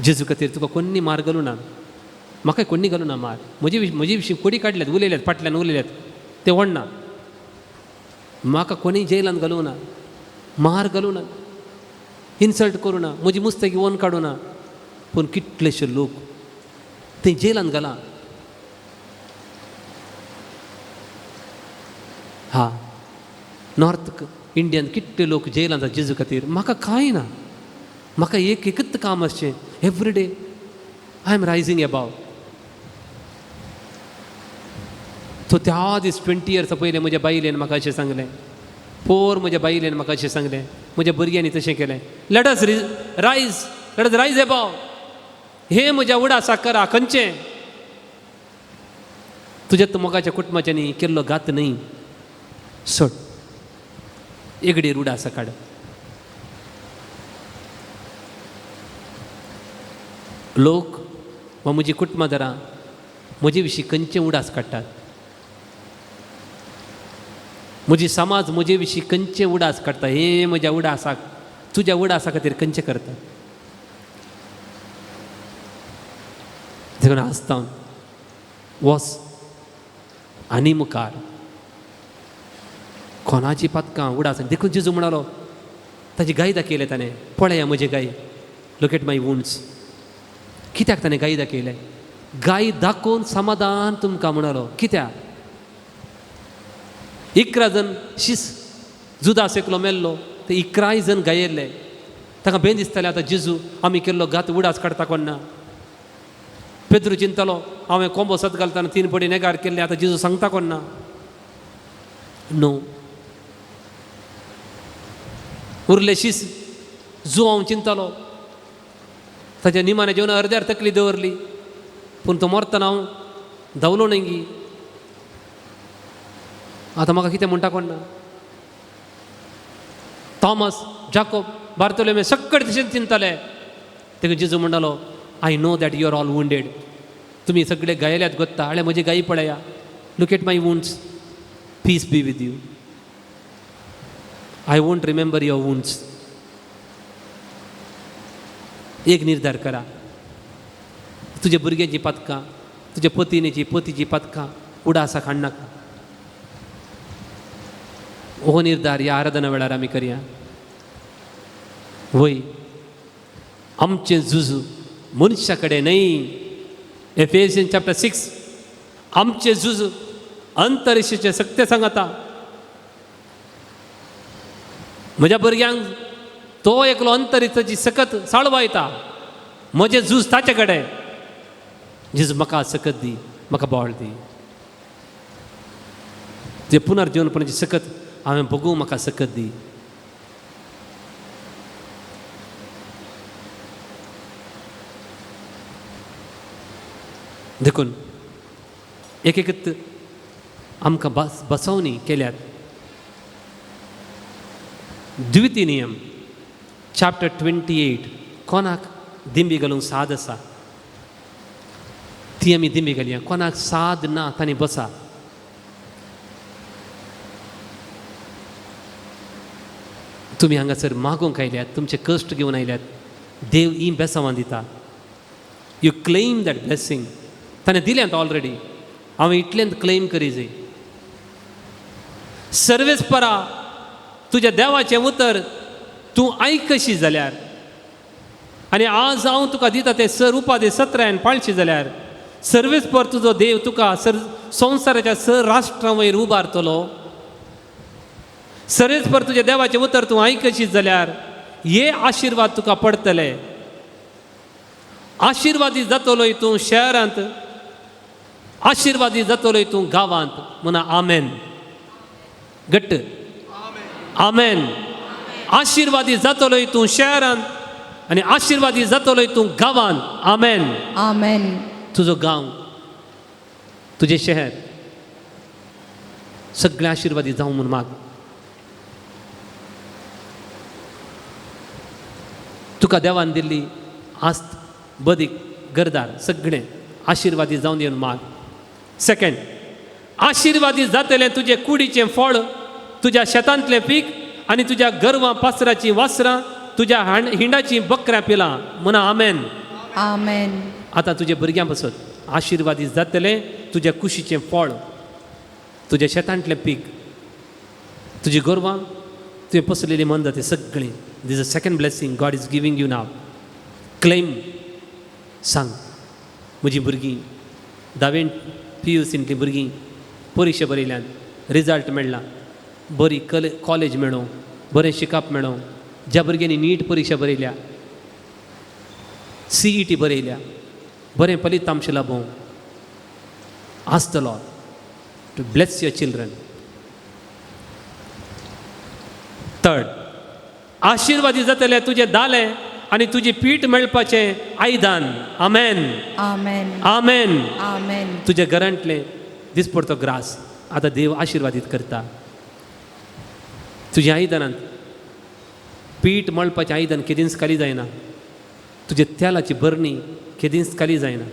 जेजू खातीर तुका कोन्नी मार घालूं ना, म्हाका कोन्नी घालूं ना मार. म्हजे विशीं कोडी काडल्यात, उलयल्यात, फाटल्यान उलयल्यात, तें व्हडना. म्हाका कोणीय जेलान घालूं ना, मार घालूं ना, इन्सल्ट करूं ना, म्हजी मुस्तकी ओन काडूं ना. पूण कितलेशे लोक ते जेलान घाला. हा, नॉर्थ इंडियन कितले लोक जेलान जाता जेजू खातीर. म्हाका कांय ना, म्हाका एक एकच काम आसचें. Every day I am rising above. तो त्या दीस 20 इयर्सां पयलें म्हज्या बायलेन म्हाका अशें सांगलें, पोर म्हज्या बायलेन म्हाका अशें सांगलें, म्हज्या भुरग्यांनी तशें केलें. Let us rise, let us rise above. हें म्हज्या उडासाक करा. खंयचें तुज्या मोगाच्या कुटुंबाच्यांनी केल्लो घात न्हय, सोड, एगडेर उडासा काड. लोक वा म्हजी कुटुंबादारां म्हजे विशीं खंयचे उडास काडटात, म्हजी समाज म्हजे विशीं खंयचे उडास काडटा. हे म्हज्या उडासाक, तुज्या उडासा खातीर खंयचें करता? देखून आसता वस आनी मुखार कोणाची पातकां उडास. देखून जेजू म्हणालो ताजी गाय दाखयले ताणें, पळया म्हजी गाय, लूक एट my wounds. कित्याक ताणें गाय दाखयले? गाय दाखोवन समाधान तुमकां म्हणालो. कित्याक? 11 जण शीस जुदास एकलो मेल्लो, ते 11 जण गायेल्ले. ताका बेन दिसताले आतां जेजू आमी केल्लो घात उडास काडटा कोण ना. पेद्रू चिंतलो हांवें कोंबो सत घालतना 3 पडी नेगार केल्ले, आतां जेजू सांगता कोण ना. न्हू, उरले शीस. जो हांव चिंतलो ताच्या निमाणे जेवण अर्द्यार तकली दवरली, पूण तो मरतना हांव धांवलो न्हय. आतां म्हाका कितें म्हणटा कोण ना. थॉमस, जाकोब, बार्तोलोमे सगळे तशेंच चिंतले. तेका जेजू म्हणटालो I know that you are all wounded. तुमी सगळे गायल्यात गोत्ता, हाळे म्हजी गायी पळया, look at my wounds, peace be with you. I won't remember your wounds. एक निर्धार करा, तुज्या भुरग्यांची पातकां, तुज्या पतिनीची पतीची पातकां उडासाक हाडनाका. हो निर्धार ह्या आराधना वेळार आमी करया. वय, आमचें झूज मनशा कडेन न्हय. एफेसियन चॅप्टर 6, आमचें झूज अंतरिक्षाचे सक्ते सांगता. म्हज्या भुरग्यांक तो एकलो अंतरिक्षाची सकत साळवायता. म्हजें झूज ताचे कडेन. जेजू म्हाका सकत दी, म्हाका बळ दी. ते पुनर्जीवनपणाची सकत हांवें भोगूं, म्हाका सकत दी. देखून एक एकच आमकां बसवणी केल्यात. द्वितीय नियम चॅप्टर 28 कोणाक दिंबी घालूंक साद आसा ती आमी दिंबी घालया. कोणाक साद ना तांणी बसा. तुमी हांगासर मागूंक आयल्यात, तुमचे कश्ट घेवन आयल्यात, देव ही बेसांवां दिता. You claim that blessing. ताणें दिल्यात ऑलरेडी, हांवें इतलेंच क्लेम करी जाय. सर्वेस परा तुज्या देवाचें उतर तूं आयकशी जाल्यार आनी आज हांव तुका दिता तें सर उपादे सत्रायन पाळशी जाल्यार सर्वेस पर तुजो देव तुका सर संवसाराच्या सर राष्ट्रां वयर उबारतलो. सर्वेस पर तुज्या देवाचें उतर तूं आयकशी जाल्यार हे आशिर्वाद तुका पडटले. आशिर्वादी जातलोय तूं शहरांत, आशिर्वादी जातलोय तूं गांवांत. म्हणा आमेन. घट्ट आमेन. आशिर्वादी जातलोय तूं शहरांत आनी आशिर्वादी जातलोय तूं गांवांत. आमेन. आमेन. तुजो गांव, तुजें शहर सगळे आशिर्वादी जावं म्हूण माग. तुका देवान दिल्ली आस्त बदीक गरदार सगळें आशिर्वादी जावन येवन माग. सेकंड, आशिर्वादी जातलें तुजें कुडीचें फळ, तुज्या शेतांतलें पीक आनी तुज्या गरवां पासराचीं वासरां, तुज्या हिंडाचीं बकऱ्यां पिलां. म्हणा आमेन. आमेन. आतां तुज्या भुरग्यां पासत आशिर्वादी जातलें तुज्या कुशीचें फळ, तुज्या शेतांतलें पीक, तुजी गोरवां, तुवें पसरलेली मंद ते सगळीं. This a second blessing God is giving you now. Claim. सांग म्हजी भुरगीं धावेन PUCंतलीं भुरगीं परिक्षा बरयल्यान, रिजल्ट मेळ्ळा, बरी कॉलेज मेळों, बरें शिकप मेळों. ज्या भुरग्यांनी नीट परिक्षा बरयल्या, CET बरयल्या, बरें फलितांश लाबोवं. Ask the Lord to bless your children. Third, आशिर्वादी जातले तुजें दालें आनी तुजी पीठ मेळपाचें आयदान. आमेन. आमेन. आमेन. आमेन. तुज्या घरांतलें दिसपडतो ग्रास आतां देव आशिर्वादीत करता. तुज्या आयदनांत पीठ मळपाचें आयदन केदींच खाली जायना. तुज्या तेलाची भरणी केदींच खाली जायना.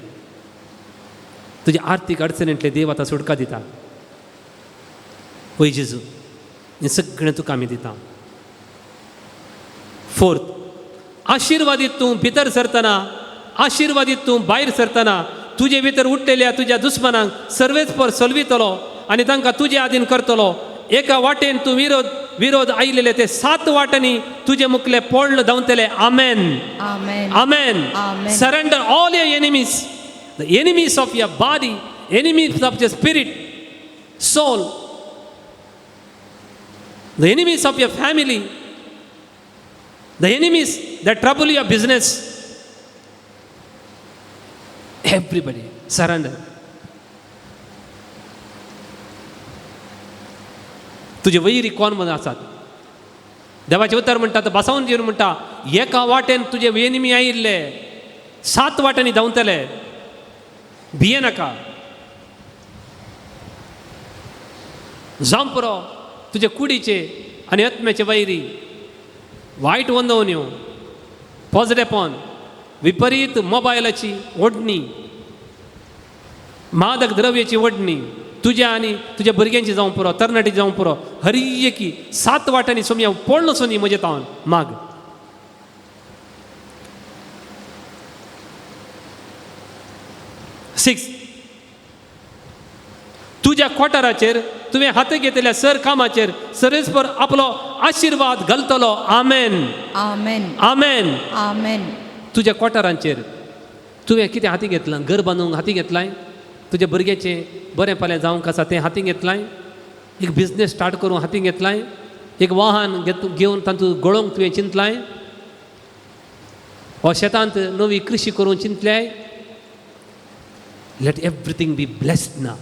तुज्या आर्थीक अडचणींतले देव आतां सुटका दिता. वय जेजू, हें सगळें तुका आमी दिता. फोर्थ, आशिर्वादीत तूं भितर सरतना, आशिर्वादीत तूं भायर सरतना तुजे भितर उठलेल्या तुज्या दुस्मनांक सर्वेच पर सलवितलो आनी तांकां तुजे आदीन करतलो. एका वाटेन तूं विरोध आयिल्ले ते 7 वाटांनी तुजे मुखले पळ्ळ धांवतले. आमेन. आमेन. आमेन. Surrender all your enemies, the enemies of your body, enemies of your spirit, soul, the enemies of your family, the enemies that trouble your business. Everybody surrender. तुजे वैरी कोण म्हण आसात? देवाचें उतर म्हणटा, बसावन जेवन म्हणटा, एका वाटेन तुजे एनिमी आयिल्ले 7 वाटांनी धांवतले. भिये नाका. जावं पुरो तुजे कुडीचे आनी आत्म्याचे वैरी, वायट वंदवण्यो, पॉझिटिव्हपण, विपरीत मोबायलाची ओडणी, मादक द्रव्याची ओडणी तुज्या आनी तुज्या भुरग्यांची जावं पुरो, तरणाटी जावं पुरो. हरी एकी 7 वाटांनी सोमया पळ्ळो सोनी म्हजें तावन माग. सिक्स, तुज्या कोठाराचेर तुवें हात घेतल्या सर कामाचेर सर्वेस्पर आपलो आशिर्वाद घालतलो. आमेन. आमेन. आमेन. आमेन. तुज्या कोठारांचेर तुवें कितें हाती घेतलां? घर बांदूंक हाती घेतलाय? तुज्या भुरग्याचें बरें फाल्यां जावंक आसा तें हाती घेतलाय? एक बिजनेस स्टार्ट करूंक हाती घेतलाय? एक वाहन घेवन तातूंत गळोवंक तुवें चिंतलाय? वा शेतांत नवी कृशी करूंक चिंतल्याय? Let everything be blessed now.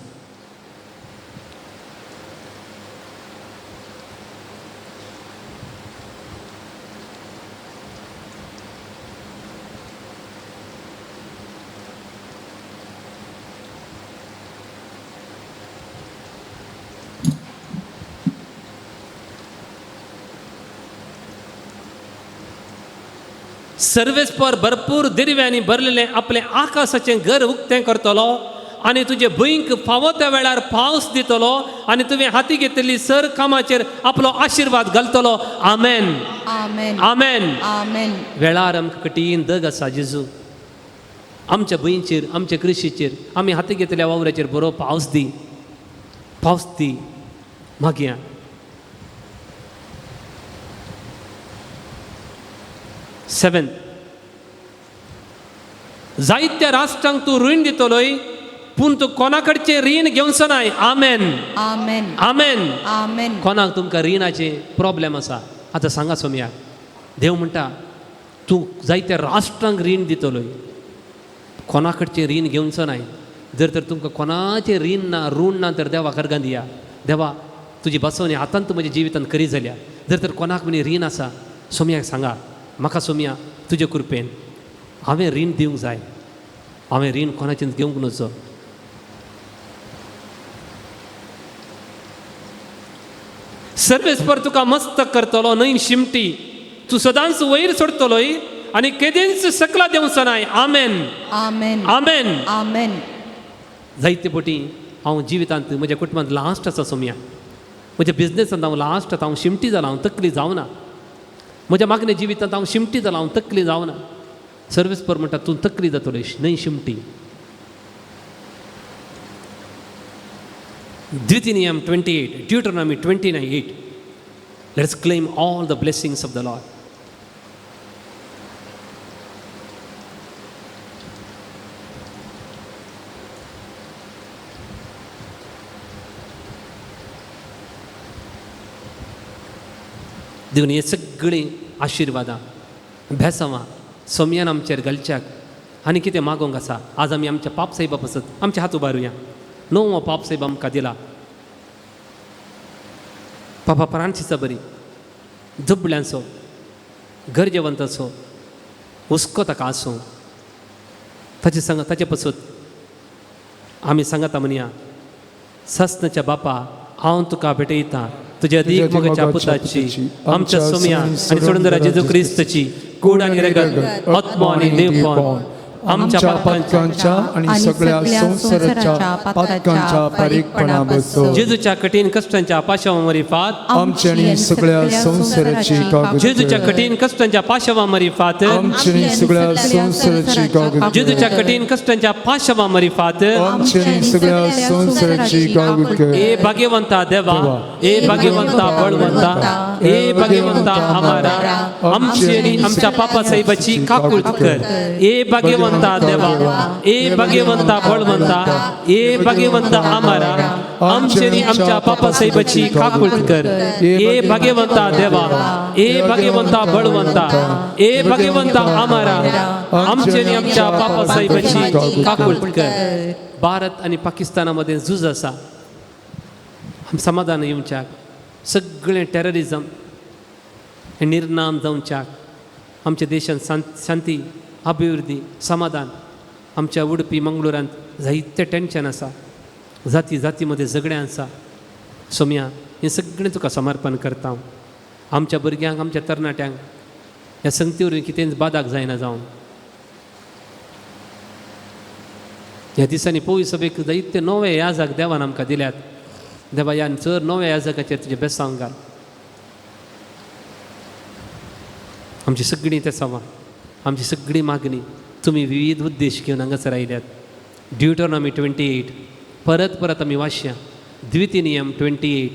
सर्वेस्पर भरपूर दिरव्यांनी भरलेलें आपलें आकाशाचें घर उक्तें करतलो आनी तुजे भंयक फावो त्या वेळार पावस दितलो आनी तुवें हाती घेतिल्ली सर कामाचेर आपलो आशिर्वाद घालतलो. आमेन. आमेन. आमेन. आमेन. वेळार आमकां कठीण दग आसा जेजू. आमच्या भंयचेर, आमच्या कृशीचेर, आमी हाती घेतल्या वावराचेर बरो पावस दी, पावस दी. मागया 7 जायत्या राष्ट्रांक तूं रीण दितलोय पूण तूं कोणा कडचें रीण घेवचो नाय. आमेन. आमेन. आमेन. आमेन. कोणाक तुमकां रिणाचें प्रॉब्लेम आसा आतां सांगा सोमया. देव म्हणटा तूं जायत्या राष्ट्रांक रीण दितलोय, कोणा कडचें रीण घेवचो नाय. जर तर तुमकां कोणाचें रीण ना, ऋण ना तर देवा कर्गान दिया. देवा तुजी बसवणी आतां तूं म्हज्या जिवितांत करी जाल्या. जर तर कोणाक म्हणी रीण आसा सोमयाक सांगा, म्हाका सोमया तुजे कृपेन हांवें रीण दिवंक जाय, हांवें रीण कोणाचें घेवंक नजो. सर्वेस्पर तुका मस्त करतलो न्हय शिमटी, तूं सदांच वयर सोडतलोय आनी केदींच सकला देंवचो नाय. आमेन. आमेन. आमेन. आमेन. जायते पटी हांव जिवितांत म्हज्या कुटुंबांत लास्ट आसा सोमया. म्हज्या बिजनेसांत हांव लास्ट आसा, हांव शिमटी जाला, हांव तकली जावना. म्हज्या मागण्या जिवितांत हांव शिमटी जाला, हांव तकली जावना. सर्वेस्पर म्हणटा तूं तकली जातलो न्हय शिमटी. द्वितीय 28, Deuteronomy 29:8. Let's claim all the blessings of the Lord. देखून हे सगळीं आशिर्वादां भेसावां सोमयान आमचेर घालच्याक आनी कितें मागोवंक आसा. आज आमी आमच्या पाप साहेबा पासत आमचे हात उबारुया. णव पाप साहेब आमकां दिला. पापा फ्रांसिसा बरी दुबळ्यांचो गरजेवंताचो हुस्को ताका आसूं, ताचे सांग ताचे पसत आमी सांगता म्हणया, सस्नाच्या बापा हांव तुका भेटयता तुज्या अदीक मोगाच्या पुताची आमच्या सोमया आनी सोडून जेजू क्रिस्ताची कूड आनी रगत आत्मो आनी देवपण आमच्या पातकांच्या आणि सगळ्या संसाराच्या पातकांच्या पारीकपणा बसो जेजूच्या कठीण कष्टांच्या पाशावा मरिफात आमच्या आणि सगळ्या संसाराची कागद जेजूच्या कठीण कष्टांच्या पाशावा मरिफात आमच्या आणि सगळ्या संसाराची कागद जेजूच्या कठीण कष्टांच्या पाशावा मरिफात आमच्या आणि सगळ्या संसाराची कागद ए भाग्यवंता देवा, ए भाग्यवंता बळवंता, ए भाग्यवंता आमारा आमची आणि आमच्या पापा साहेबाची काकूळ कर. ए भाग्यवंता देवा, ए भाग्यवंता बळवंता, ए भाग्यवंता आमारा आमची आणि आमच्या पापा साहेबाची काकूळ कर. ए भाग्यवंता देवा, ए भाग्यवंता बळवंता, ए भाग्यवंता आमारा आमची आणि आमच्या पापा साहेबाची काकूळ कर. भारत आणि पाकिस्तानामध्ये झूज आसा, समाधान येवच्याक सगळें टेररिजम हें निर्नाम जावच्याक आमच्या देशांत शांती अभिवृद्धी समाधान. आमच्या उडपी मंगळुरांत जायतें टेंशन आसा, जाती जाती मदें झगडें आसा. सोमया हें सगळें तुका समर्पण करता हांव. आमच्या भुरग्यांक आमच्या तरणाट्यांक ह्या संगती वरवीं कितेंच बादाक जायना जावन ह्या दिसांनी पळय सभेक जायते नवे याजक देवान आमकां दिल्यात. देवा ह्या चड नव्या याजकाचेर तुजें बेसांव घाल. आमची सगळीं तेसावां, आमची सगळी मागणी तुमी विविध उद्देश घेवन हांगासर आयल्यात. ड्युटोनॉमी 28 परत परत आमी वाचया. द्वितीय नियम 28.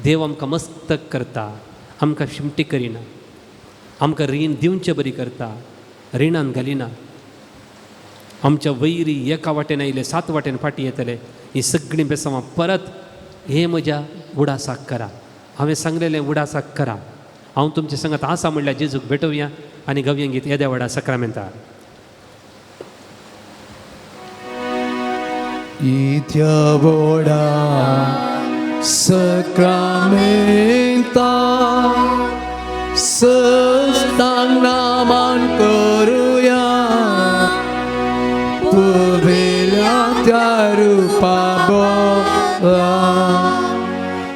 देव आमकां मस्तक करता, आमकां शिमटी करिना, आमकां रीण दिवचे बरी करता, रिणान घालिना. आमच्या वैरी एका वाटेन आयले 7 वाटेन फाटीं येतले. ही सगळीं बेसांवां परत हे म्हज्या उडासाक करा, हांवें सांगलेलें उडासाक करा. हांव तुमचे संगत आसा म्हणल्यार जेजूक भेटोवया आनी गवयंगीत येद्या व्हडा सक्रामेंतार. इत्या व्हडा सक्रामेंता सस्तांग नामान करुया, पुर्वेल्या त्या रुपा बोला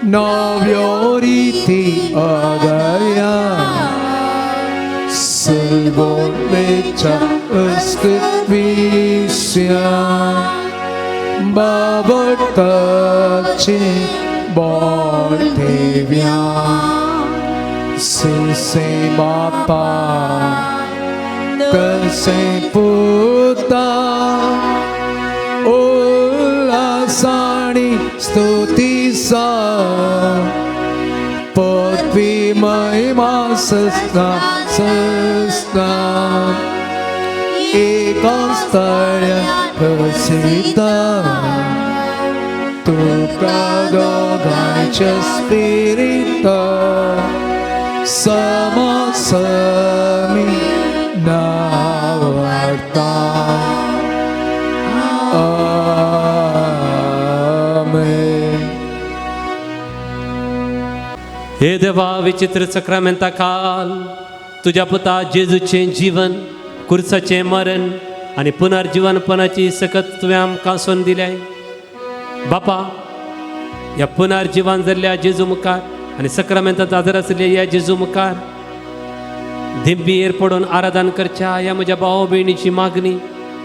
नव्यो रिती अगया, सर्व बोलेच्या अस्तित्विस्या बाबटाचे बोल ठेव्या सुसे बापा तसे पुता उल्हासाणी स्तुतीसा पदवी महिमा सस्ता सस्ता एका स्थळ्या प्रसिद्ध तुका दोगांच्या स्पिरिता समासमी नावार्ता. आमेन. हे देवा विचित्र सक्रामेंता काल तुज्या पुता जेजूचें जीवन कुर्साचें मरण आनी पुनर्जीवनपणाची सकत तुवें आमकां सोन दिल्याय. बापा ह्या पुनर्जीवन जाल्ल्या जेजू मुखार आनी सक्रामेंतांत हाजर आशिल्ल्या ह्या जेजू मुखार दिंबीर पडून आराधन करच्या ह्या म्हज्या भाव भयणीची मागणी,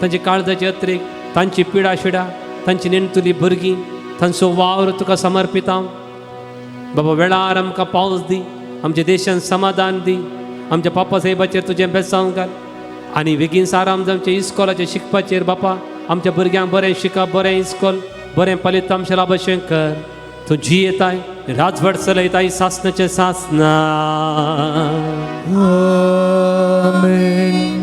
तांची काळजाची अत्रेक, तांची पिडा शिडा, तांची नेणतुली भुरगीं, तांचो वावर तुका समर्पिता. बाबा वेळार आमकां पावस दी, आमच्या देशान समाधान दी, आमच्या पापा साहेबाचेर तुजें बेसांव घाल आनी बेगीन सार आमच्या इस्कोलाचेर शिकपाचेर बापा आमच्या भुरग्यांक बरें शिकप, बरें इस्कोल, बरें फलितांश लाभशें कर. तूं जियेताय राजवट चलयताय सासनाचें सासना. आमेन.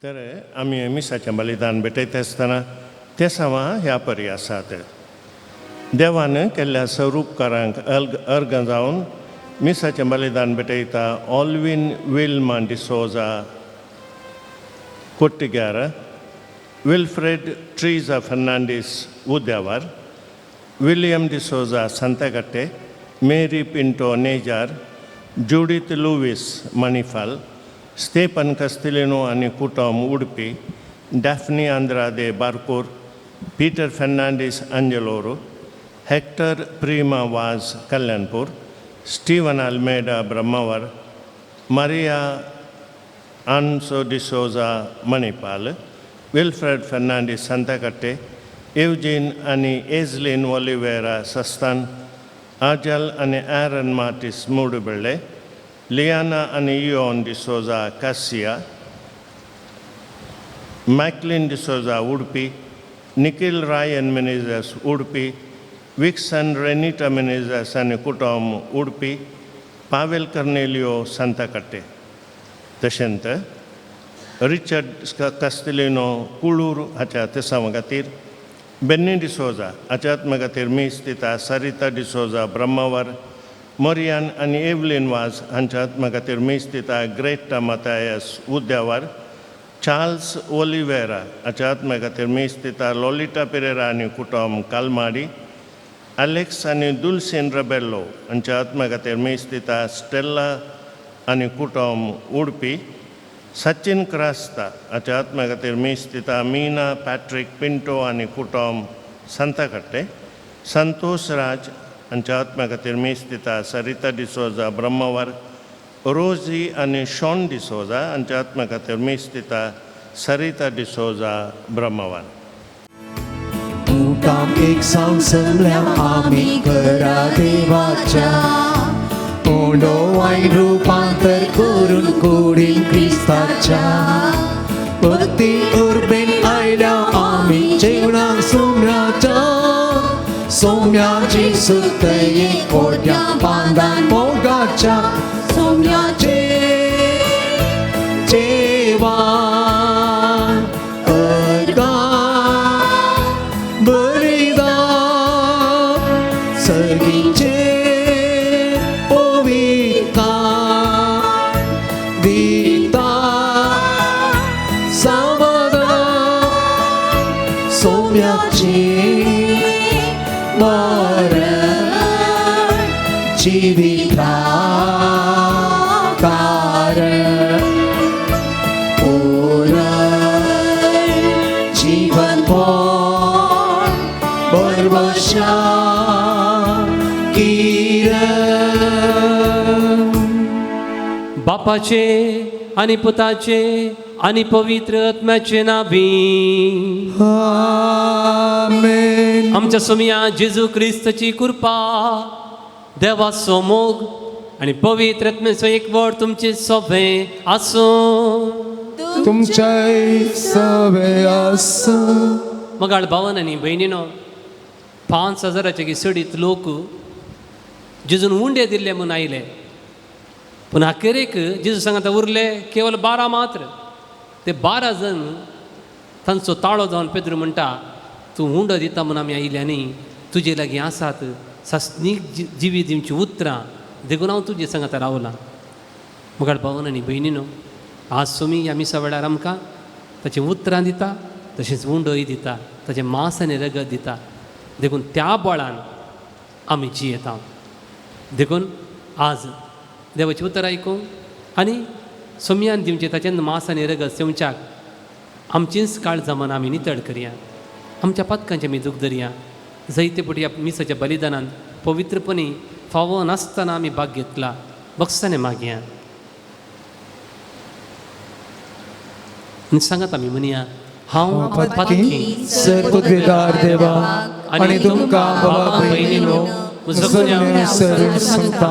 तर आमी मिसाचें बलिदान भेटयता आसतना ते सवा ह्या परी आसात. देवान केल्ल्या स्वरूपकारांक अर्गां जावन मिसाचें बलिदान भेटयता Alvin Wilma D'Souza Kottigara, Wilfred Teresa Fernandes Udyavar, William D'Souza Santhekatte, Mary Pinto Nejar, Judith Lewis Manipal, Stephen Castelino आनी कुटुंब Udupi, Daphne Andrade Barkur, Peter Fernandes Anjalor, Hector Prima Vaz Kalyanpur, Steven Almeida Brahmavar, Maria Anso D'Souza Manipal, Wilfred Fernandes Santhekatte, Eugene आनी एजलीन Oliveira सस्तान, आजल आनी एरन Martin's मुडुबेळे, लियाना आनी Ion D'Souza Cassia, Macklin D'Souza Udupi, Nikhil Ryan Menezes Udupi, Vixen Renita Menezes आनी कुटुंब उडपी, पावेल कर्नेलियो सांताकाटे. तशेंच Richard कास्तिलिनो कुळूर हाच्या तेसांवा खातीर, बेन्नी डिसोजा हाच्या आत्मा खातीर मीस दिता सरिता डिसोजा ब्रह्मावर, मोरियान आनी एवलीन वाज हांच्या आत्मा खातीर मीस दिता ग्रेटा मतायस उद्यावर, चार्ल्स ओलिवेरा हाच्या आत्मा खातीर मीस दिता लोलिटा पेरेरा आनी कुटुंब कालमाडी, अलेक्स आनी दुलसीन रबेल्लो हांच्या आत्मा खातीर मीस दिता स्टेल्ला आनी कुटुंब उडपी, सचिन क्रास्ता हाच्या आत्मा खातीर मीस दिता मीना पॅट्रीक पिंटो आनी कुटुंब सांताकाटे, संतोष राज हांच्या आत्मा खातीर मीस दिता सरिता डिसोजा ब्रह्मावर, रोजी आनी शॉन डिसोजा हांच्या आत्मा खातीर मीस दिता सरिता डिसोजा ब्रह्मावर. मुकाम एक सांसल्या आमी घरा देवाच्या उंडो वायन रुपांतर करून कुडीन क्रिस्ताच्या भक्ती उर्बेन आयल्या आमी जेवणाक सोम्याच्या सोम्याची सुतये कोट्या बांदान मोगाच्या सोम्याचे जेवान अर्गां बलिदान सगळींचे पवित्र दिता समाधान सोम्याचे. जिविता कारण पुराय जीवन पण बरबशा किरण. बापाचे आनी पुताचे आनी पवित्र आत्म्याचे नावी. आमेन. आमच्या सोमिया जेजू क्रिस्ताची कृपा, देवाचो मोग आनी पवित्र आत्म्याचो एकवट तुमचे सोबे आसूं. तुमच्याय सवे आसूं. मगाळ भावन आनी भयणीनो, 5000च्या चडीत लोक जेजून उंडे दिल्ले म्हूण आयले, पूण अखेरेक जेजू सांगता उरले केवल 12 मात्र. ते 12 जण तांचो ताळो जावन पेद्रू म्हणटा, तूं उंडो दिता म्हूण आमी आयिल्ले न्ही, तुजे लागीं आसात सासणीक जिवी दिवची उतरां, देखून हांव तुजे सांगता रावलां. मुखार भावन आनी भयणीनो, आज सोमी ह्या मिसा वेळार आमकां ताचीं उतरां दिता, तशेंच उंडोय दिता, ताचें मांस आनी रगत दिता. देखून त्या बळान आमी जियेता. देखून आज देवाचें उतर आयकूंक आनी सोमयान दिवचें ताचें मांस आनी रगत सेवच्याक आमचींच काळजां मनां आमी नितळ करया. आमच्या पातकांचें आमी दूख धरया. जायते फावटी ह्या मिसाच्या बलिदानान पवित्रपणी फावो नासतना आमी भाग घेतला, बक्षाने मागया आनी सांगात आमी म्हणया, हांव पातकी सर्वपदवीदार देवा आनी तुमकां बाबा भयणीनो म्हजो सरून सांगता,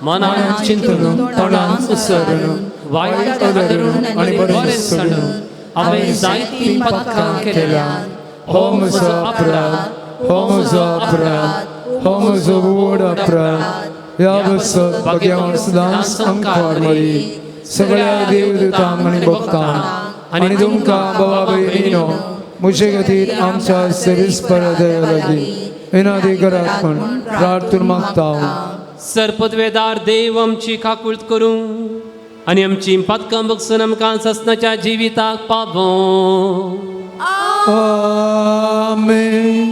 मनान चिंतून तोंडान उसरून वायट उलरून आनी बरें सोडून हांवें जायतीं पातकां केल्या. हो म्हजो अपराध, हो म्हजो अपराध, हो म्हजो व्हड अपराध. ह्या बसत भगवान सदांच आमकां मरी सगळ्या देवदूतांक आनी भक्तांक आनी तुमकां बाबा भयणीनो म्हजे खातीर आमच्या सर्वीस परदया लागीं विनंती करात म्हूण प्रार्थना मागता. सरपदवेदार देव आमची काकूळत करूं आनी आमची पातकां बगसून आमकां ससनाच्या जिविताक पावों. आमेन.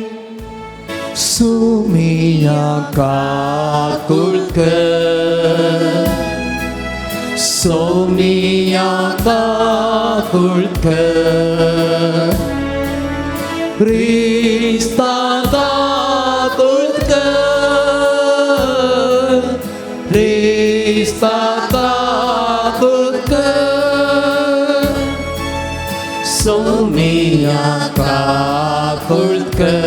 सुमिया काकुळ कर, सोमिया काकुळ कर, क्रिस्ता काकुळ कर, क्रिस्ता काकुळ कर, सोमिया काकुळ कर,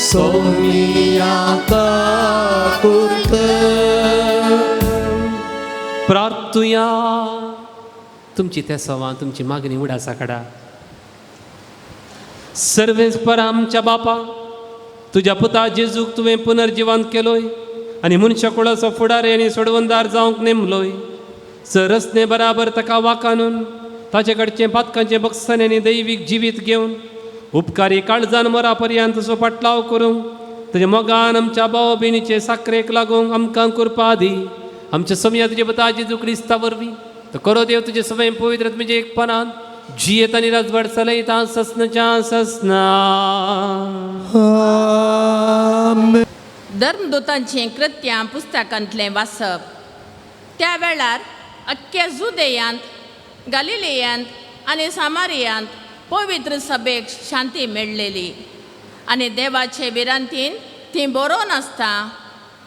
सोमिया काकुळ कर. प्रार्थुया. तुमची तेसवां तुमची मागणी उडासा काडा. सर्वेस पर आमच्या बापा, तुज्या पुता जेजूक तुवें पुनर्जिवंत केलोय आनी मनशा कुळाचो फुडारी आनी सोडवणदार जावंक नेमलोय. सरसने बराबर ताका वाकानून ताचे कडचें पातकांचें बक्षण आनी दैवीक जिवीत घेवन उपकारी काळजान मरा पर्यंत तुजो फाटलाव करूंक तुज्या मोगान आमच्या भाव भयणीचे साकरेक लागूंक आमकां कृपा दी. आमच्या समया तुजे पुता जेजू क्रिस्ता वरवीं तो करो देव तुजे सवय पवित्र म्हणजे एकपणान जियेत आनी राजवट चलयता ससनाच्या ससना. आमेन. धर्मदूतांचें कृत्यां पुस्तकांतलें वाचप. त्या वेळार अख्ख्या जुदेयांत, गालिलेयांत आनी सामारियांत पवित्र सभेक शांती मेळ्ळेली आनी देवाचे विरांतीन ती बरोवन आसता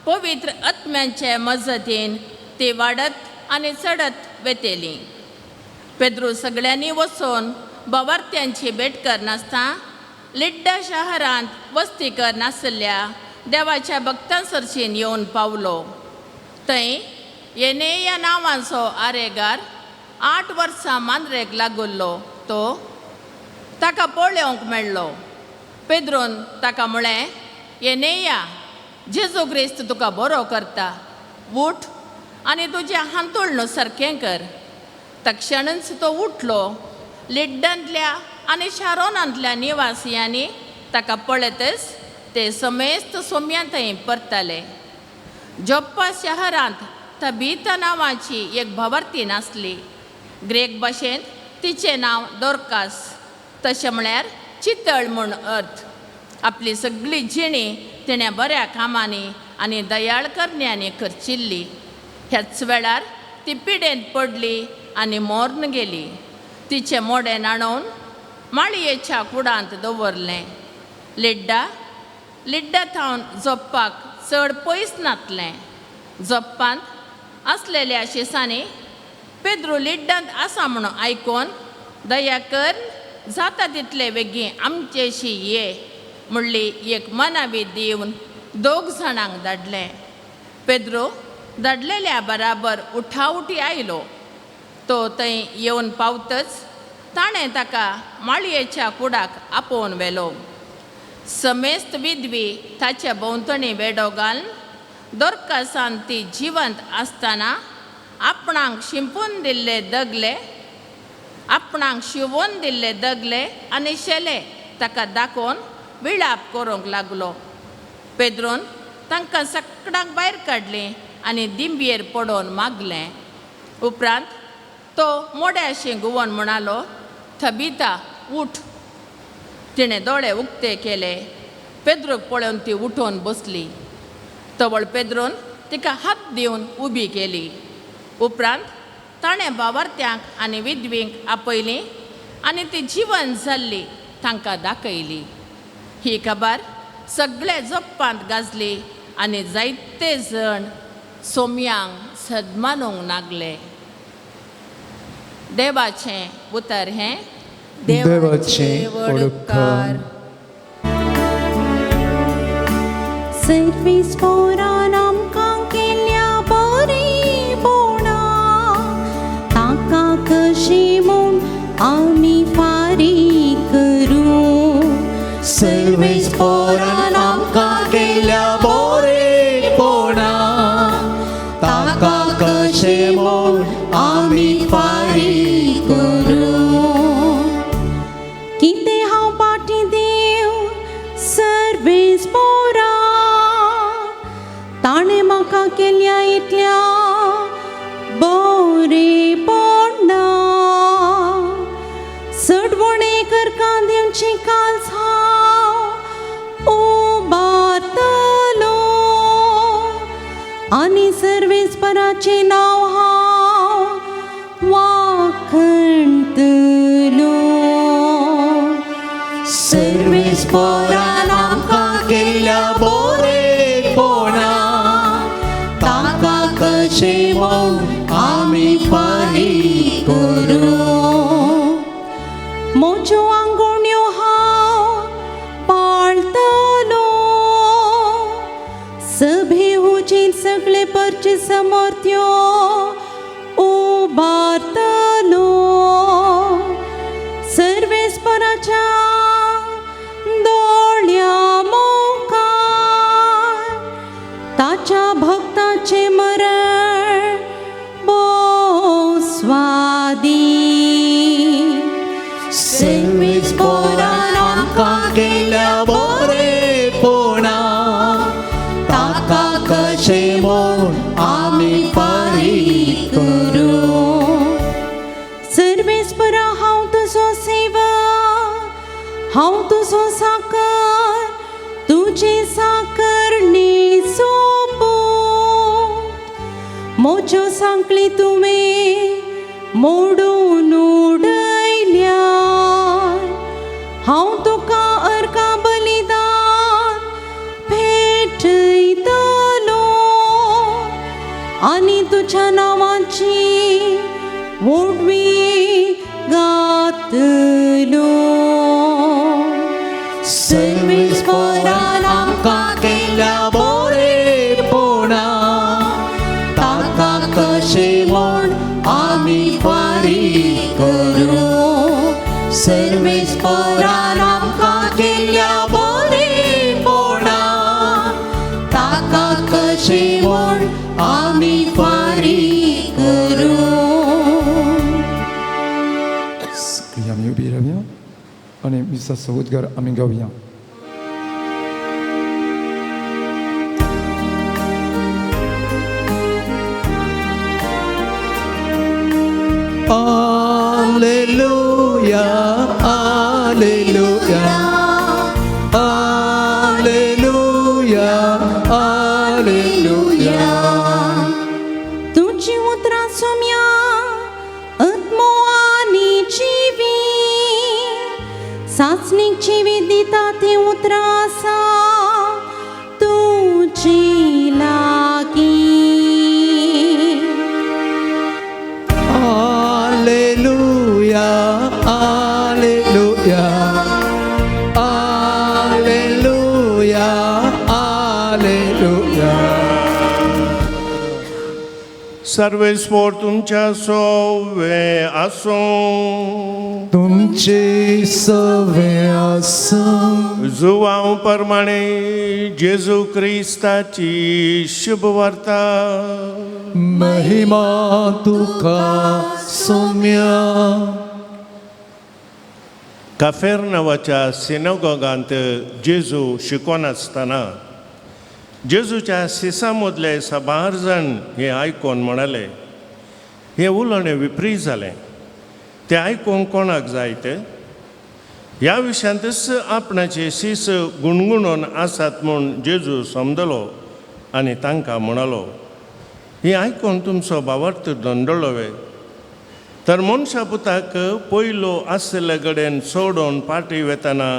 पवित्र आत्म्यांचे मजतीन ती वाडत आनी चडत वेतेली. पेद्रू सगळ्यांनी वचून बवार्त्यांची भेट करनासता लिड्डा शहरांत वस्ती करनासल्या देवाच्या भक्तां सरशीन येवन पावलो. थंय येनेया नांवाचो आरेगार 8 वर्सां मांद्रेक लागुल्लो तो ताका पळोवंक मेळ्ळो. पेद्रून ताका म्हळें, येनेया, जेजू क्रिस्त तुका बरो करता, उठ आनी तुजें हांतुळण सारकें कर. तक्षणच तो उठलो. लिड्डांतल्या आनी शारोनांतल्या निवासियांनी ताका पळयतच ते समेस्त सोम्या थंय परतले. जोप्पा शहरांत तबीता नांवाची एक भवर्ती नासली. ग्रेक भाशेंत तिचें नांव दोरकास, तशें म्हळ्यार चितळ म्हूण अर्थ. आपली सगळी जिणी तिणें बऱ्या कामांनी आनी दयाळ करण्यांनी खर्चिल्ली. ह्याच वेळार ती पिडेंत पडली आनी मोर्न गेली. तिचें मोडें न्हाणोवन माळयेच्या कुडांत दवरलें. लिड्डा थावन जोप्पाक चड पयस नातलें. जोप्पांत आसलेल्या शिसांनी पेद्रू लिड्डांत आसा म्हणून आयकोन दया कर जाता तितले बेगीन आमचेशी ये म्हणली एक मनावी दिवन दोग जाणांक धाडलें. पेद्रो धाडलेल्या बराबर उठाउठी आयलो. तो थंय येवन पावतच ताणें ताका माळयेच्या कुडाक आपोवन व्हेलो. समेस्त विधवी ताच्या भोंवतणी वेडो घालून दोरकासान ती जिवंत आसतना आपणाक शिंपून दिल्ले दगले, आपणाक शिंवोन दिल्ले दगले आनी शेले ताका दाखोवन विळाप करूंक लागलो. पेद्रोन तांकां सगळ्यांक भायर काडलीं आनी दिंबयेर पडोवन मागलें. उपरांत तो मोड्याशी गुवोन म्हणालो, थबिता उठ. तिणें दोळे उक्ते केले. पेद्रोक पळोवन ती उठोवन बसली. तवळ पेद्रोन तिका हात दिवन उबी केली. उपरांत ताणें बावार्थ्यांक आनी विधवींक आपयलीं आनी ती जिवन जाल्ली तांकां दाखयली. ही खबर सगळे जप्पांत गाजली आनी जायते जण सोम्यांक सदमानूंक लागले. देवाचें उतर हें देवाचे उपकार. सर्वीस पोरान आमकां केल्या बरेपणा, ताका कशी म्हूण आमी फारीक करूं. सर्वीस पोरान आमकां केल्या बरेपणा, ताका कशें म्हूण आमी फारीक करूं. कितें हांव पाटी देव सर्वीस पोरा, ताणें म्हाका केल्या इतल्या बरेपणा. सडवणे करका दिवची काल्स हांव उबारतलो आनी सर्वेस्पराचें नांव हांव वाखणतलो. सर्वीस पोरान आमकां केल्या बरेपणा, ताका कशें म्हूण आमी फारीक करूं. म्हज्यो आंगोण्यो हांव पाळतलो, सभे हुजीर सगळे परचे समर्थ्यो उबारतलो. सर्वेस्पराच्या दोळ्या मुखार ताच्या भक्ताचें मरण बोस्वादी. सर्वीस पोरान आमकां केल्या बरेपणा, ताका कशें म्हूण आमी फारीक करूं. सर्वेस्परा हांव तुजो सेवक, हांव तुजो साकर, तुजे साकरणे सोपूत. म्हज्यो सांकळी तुवें मोडून उडयल्या, हांव तुका अर्का बलिदान भेटयतलो आनी तुज्या नांवाची व्हडवी गातलो. सर्वीस पोरान आमकां केल्या बरेपणा, ताका कशें म्हूण आमी फारीक करूं. सर्वीस पोरान आमकां केल्या बरेपणा, ताका कशें म्हूण आमी फारीक करूं. आमी उबी रावया आनी मिसाचो उद्गार आमी गावया. Alleluia, Alleluia, Alleluia, आलेलुया. तुजी उतरां सोम्या आत्मो आनी जिवी सासणीक जिवी दिता ती उतरां आसा तुजी लागीं. आलेलुया आलेलुया आलेलुया आलेलुया. सर्वेस्पोर तुमच्या सोवे आसूं. तुमचे सवे आसूं. जुवांव प्रमाणे जेजू क्रिस्ताची शुभवार्ता. महिमा तुका सोम्या. काफेर नांवाच्या सिनोगोगांत जेजू शिकोन आसतना जेजूच्या सिसा मदले साबार जाण हें आयकून म्हणाले, हें उलोवणें विपरीत जालें, तें आयकूंक कोणाक जायत? ह्या विशयांतच आपणाचे शीस गुणगुणून आसात म्हूण जेजू समजलो आनी तांकां म्हणालो, हें आयकून तुमचो भावार्थ धंदळो वे? तर मनशा पुताक पयलो आशिल्ले कडेन सोडून पाटी वेतना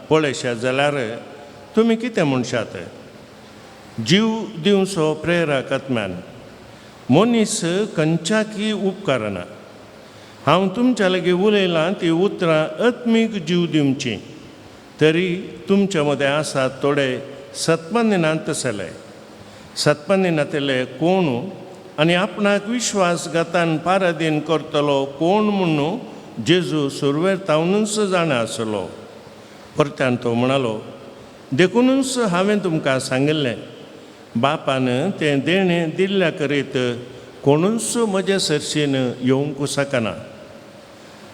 पळयशात जाल्यार तुमी कितें म्हणशात? जीव दिवचो प्रेरक आत्म्यान मनीस खंयच्याकी उपकारना. हांव तुमच्या लागीं उलयलां ती उतरां आत्मीक जीव दिवची, तरी तुमच्या मदें आसात थोडे सत्मनिनांत तसले. सत्मनिनांतले कोण आनी आपणाक विश्वासघातान पारादीन करतलो कोण म्हूण जेजू सुरवेर तावनूच जाणा आसलो. परत्यान तो म्हणालो, देखुनूच हांवें तुमकां सांगिल्लें, बापान तें देणें दिल्ल्या करीत कोणूच म्हजे सरशीन येवंक शकना.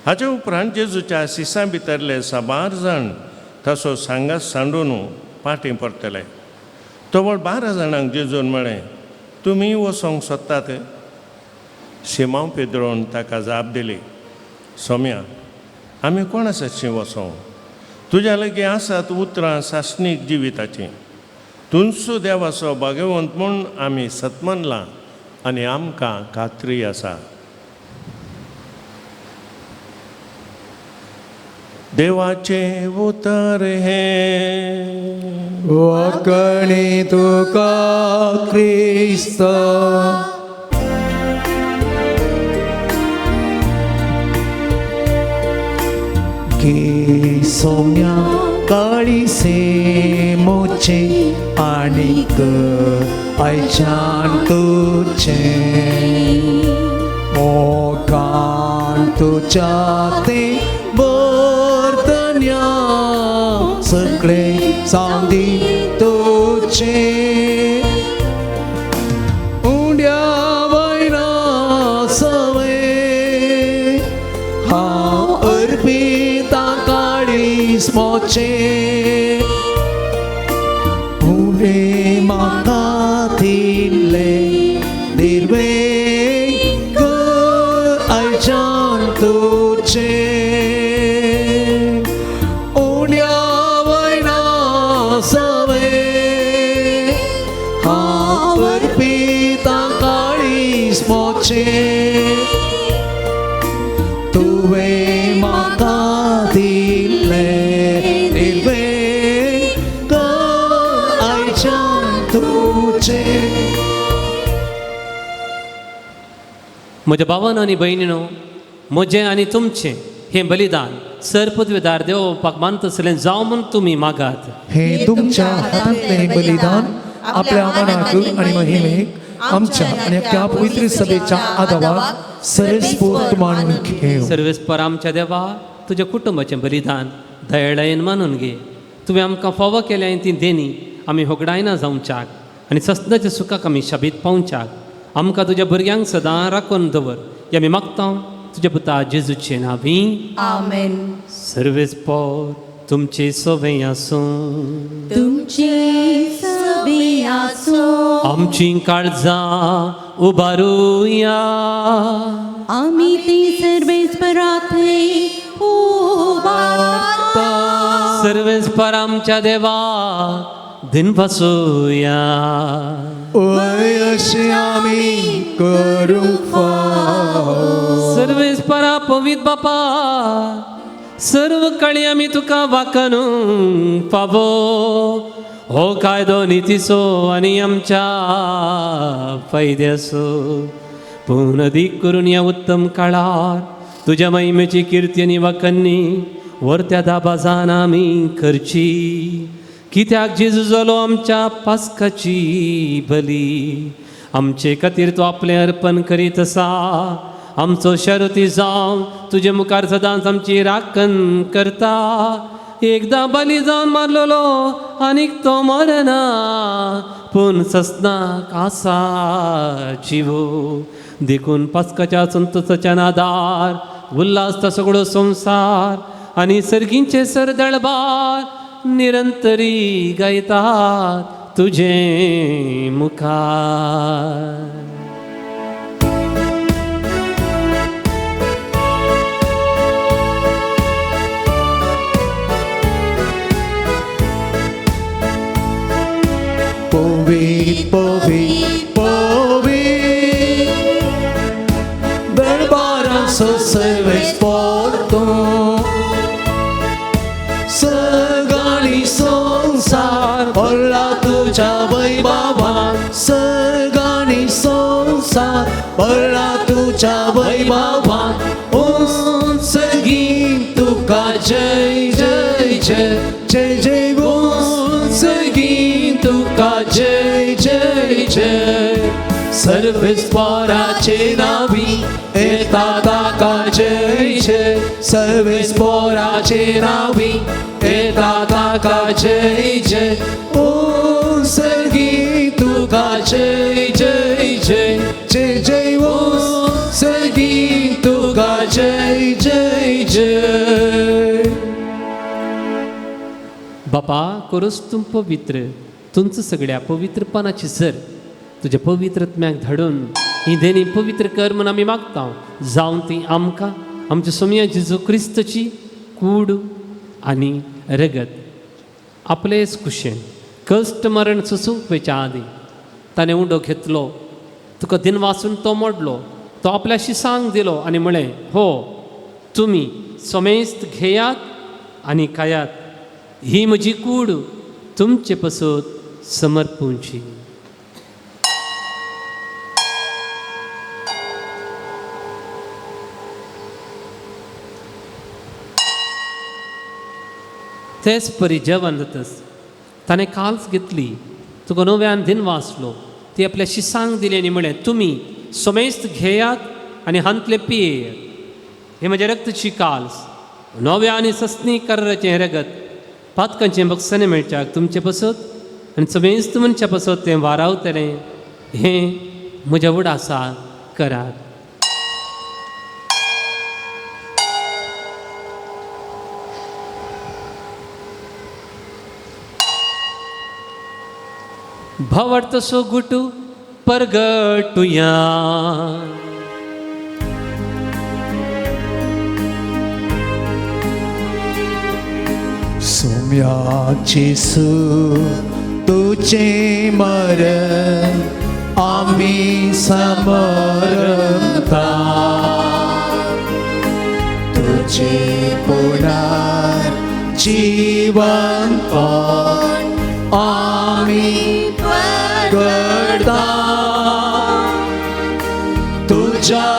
हाचे उपरांत जेजूच्या सिसां भितरले साबार जाण तसो सांगात सांडून पाटी परतले. तवळ 12 जाणांक जेजून म्हळें, तुमी वचोंक सोदतात? शिमांव पेद्रोन ताका जाप दिली, सोम्या, आमी कोणा सरशीं वचों? तुज्या लागीं आसात उतरां सासणीक जिविताचीं. तुंचो देवाचो भाग्यवंत म्हूण आमी सतमनलां आनी आमकां खात्री आसा. देवाचें उतर हें. वाकणी तुका क्रिस्त. गे सोम्या काळी से मोचे आणीक आयच्यान तुचे मोगान तुज्या ते वर्तन्या सगळे जावंदी तुजे उंड्या वयना सवे हांव अर्पिता काळीज मोचे उणें म्हाका दिल्लें निर्वें कर आयच्यान तुजें उण्या वयना सवें हांव अर्पिता काळीज मोचें तुवें म्हाका दिल्लें निर्वें कर आयच्यान तुजें. म्हज्या भावान आनी भयणीनो, म्हजें आनी तुमचें हें बलिदान सर पदवेदार देवपाक मानतसलें जावं म्हूण तुमी मागात. हे तुमच्या हातांतलें बलिदान आपल्या मनाक आनी महिमेक आमच्या आनी त्या पवित्र सभेच्या आदावाक सरस्पोत मानून घेव. सर्वेस्पर आमच्या देवा, तुज्या कुटुंबाचें बलिदान दयाळायेन मानून घे. तुवें आमकां फावो केल्या ती देणी आमी होगडायना जावच्याक आनी सस्नाच्या सुखाक आमी शाबीत पावच्याक आमकां तुज्या भुरग्यांक सदां राखून दवर. हे आमी मागता तुज्या पुता जेजूचे नांवी. आमेन. सर्वेस्पर तुमचे सवे आसूं. तुमचे सवे आसूं. आमची काळजां उबारुया. आमी ती सर्वेस्पराथंय उबारता. सर्वेस्पर आमच्या देवाक दिनवासुया. वय अशें आमी करूंक फावो. सर्वेस परा पवित बापा, सर्व कळी आमी तुका वाकनूंक फावो. हो कायदो नितीचो आनी आमच्या फायद्याचो. पूण अदीक करून ह्या उत्तम काळार तुज्या महिमेची किर्ती आनी वाकन्नी वरत्या दाबाजान आमी करची. कित्याक जेजू जालो आमच्या पास्काची बली, आमचे खातीर तो आपलें अर्पण करीत आसा. आमचो शरती जावन तुजे मुखार सदांच आमची राखण करता. एकदां बली जावन मारलेलो आनीक तो मरना, पूण ससनाक आसा जिवो. देखून पास्काच्या संतोसाच्या नादार उल्हासता सगळो संवसार आनी सर्गींचे सरदळबार निरंतरी गायतात तुजे मुखार. पवित पवित पवित दरबाराचो सर्वेस पोरतो, सगळी संवसार भरला तुज्या वैभवान, सगळी संवसार भरला तुज्या वैभवान. उंचगी तुका जय जय जय जय जय, उंचगी तुका जय जय जय. सर्वेस्पराचे नावी येता ताका जय जय, सर्वेस्पराचे नावी येता ताका जय जय. उंचगी तुका जय जय जय जय जय, उंचगी तुका जय जय जय. बापा करूच तूं पवित्र, तुमचं सगळ्या पवित्रपणाची सर तुज्या पवित्रत्म्याक धाडून ही देणी पवित्र कर म्हूण आमी मागता. जावन ती आमकां आमच्या सोमया जेजू क्रिस्तची कूड आनी रगत आपलेच कुशेन कश्ट मरण सोसूंक वयच्या आदीं ताणें उंडो घेतलो, तुका दिन वाचून तो मोडलो, तो आपल्याशी सांग दिलो आनी म्हळें, हो तुमी समेस्त घेयात आनी खायात, ही म्हजी कूड तुमचे पसत समर्पूंची. तेच परी जेवण जातच ताणें काल्स घेतली, तुका नव्यान दिन वाचलो, ती आपल्याशी सांग दिली आनी म्हळें, तुमी समेस्त घेयात आनी हांतले पियेयात, हे म्हज्या रक्तची काल्स, नव्या आनी सस्नी कराराचें हें रगत पातकांचें बक्षाणें मेळच्याक तुमचे पसत आनी समेस्त मनशा पसत तें वारावतलें, हें म्हज्या उडासा करात. भावार्थ सो गुटू परगटुया. सोम्याची सू तुझे मरण आम्ही समरता, तुझे पुनर्जीवन पण आम्ही करता. तुझ्या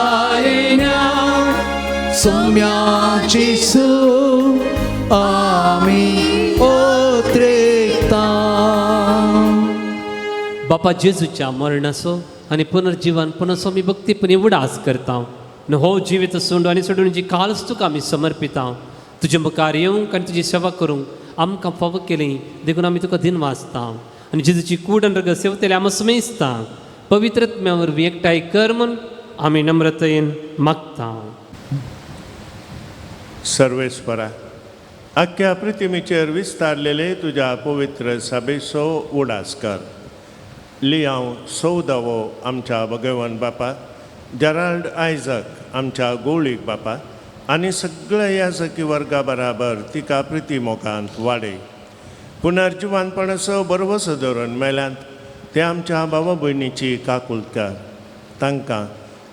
येण्यात सोम्याची सू आम्ही उतरेता. बापा जेजूच्या मरणाचो आनी पुनर्जीवन पुनसो आमी भक्तीपणी उडास करता. हो जिवीत सोंडू आनी सोडून जी कालच तुका आमी समर्पिता. तुजे मुखार येवंक आनी तुजी सेवा करूंक आमकां फावो केली देखून आमी तुका दिन वाचता. आनी जेजूची कूड आनी रगत सेवतले आमी समेजता. पवित्रत्म्या वरवीं एकठांय कर म्हूण आमी नम्रतयेन मागता. सर्वेस्परा, आख्या पृथ्वीचेर विस्तारलेले तुज्या पवित्र सभेचो उडास कर. लियांव सौदावो आमच्या भगवान बापा, जेराल्ड आयजक आमच्या गोळीक बापा आनी सगळ्या याजकी वर्गा बराबर तिका प्रिती मोगांत वाडय. पुनर्जिवानपणाचो बरवसो दवरून मेल्यांत ते आमच्या बाबा भयणीची काकुळकार तांकां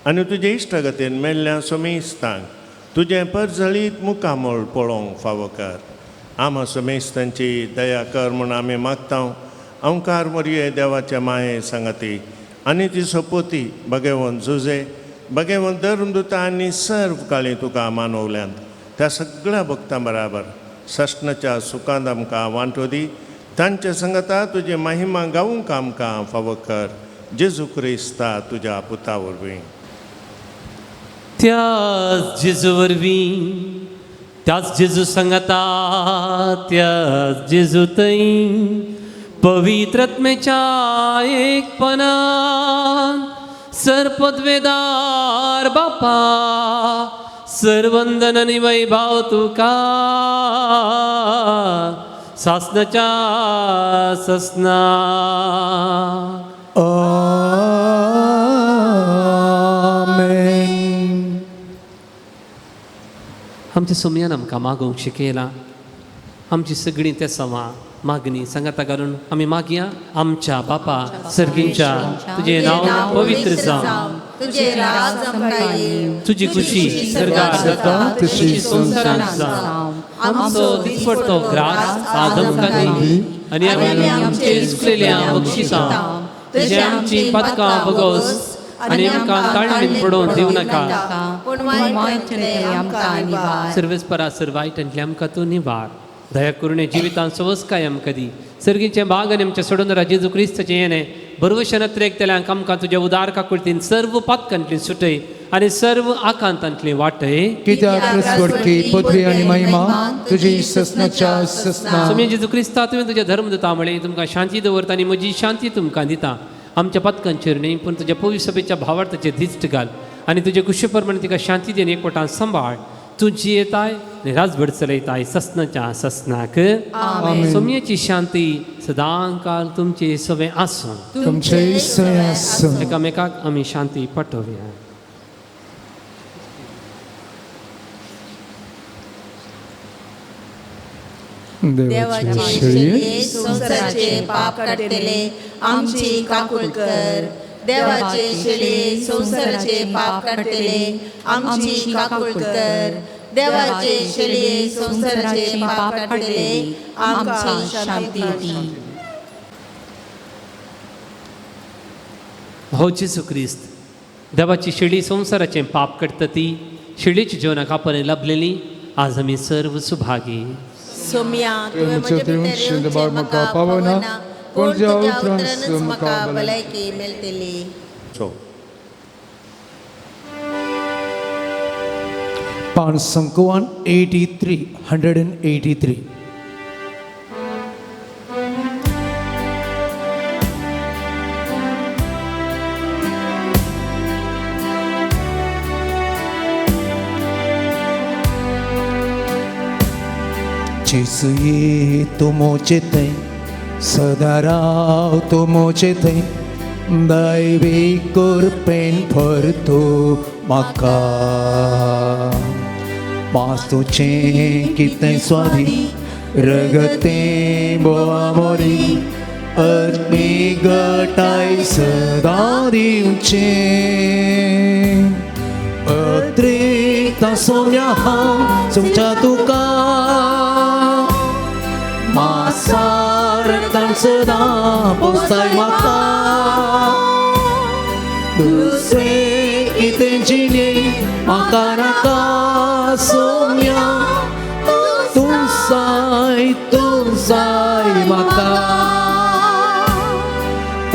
आनी तुजे इश्टागतीन मेल्ल्या समेस्तांक तुजें परजळीत मुखामळ पळोवंक फावो कर. आमा समेस्तांची दया कर म्हूण आमी मागता. अंकार मरये देवाचे माये सांगाती आनी ती सोपोती बगेवन जुजे बगेवन धर्मदुता आनी सर्व काळी तुका मानवल्यांत त्या सगळ्या भक्तां बराबर सस्नाच्या सुखांत आमकां वांटो दी. तांच्या संगता तुजी महिमा गावूंक आमकां फावो कर. जेजू क्रिस्ता तुज्या पुता वरवीं. त्याच जेजू वरवीं, त्याच जेजू संगता, त्याच जेजू थंय पवित्रत्मेच्या एकपणान सर्पद्वेदार बापा सर्वंदन आनी वैभाव तुका सासनाच्या ससना. आमेन. आमच्या सोमयान आमकां मागूंक शिकयलां. आमची सगळीं तेसांवां मागणी सांगाता घालून आमी मागया. आमच्या बापा सर्गींच्या तुजें नांव पवित्र जावं, तुजी खुशी सर्गार जाता तशी संवसारांत जावं. आमचो दिसपडतो ग्रास आज आमकां दी आनी आमी आमचे चुकलेल्या बक्षिसां तशें आमची पातकां बगोस आनी आमकां ताळमेन पडोवन दिवं नाका, सर्वेस्परा सर वायटांतले आमकां तूं निवार. दया करुणे जिवितांत सवसकाय आमकां दी. सर्गीचें भाग आनी आमच्या सोडून जेजू क्रिस्ताचें येणें बरवशनात्र एकतल्यांक आमकां तुज्या उदार काकुळतीन सर्व पातकांतली सुटय आनी सर्व आकांतांतली वाटय. कित्याक क्रिस्तवडकी पदवी आनी महिमा तुजी ससनाच्या ससना. स्वामी जेजू क्रिस्ता तुवें तुज्या धर्म दिता म्हळें तुमकां शांती दवरता आनी म्हजी शांती तुमकां दिता. आमच्या पातकांचेर न्ही पूण तुज्या पवित्र सभेच्या भावार्थाचेर दिश्ट घाल आनी तुजे कुशे प्रमाणे तिका शांती दिवन एकवटान सांबाळ. तूं जियेताय आनी राजभट चलयताय ससनाच्या ससनाक. सोमयेची शांती सदांकाल तुमचे सवें आसूं. तुमचे सवें आसूं. एकामेकाक आमी शांती पाठोवया. देवाचे शेळये संवसाराचे पाप काडटले आमची काकूळ कर. देवाचे शेळये संवसाराचे पाप काडटले आमची काकूळ कर. देवाचे शेळये संवसाराचे पाप काडटले आमची शांती दी. हो जेजू क्रिस्त देवाची शेळी संवसाराचें पाप काडटा ती शेळीच्या जेवणाक आपण लाभलेली आज आमी सर्व सुभागी. सोम्या तुवें म्हजे भितर येवचें म्हाका पावना, पूण तुज्या उतरानच म्हाका भलायकी मेळटली. सो पांच 183 183. जेसुये तूं म्हजे थंय सदां राव तूं म्हजे थंय दैवी कृपेन भर तूं म्हाका. मास्तूचें कितें स्वादी रगतें बोवामोरी आत्मीक घटाय सदां दिवचें. अत्रिक्त सोम्या हांव तुमच्या तुका मासारतान सदां पोसाय म्हाका. दुसरें कितें जिणे म्हाका नाका सोम्या तूं जाय तूं जाय म्हाका.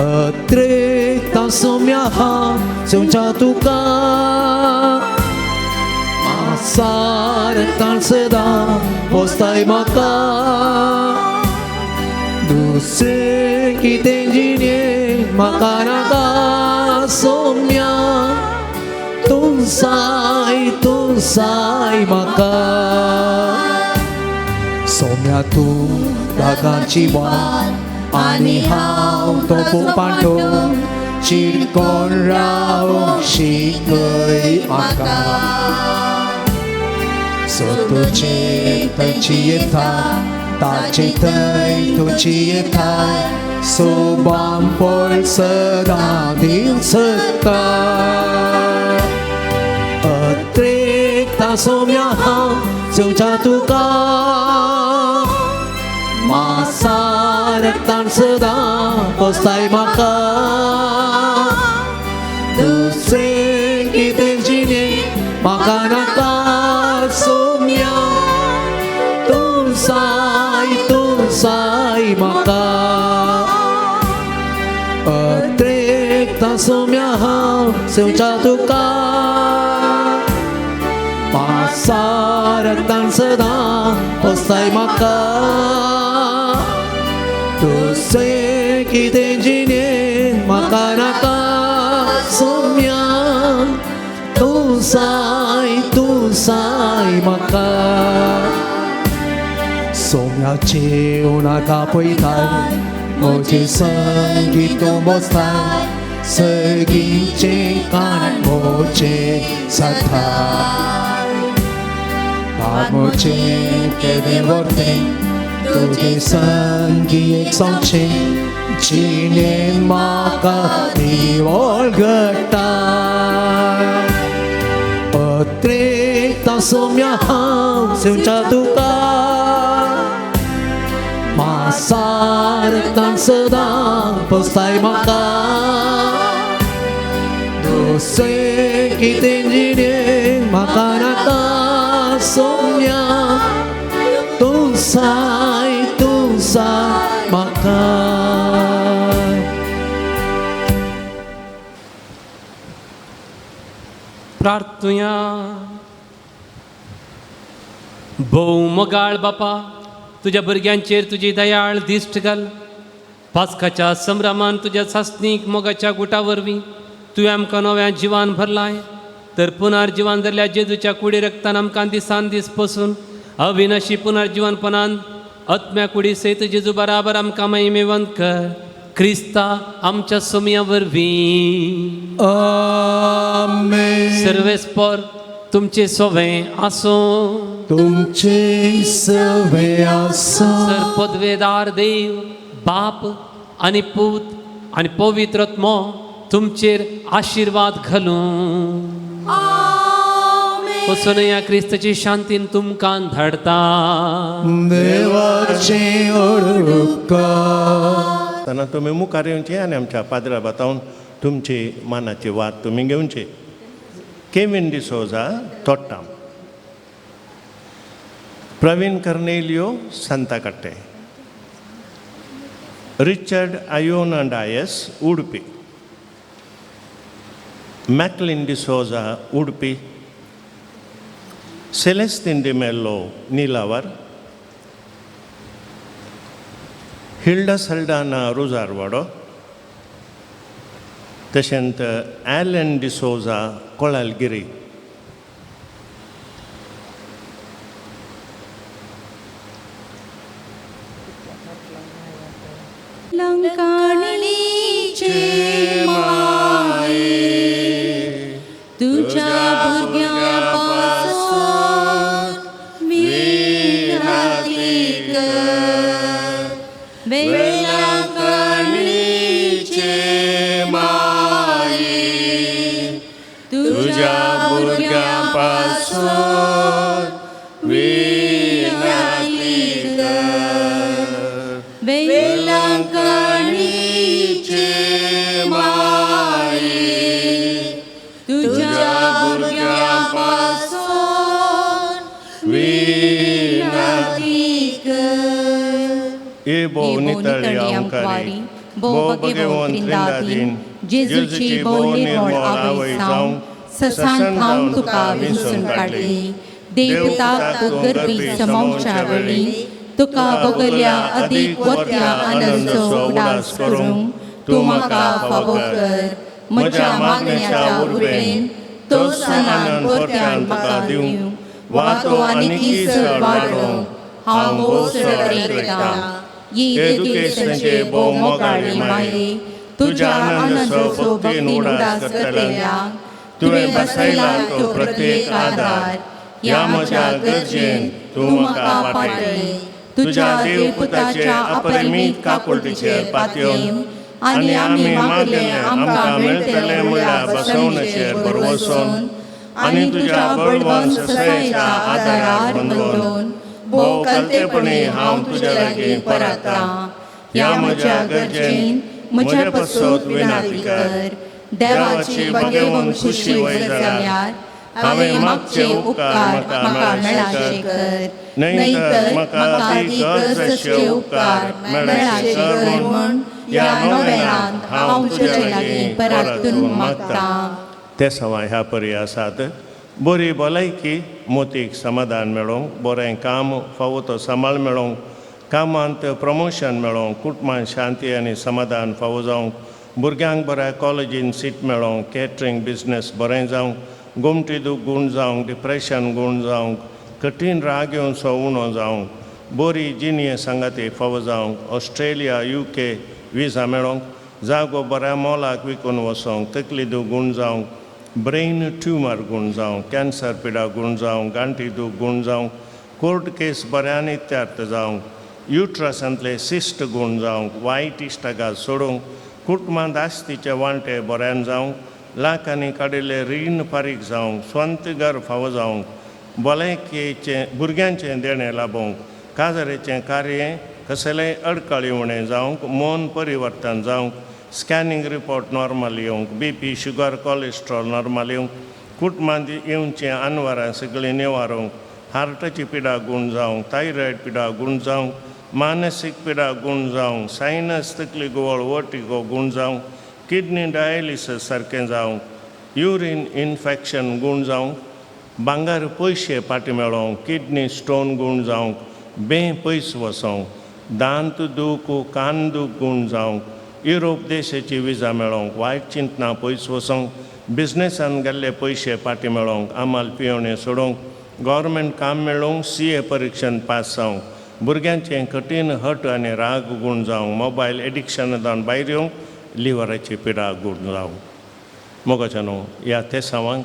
अत्रिक्त सोम्या हांव तुमच्या तुका मासारतान सदां पोसाय म्हाका. दुसरें कितें जिणे म्हाका नाका सोम्या तूं जाय म्हाका. सोम्या तूं रागाची वाट आनी हांव तो पांटो चिरकोन रावंक शिकय म्हाका. सो तुजे थंयची येता ताचे थंय तुजी येताय सोबाम पळ सदां दिवंक सोदता अत्रेकता सोम्या हांव जेवच्या तुका मासा रक्तान सदां पोसताय म्हाका दुसरें कितें जिणें म्हाका नाका सोम्या तूं जाय तूं जाय म्हाका अत्रेकता सोम्या हांव जेवच्या तुका मासा रक्तान सदां पोसताय म्हाका तुजें कितें जिणें म्हाका नाका सोम्या तूं जाय म्हाका सोम्याचे उणाका पळयताय म्हजे संगीत तूं बसताय सगीचें कान म्हजें साथाय भाग म्हजें केदें व्हरतें तुजे संगी एक जावचें जिणेन म्हाका निवळ घडटा अत्रेकता सोम्या हांव जेवच्या तुका मासा रक्तान सदां पोसताय म्हाका दुसरें कितें जिणें म्हाका नाका सोम्या तूं जाय म्हाका. प्रार्थुया. भोव मोगाळ बापा, तुज्या भुरग्यांचेर तुजी दयाळ दिश्ट घाल. पास्काच्या संभ्रमान तुज्या सासणीक मोगाच्या गुटा वरवीं तुवें आमकां नव्या जिवान भरलाय तर पुनर्जिवन जाल्ल्या जेजूच्या कुडी रक्तान आमकां दिसान दीस पसून अविनाशी पुनर्जिवनपणान आत्म्या कुडी सयत जेजू बराबर आमकां महिमेवंत कर क्रिस्ता आमच्या सोमया वरवीं. आमेन. सर्वेस्पर तुमचे सोवे आसूं. तुमचे सवे आसूं. सर पदवेदार देव बाप आनी पूत आनी पवित्र आत्मो तुमचेर आशिर्वाद घालूं. वचून ह्या क्रिस्ताची शांतीन तुमकां धाडता. देवाचें उपकार. तेन्ना तुमी मुखार येवचे आनी आमच्या पाद्रा बातावन तुमची मानाची वात तुमी घेवची. Kevin D'Souza Thottam, Praveen Cornelio Santhakatte, Richard Iona Dias Udupi, Macklin D'Souza Udupi, Celestine D'Mello Nilavar, Hilda Saldanha Rosarwado, तशेंच ॲलन डिसोजा कोळालगिरी. लंकाणीचे माये तुझ्या भुरग्यापासून विनंती कर. वेळांकणीचे माये तुझ्या भुरग्यापासून विनंती कर. वेळांकणीचे माये तुझ्या भुरग्यापासून विनंती कर. ए भोव नितळी अंकारी, भोव भगेवन त्रिंदादीन, जेजूची भोव निर्मळ आवय जावन ससान थावन तुका विंचून काडली. देवताक तूं गर्भी समावच्या वेळी तुका बगल्या अदीक वत्या आनंदचो उडास करूंक तूं म्हाका फावो कर. म्हज्या मागण्याच्या उर्बेन तो सनान परत्यान म्हाका दिवंक वा तो आनीकी चड वाडोवंक हांव भोव चड रेखता. येदुकेशनचे भोव मोगाळी माये तुज्या आनंदाचो भक्तीन उडास करतल्या तुवें बसयला तो प्रत्येक आदार ह्या म्हज्या गरजेन तूं म्हाका पाटय. तुज्या देवपुताच्या अपरिमीत काकुळटीचेर पातयेवन आनी आमी मागलें आमकां मेळटलें म्हणल्यार बसवणेचेर भरवसोन आनी तुज्या बळवंत ससायेच्या आदारार बंदोवन भोव कलतेपणी हांव तुज्या लागीं परतां. ह्या म्हज्या गरजेन म्हज्या पासत विनंती कर. देवाची भगेवन खुशी वय जाल्यार हांवें मागचे उपकार म्हाका मेळाशे कर, न्हय तर म्हाका ती गरज आसचे उपकार मेळाशे कर म्हूण ह्या नोवेनांत हांव तुज्या लागीं परतून मागतां. ते सवां ह्या परी आसात. बरी भलायकी, मोतीक समाधान मेळोवंक, बरें काम फावो तो सांबाळ मेळोवंक, कामांत प्रमोशन मेळोवंक, कुटुंबांत शांती आनी समाधान फावो जावंक, भुरग्यांक बऱ्या कॉलेजीन सीट मेळोवंक, कॅटरींग बिजनस बरें जावंक, गोमटी दूख गूण जावंक, डिप्रेशन गूण जावंक, कठीण राग येवन सो उणो जावंक, बरी जिणये सांगाती फावो जावंक, ऑस्ट्रेलिया UK विजा मेळोवंक, जागो बऱ्या मोलाक विकून वचोंक, तकली दूख गूण जावंक, ब्रेन ट्युमर गूण जावंक, कॅन्सर पिडा गूण जावंक, गांठी दूख गूण जावंक, कोर्ट केस बऱ्यान इत्यार्थ जावंक, युट्रसांतले सिस्ट गूण जावंक, वायट इश्टागात सोडूंक, कुटुंबांत आस्तीचे वांटे बऱ्यान जावंक, लाखांनी काडिल्ले रीण फारीक जावंक, स्वंत घर फावो जावंक, भलायकेचें भुरग्यांचें देणें लाबोवंक, काजाराचें कार्य कसलेंय अडकळी उणें जावंक, मन परिवर्तन जावंक, स्कॅनिंग रिपोर्ट नॉर्मल येवंक, BP sugar cholesterol normal येवंक, कुटुंबांत येवचें आनवरां सगळीं निवारूंक, हार्टाची पिडा गूण जावंक, थायरॉयड पिडा गूण जावंक, मानसीक पिडा गूण जावंक, सायनस तकली गोवळ वर्टिगो गूण जावंक, किडनी डायलिसीस सारकें जावंक, युरीन इन्फेक्शन गूण जावंक, भांगर पयशे फाटीं मेळोवंक, किडनी स्टोन गूण जावंक, बें पयस वचोंक, दांत दूख कान दूख गूण जावंक, युरोप देशाची विजा मेळोवंक, वायट चिंतना पयस वचोंक, बिजनेसान गेल्ले पयशे फाटीं मेळोवंक, आमाल पियोवणें सोडोवंक, गव्हर्मेंट काम मेळोवंक, CA परिक्षण पास जावंक, भुरग्यांचें कठीण हट आनी राग गूण जावंक, मोबायल एडिक्शन जावन भायर येवंक, लिवराची पिडा गूण जावंक. मोगाच्या न्हू ह्या तेसांवांक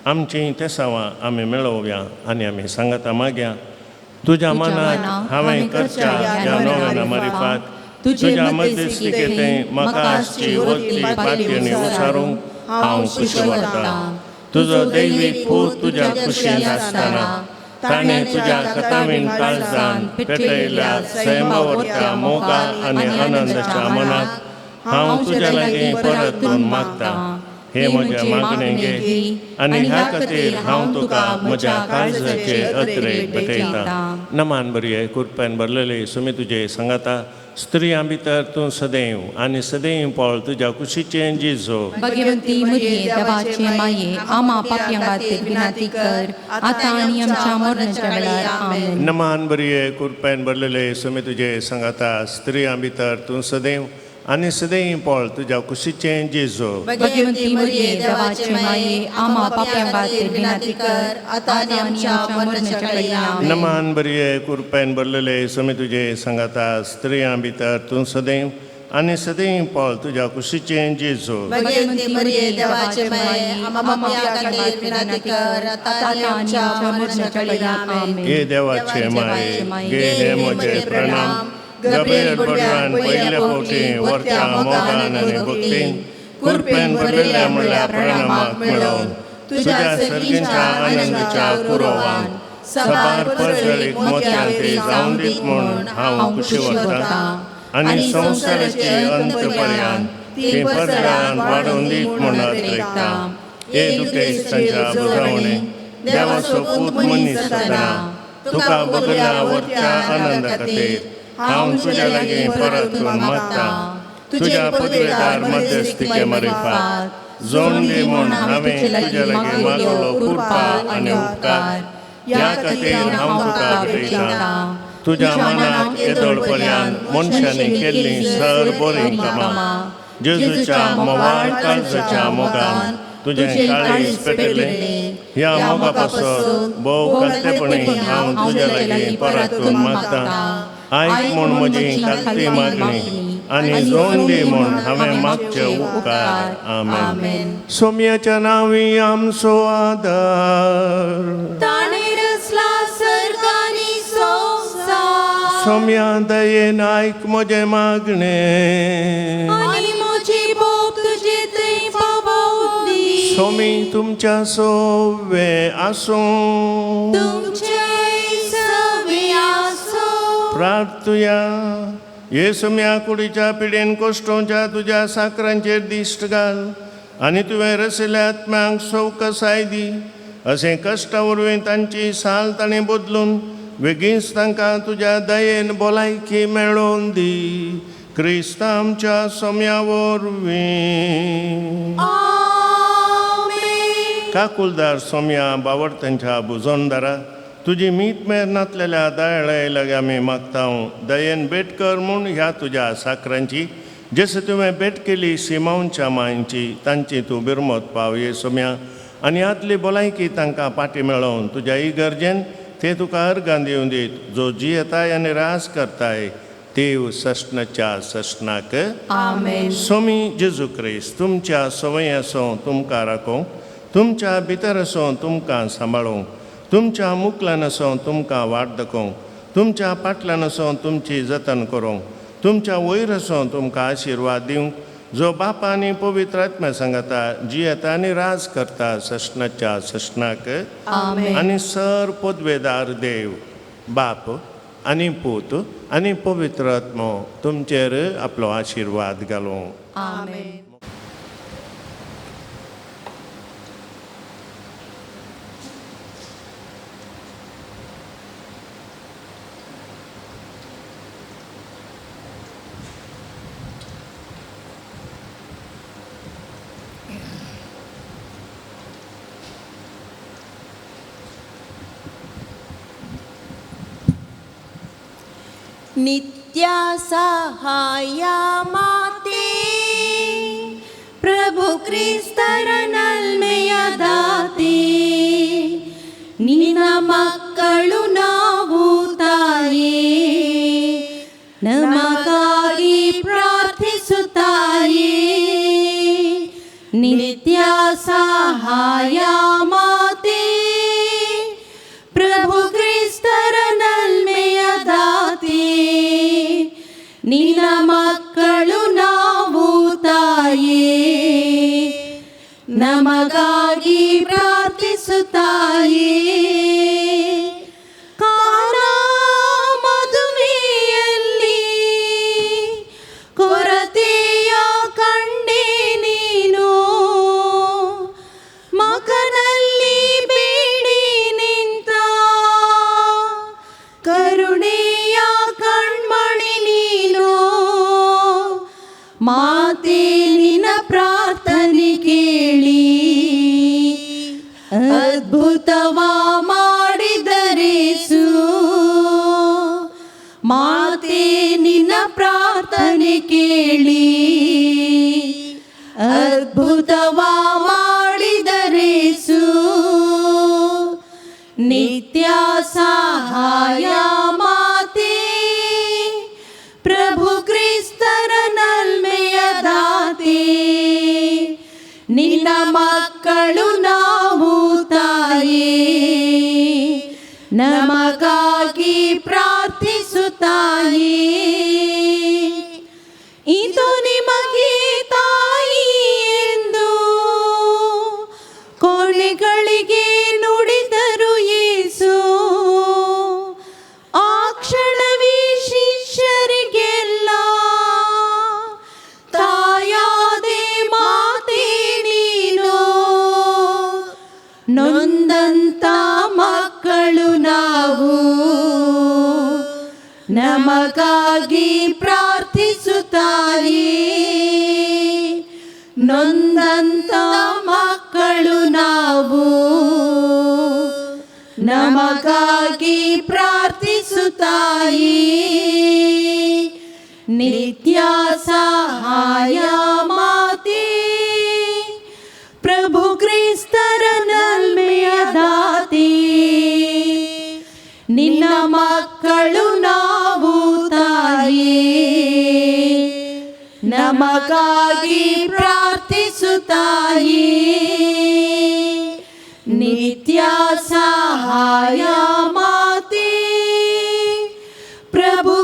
आमचीं तेसांवां आमी मेळोवया आनी आमी सांगता मागया. तुज्या मनाक हांवें करच्या ह्या नोवेना मारिफात तुज्या मध्यस्थिकेंत म्हाका आसची वरती पातयेणी उसारूंक हांव खुशी वरतां. तुजो दैवीक पूत तुज्या खुशींत आसतना ताणें तुज्या कथावीन काळजान पेटयल्या सैमावरत्या मोगा आनी आनंदाच्या मनाक हांव तुज्या लागीं परतून मागतां. हे म्हज्या मागणें घे आनी ह्या खातीर हांव तुका म्हज्या काळजाचे अत्रेक भेटयतां. नमान बरी कृपेन भरलेली सुमी तुजे सांगाता, स्त्रियां भितर तूं सदैव आनी सदैव पळ तुज्या कुशीचें जिजो. भगवंती मुरये देवाचे माये आमा पापयां खातीर विनंती कर आतां आनी आमच्या मरणाच्या वेळार. आमेन. नमान बरी कृपेन भरलेले सुमी तुजे सांगाता, स्त्रियां भितर तूं सदैव आनी सदैव पळ तुज्या कुशीचें जिजो. भगवंती मुरये देवाचे माये आमा पापयां खातीर विनंती कर आतां आनी आमच्या मरणाच्या वेळार. आमेन. नमान बरी कृपेन भरलेले सुमी तुजे सांगाता, स्त्रियां भितर तूं सदैव आनी सदैव पळ तुज्या कुशीचें जिजो. भगवंती मरिये देवाचे माये आमा पापयां खातीर विनंती कर आतां आनी आमच्या मरणाच्या वेळार. आमेन. हे देवाचे माये गे हे म्हजे प्रणाम. गब्रियल बडव्यान पयले फावटी वरत्या मोगान आनी भक्तीन कृपेन भरलेल्या म्हणल्या प्रणामाक मेळोवन तुज्या सर्गींच्या आनंदाच्या पुरोवान सबार परजळीक मोतयांती जावन दीत म्हूण हांव खुशी वरतां आनी संवसाराची अंत पर्यंत ती परजळान वाडोवन दीत म्हूण अत्रेकतां. हे दुखेस्तांच्या बुजावणे देवाचो पूत मनीस जातना तुका बगल्या वरच्या आनंदा खातीर हांव तुज्या लागीं परतून मागतां. तुज्या पदवेदार मध्यस्थिके मारिफात जोड दी म्हूण हांवें तुज्या लागीं मागलो कृपा आनी उपकार. ह्या खातीर हांव तुका भेटयतां. तुज्या मनाक येदोळ पर्यंत मनशांनी केल्लीं सर बरीं कामां जेजूच्या मोवाळ काळजाच्या मोगान तुजें काळीज पेटलें. ह्या मोगा पासत भोव कलतेपणी हांव तुज्या लागीं परतून मागतां. आयक म्हूण म्हजी खालती मागणी आनी जोड दी म्हूण हांवें मागचे उपकार. आमेन. सोम्याच्या नांवी आमचो आदार. ताणें रचला सर्ग आनी संवसार. सोम्या दयेन आयक म्हजें मागणें. आनी म्हजी बोब तुजे थंय पावोवंदी. सोमी तुमच्या सोवे आसूं. तुमचेय सवे आसूं. प्रार्थुया. येसम्या कुडीच्या पिडेन कोश्टोंच्या तुज्या साकरांचेर दिश्ट घाल आनी तुवें रसिल्ल्या आत्म्यांक सवकसाय दी. अशें कश्टा वरवीं तांची साल ताणें बदलून बेगीनच तांकां तुज्या दयेन भलायकी मेळोवन दी. क्रिस्त आमच्या सोम्या वरवीं. आमेन. काकुलदार सोम्या बावडतांच्या बुजोनदारा तुजी मीत मेर नातलेल्या दयाळे लागीं आमी मागता. दयेन भेट कर म्हूण ह्या तुज्या साकरांची, जशें तुवें भेट केली सिमांवच्या मांयची, तांची तूं बिरमत पाव ये सोम्या आनी आदली भलायकी तांकां पाटी मेळोवन तुज्या इगर्जेन ते तुका अर्गां दिवन दीत, जो जियेताय आनी रास करताय देव सस्नाच्या सस्नाक. आमेन. सोमी जेजू क्रिस्त तुमच्या संवय आसूं तुमकां राखूंक, तुमच्या भितर आसूं तुमकां सांबाळूंक, तुमच्या मुकल्यान आसूं तुमकां वाट दाखोवंक, तुमच्या पाटल्यान आसूं तुमची जतन करूंक, तुमच्या वयर आसूं तुमकां आशिर्वाद दिवंक, जो बापा आनी पवित्र आत्म्या सांगता जियेता आनी राज करता सस्नाच्या सस्नाक. आमेन. आनी सर पदवेदार देव बाप आनी पूत आनी पवित्र आत्मो तुमचेर आपलो आशिर्वाद घालूं. आमेन. नित्या सहाया माते, ಪ್ರಭು ಕ್ರಿಸ್ತರ ನಲ್ಮೆಯ ದಾತೆ, ನಿನ್ನ ಮಕ್ಕಳು ನಾವು ತಾಯೇ, ನಮಗಾಗಿ ಪ್ರಾರ್ಥಿಸುತ್ತಾಯೇ. ನಿತ್ಯ ಸಹಾಯ ಮಾತೆ, ಪ್ರಭು ಕ್ರಿಸ್ತರ ನಲ್ಮೆಯ ದಾತೆ, ನಿನ್ನ ಮಕ್ಕಳು ನಾವು ತಾಯೇ, ನಮಗಾಗಿ ಪ್ರಾರ್ಥಿಸುತ್ತಾಯೇ. ಕಾನಾ ಮದುವೆಯಲ್ಲಿ ಕೊರತೆಯ ಕಂಡೆ ನೀನು, ಮಗನಲ್ಲಿ ಬೇಡಿ ನಿಂತ ಕರುಣೆಯ ಕಣ್ಮಣಿ ನೀನು. ಮಾತೆ ನಿನ್ನ ಪ್ರಾರ್ಥನೆ ಕೇಳಿ ಅದ್ಭುತವ ಮಾಡಿದರೇಸು. ಮಾತೆ ನಿನ್ನ ಪ್ರಾರ್ಥನೆ ಕೇಳಿ ಅದ್ಭುತವ ಮಾಡಿದರೇಸು. ನಿತ್ಯ ಸಹಾಯ ಮಾತೆ, ಪ್ರಭು ಕ್ರಿಸ್ತರ ನಲ್ಮೆಯ ದಾತೆ, ನಿನ್ನ ಮಕ್ಕಳು ನಾವು ತಾಯೇ, ನಮಗಾಗಿ ಪ್ರಾರ್ಥಿಸುತ್ತಾಯೇ. ಇದು ನಿಮಗೆ ತಾಯಿ ಎಂದು ಕೋಣೆಗಳಿಗೆ ನುಡಿದರು ಯೇಸು. ಆ ಕ್ಷಣವೇ ಶಿಷ್ಯರಿಗೆಲ್ಲ ತಾಯಾದೆ ಮಾತೆ ನೀನು. ನೊಂದಂತ ಮಕ್ಕಳು ನಾವು, ನಮಗಾಗಿ ಪ್ರಾರ್ಥಿಸುತ್ತಾಯೇ. ನೊಂದಂತ ಮಕ್ಕಳು ನಾವು, ನಮಗಾಗಿ ಪ್ರಾರ್ಥಿಸುತ್ತಾಯೇ. ನಿತ್ಯ ಸಹಾಯ ಮಾತೆ, ಪ್ರಭು ಕ್ರಿಸ್ತರ ನಲ್ಮೆಯ ದಾತೆ, ನಿನ್ನ ಮಕ್ಕಳು ನಾವು ತಾಯೇ, ನಮಗಾಗಿ ಪ್ರಾರ್ಥಿಸುತ್ತಾಯೇ. ನಿತ್ಯ ಸಹಾಯ ಮಾತೆ, ಪ್ರಭು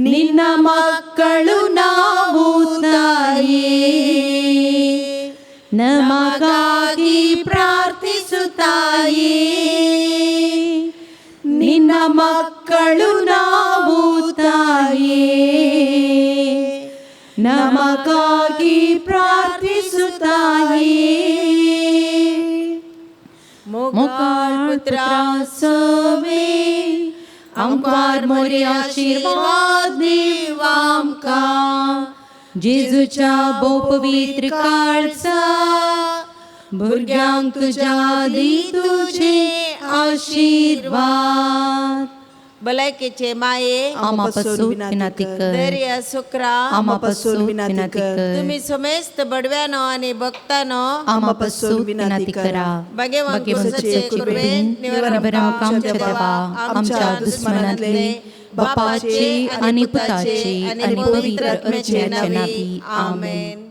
ನಿನ್ನ ಮಕ್ಕಳು ನಾವು ತಾಯೇ, ನಮಗಾಗಿ ಪ್ರಾರ್ಥಿಸು ತಾಯೇ, ನಿನ್ನ ಮಕ್ಕಳು ನಾವು ತಾಯೇ, ನಮಗಾಗಿ ಪ್ರಾರ್ಥಿಸು ತಾಯೇ. मोगाळ पुत्रा सवे आमकार मोरे आशीर्वाद देव आमकां, जेजूच्या भोव पवित्र काळजा भुरग्यांक तुज्या दी तुजे आशीर्वाद. भलायकेचे माये आमा पासून विनंती कर, दर्या सुक्रा आमा पासून विनंती कर, तुम्ही समेस्त बडव्यानो आणि भक्तानो आमा पासून विनंती करा. भाग्यवान भाग्यवंताचे कृपेन निवारण आमच्या देवा, आमच्या दुस्मनांतले बापाचे आणि पुताचे आणि पवित्र आत्म्याचे नावी. आमेन.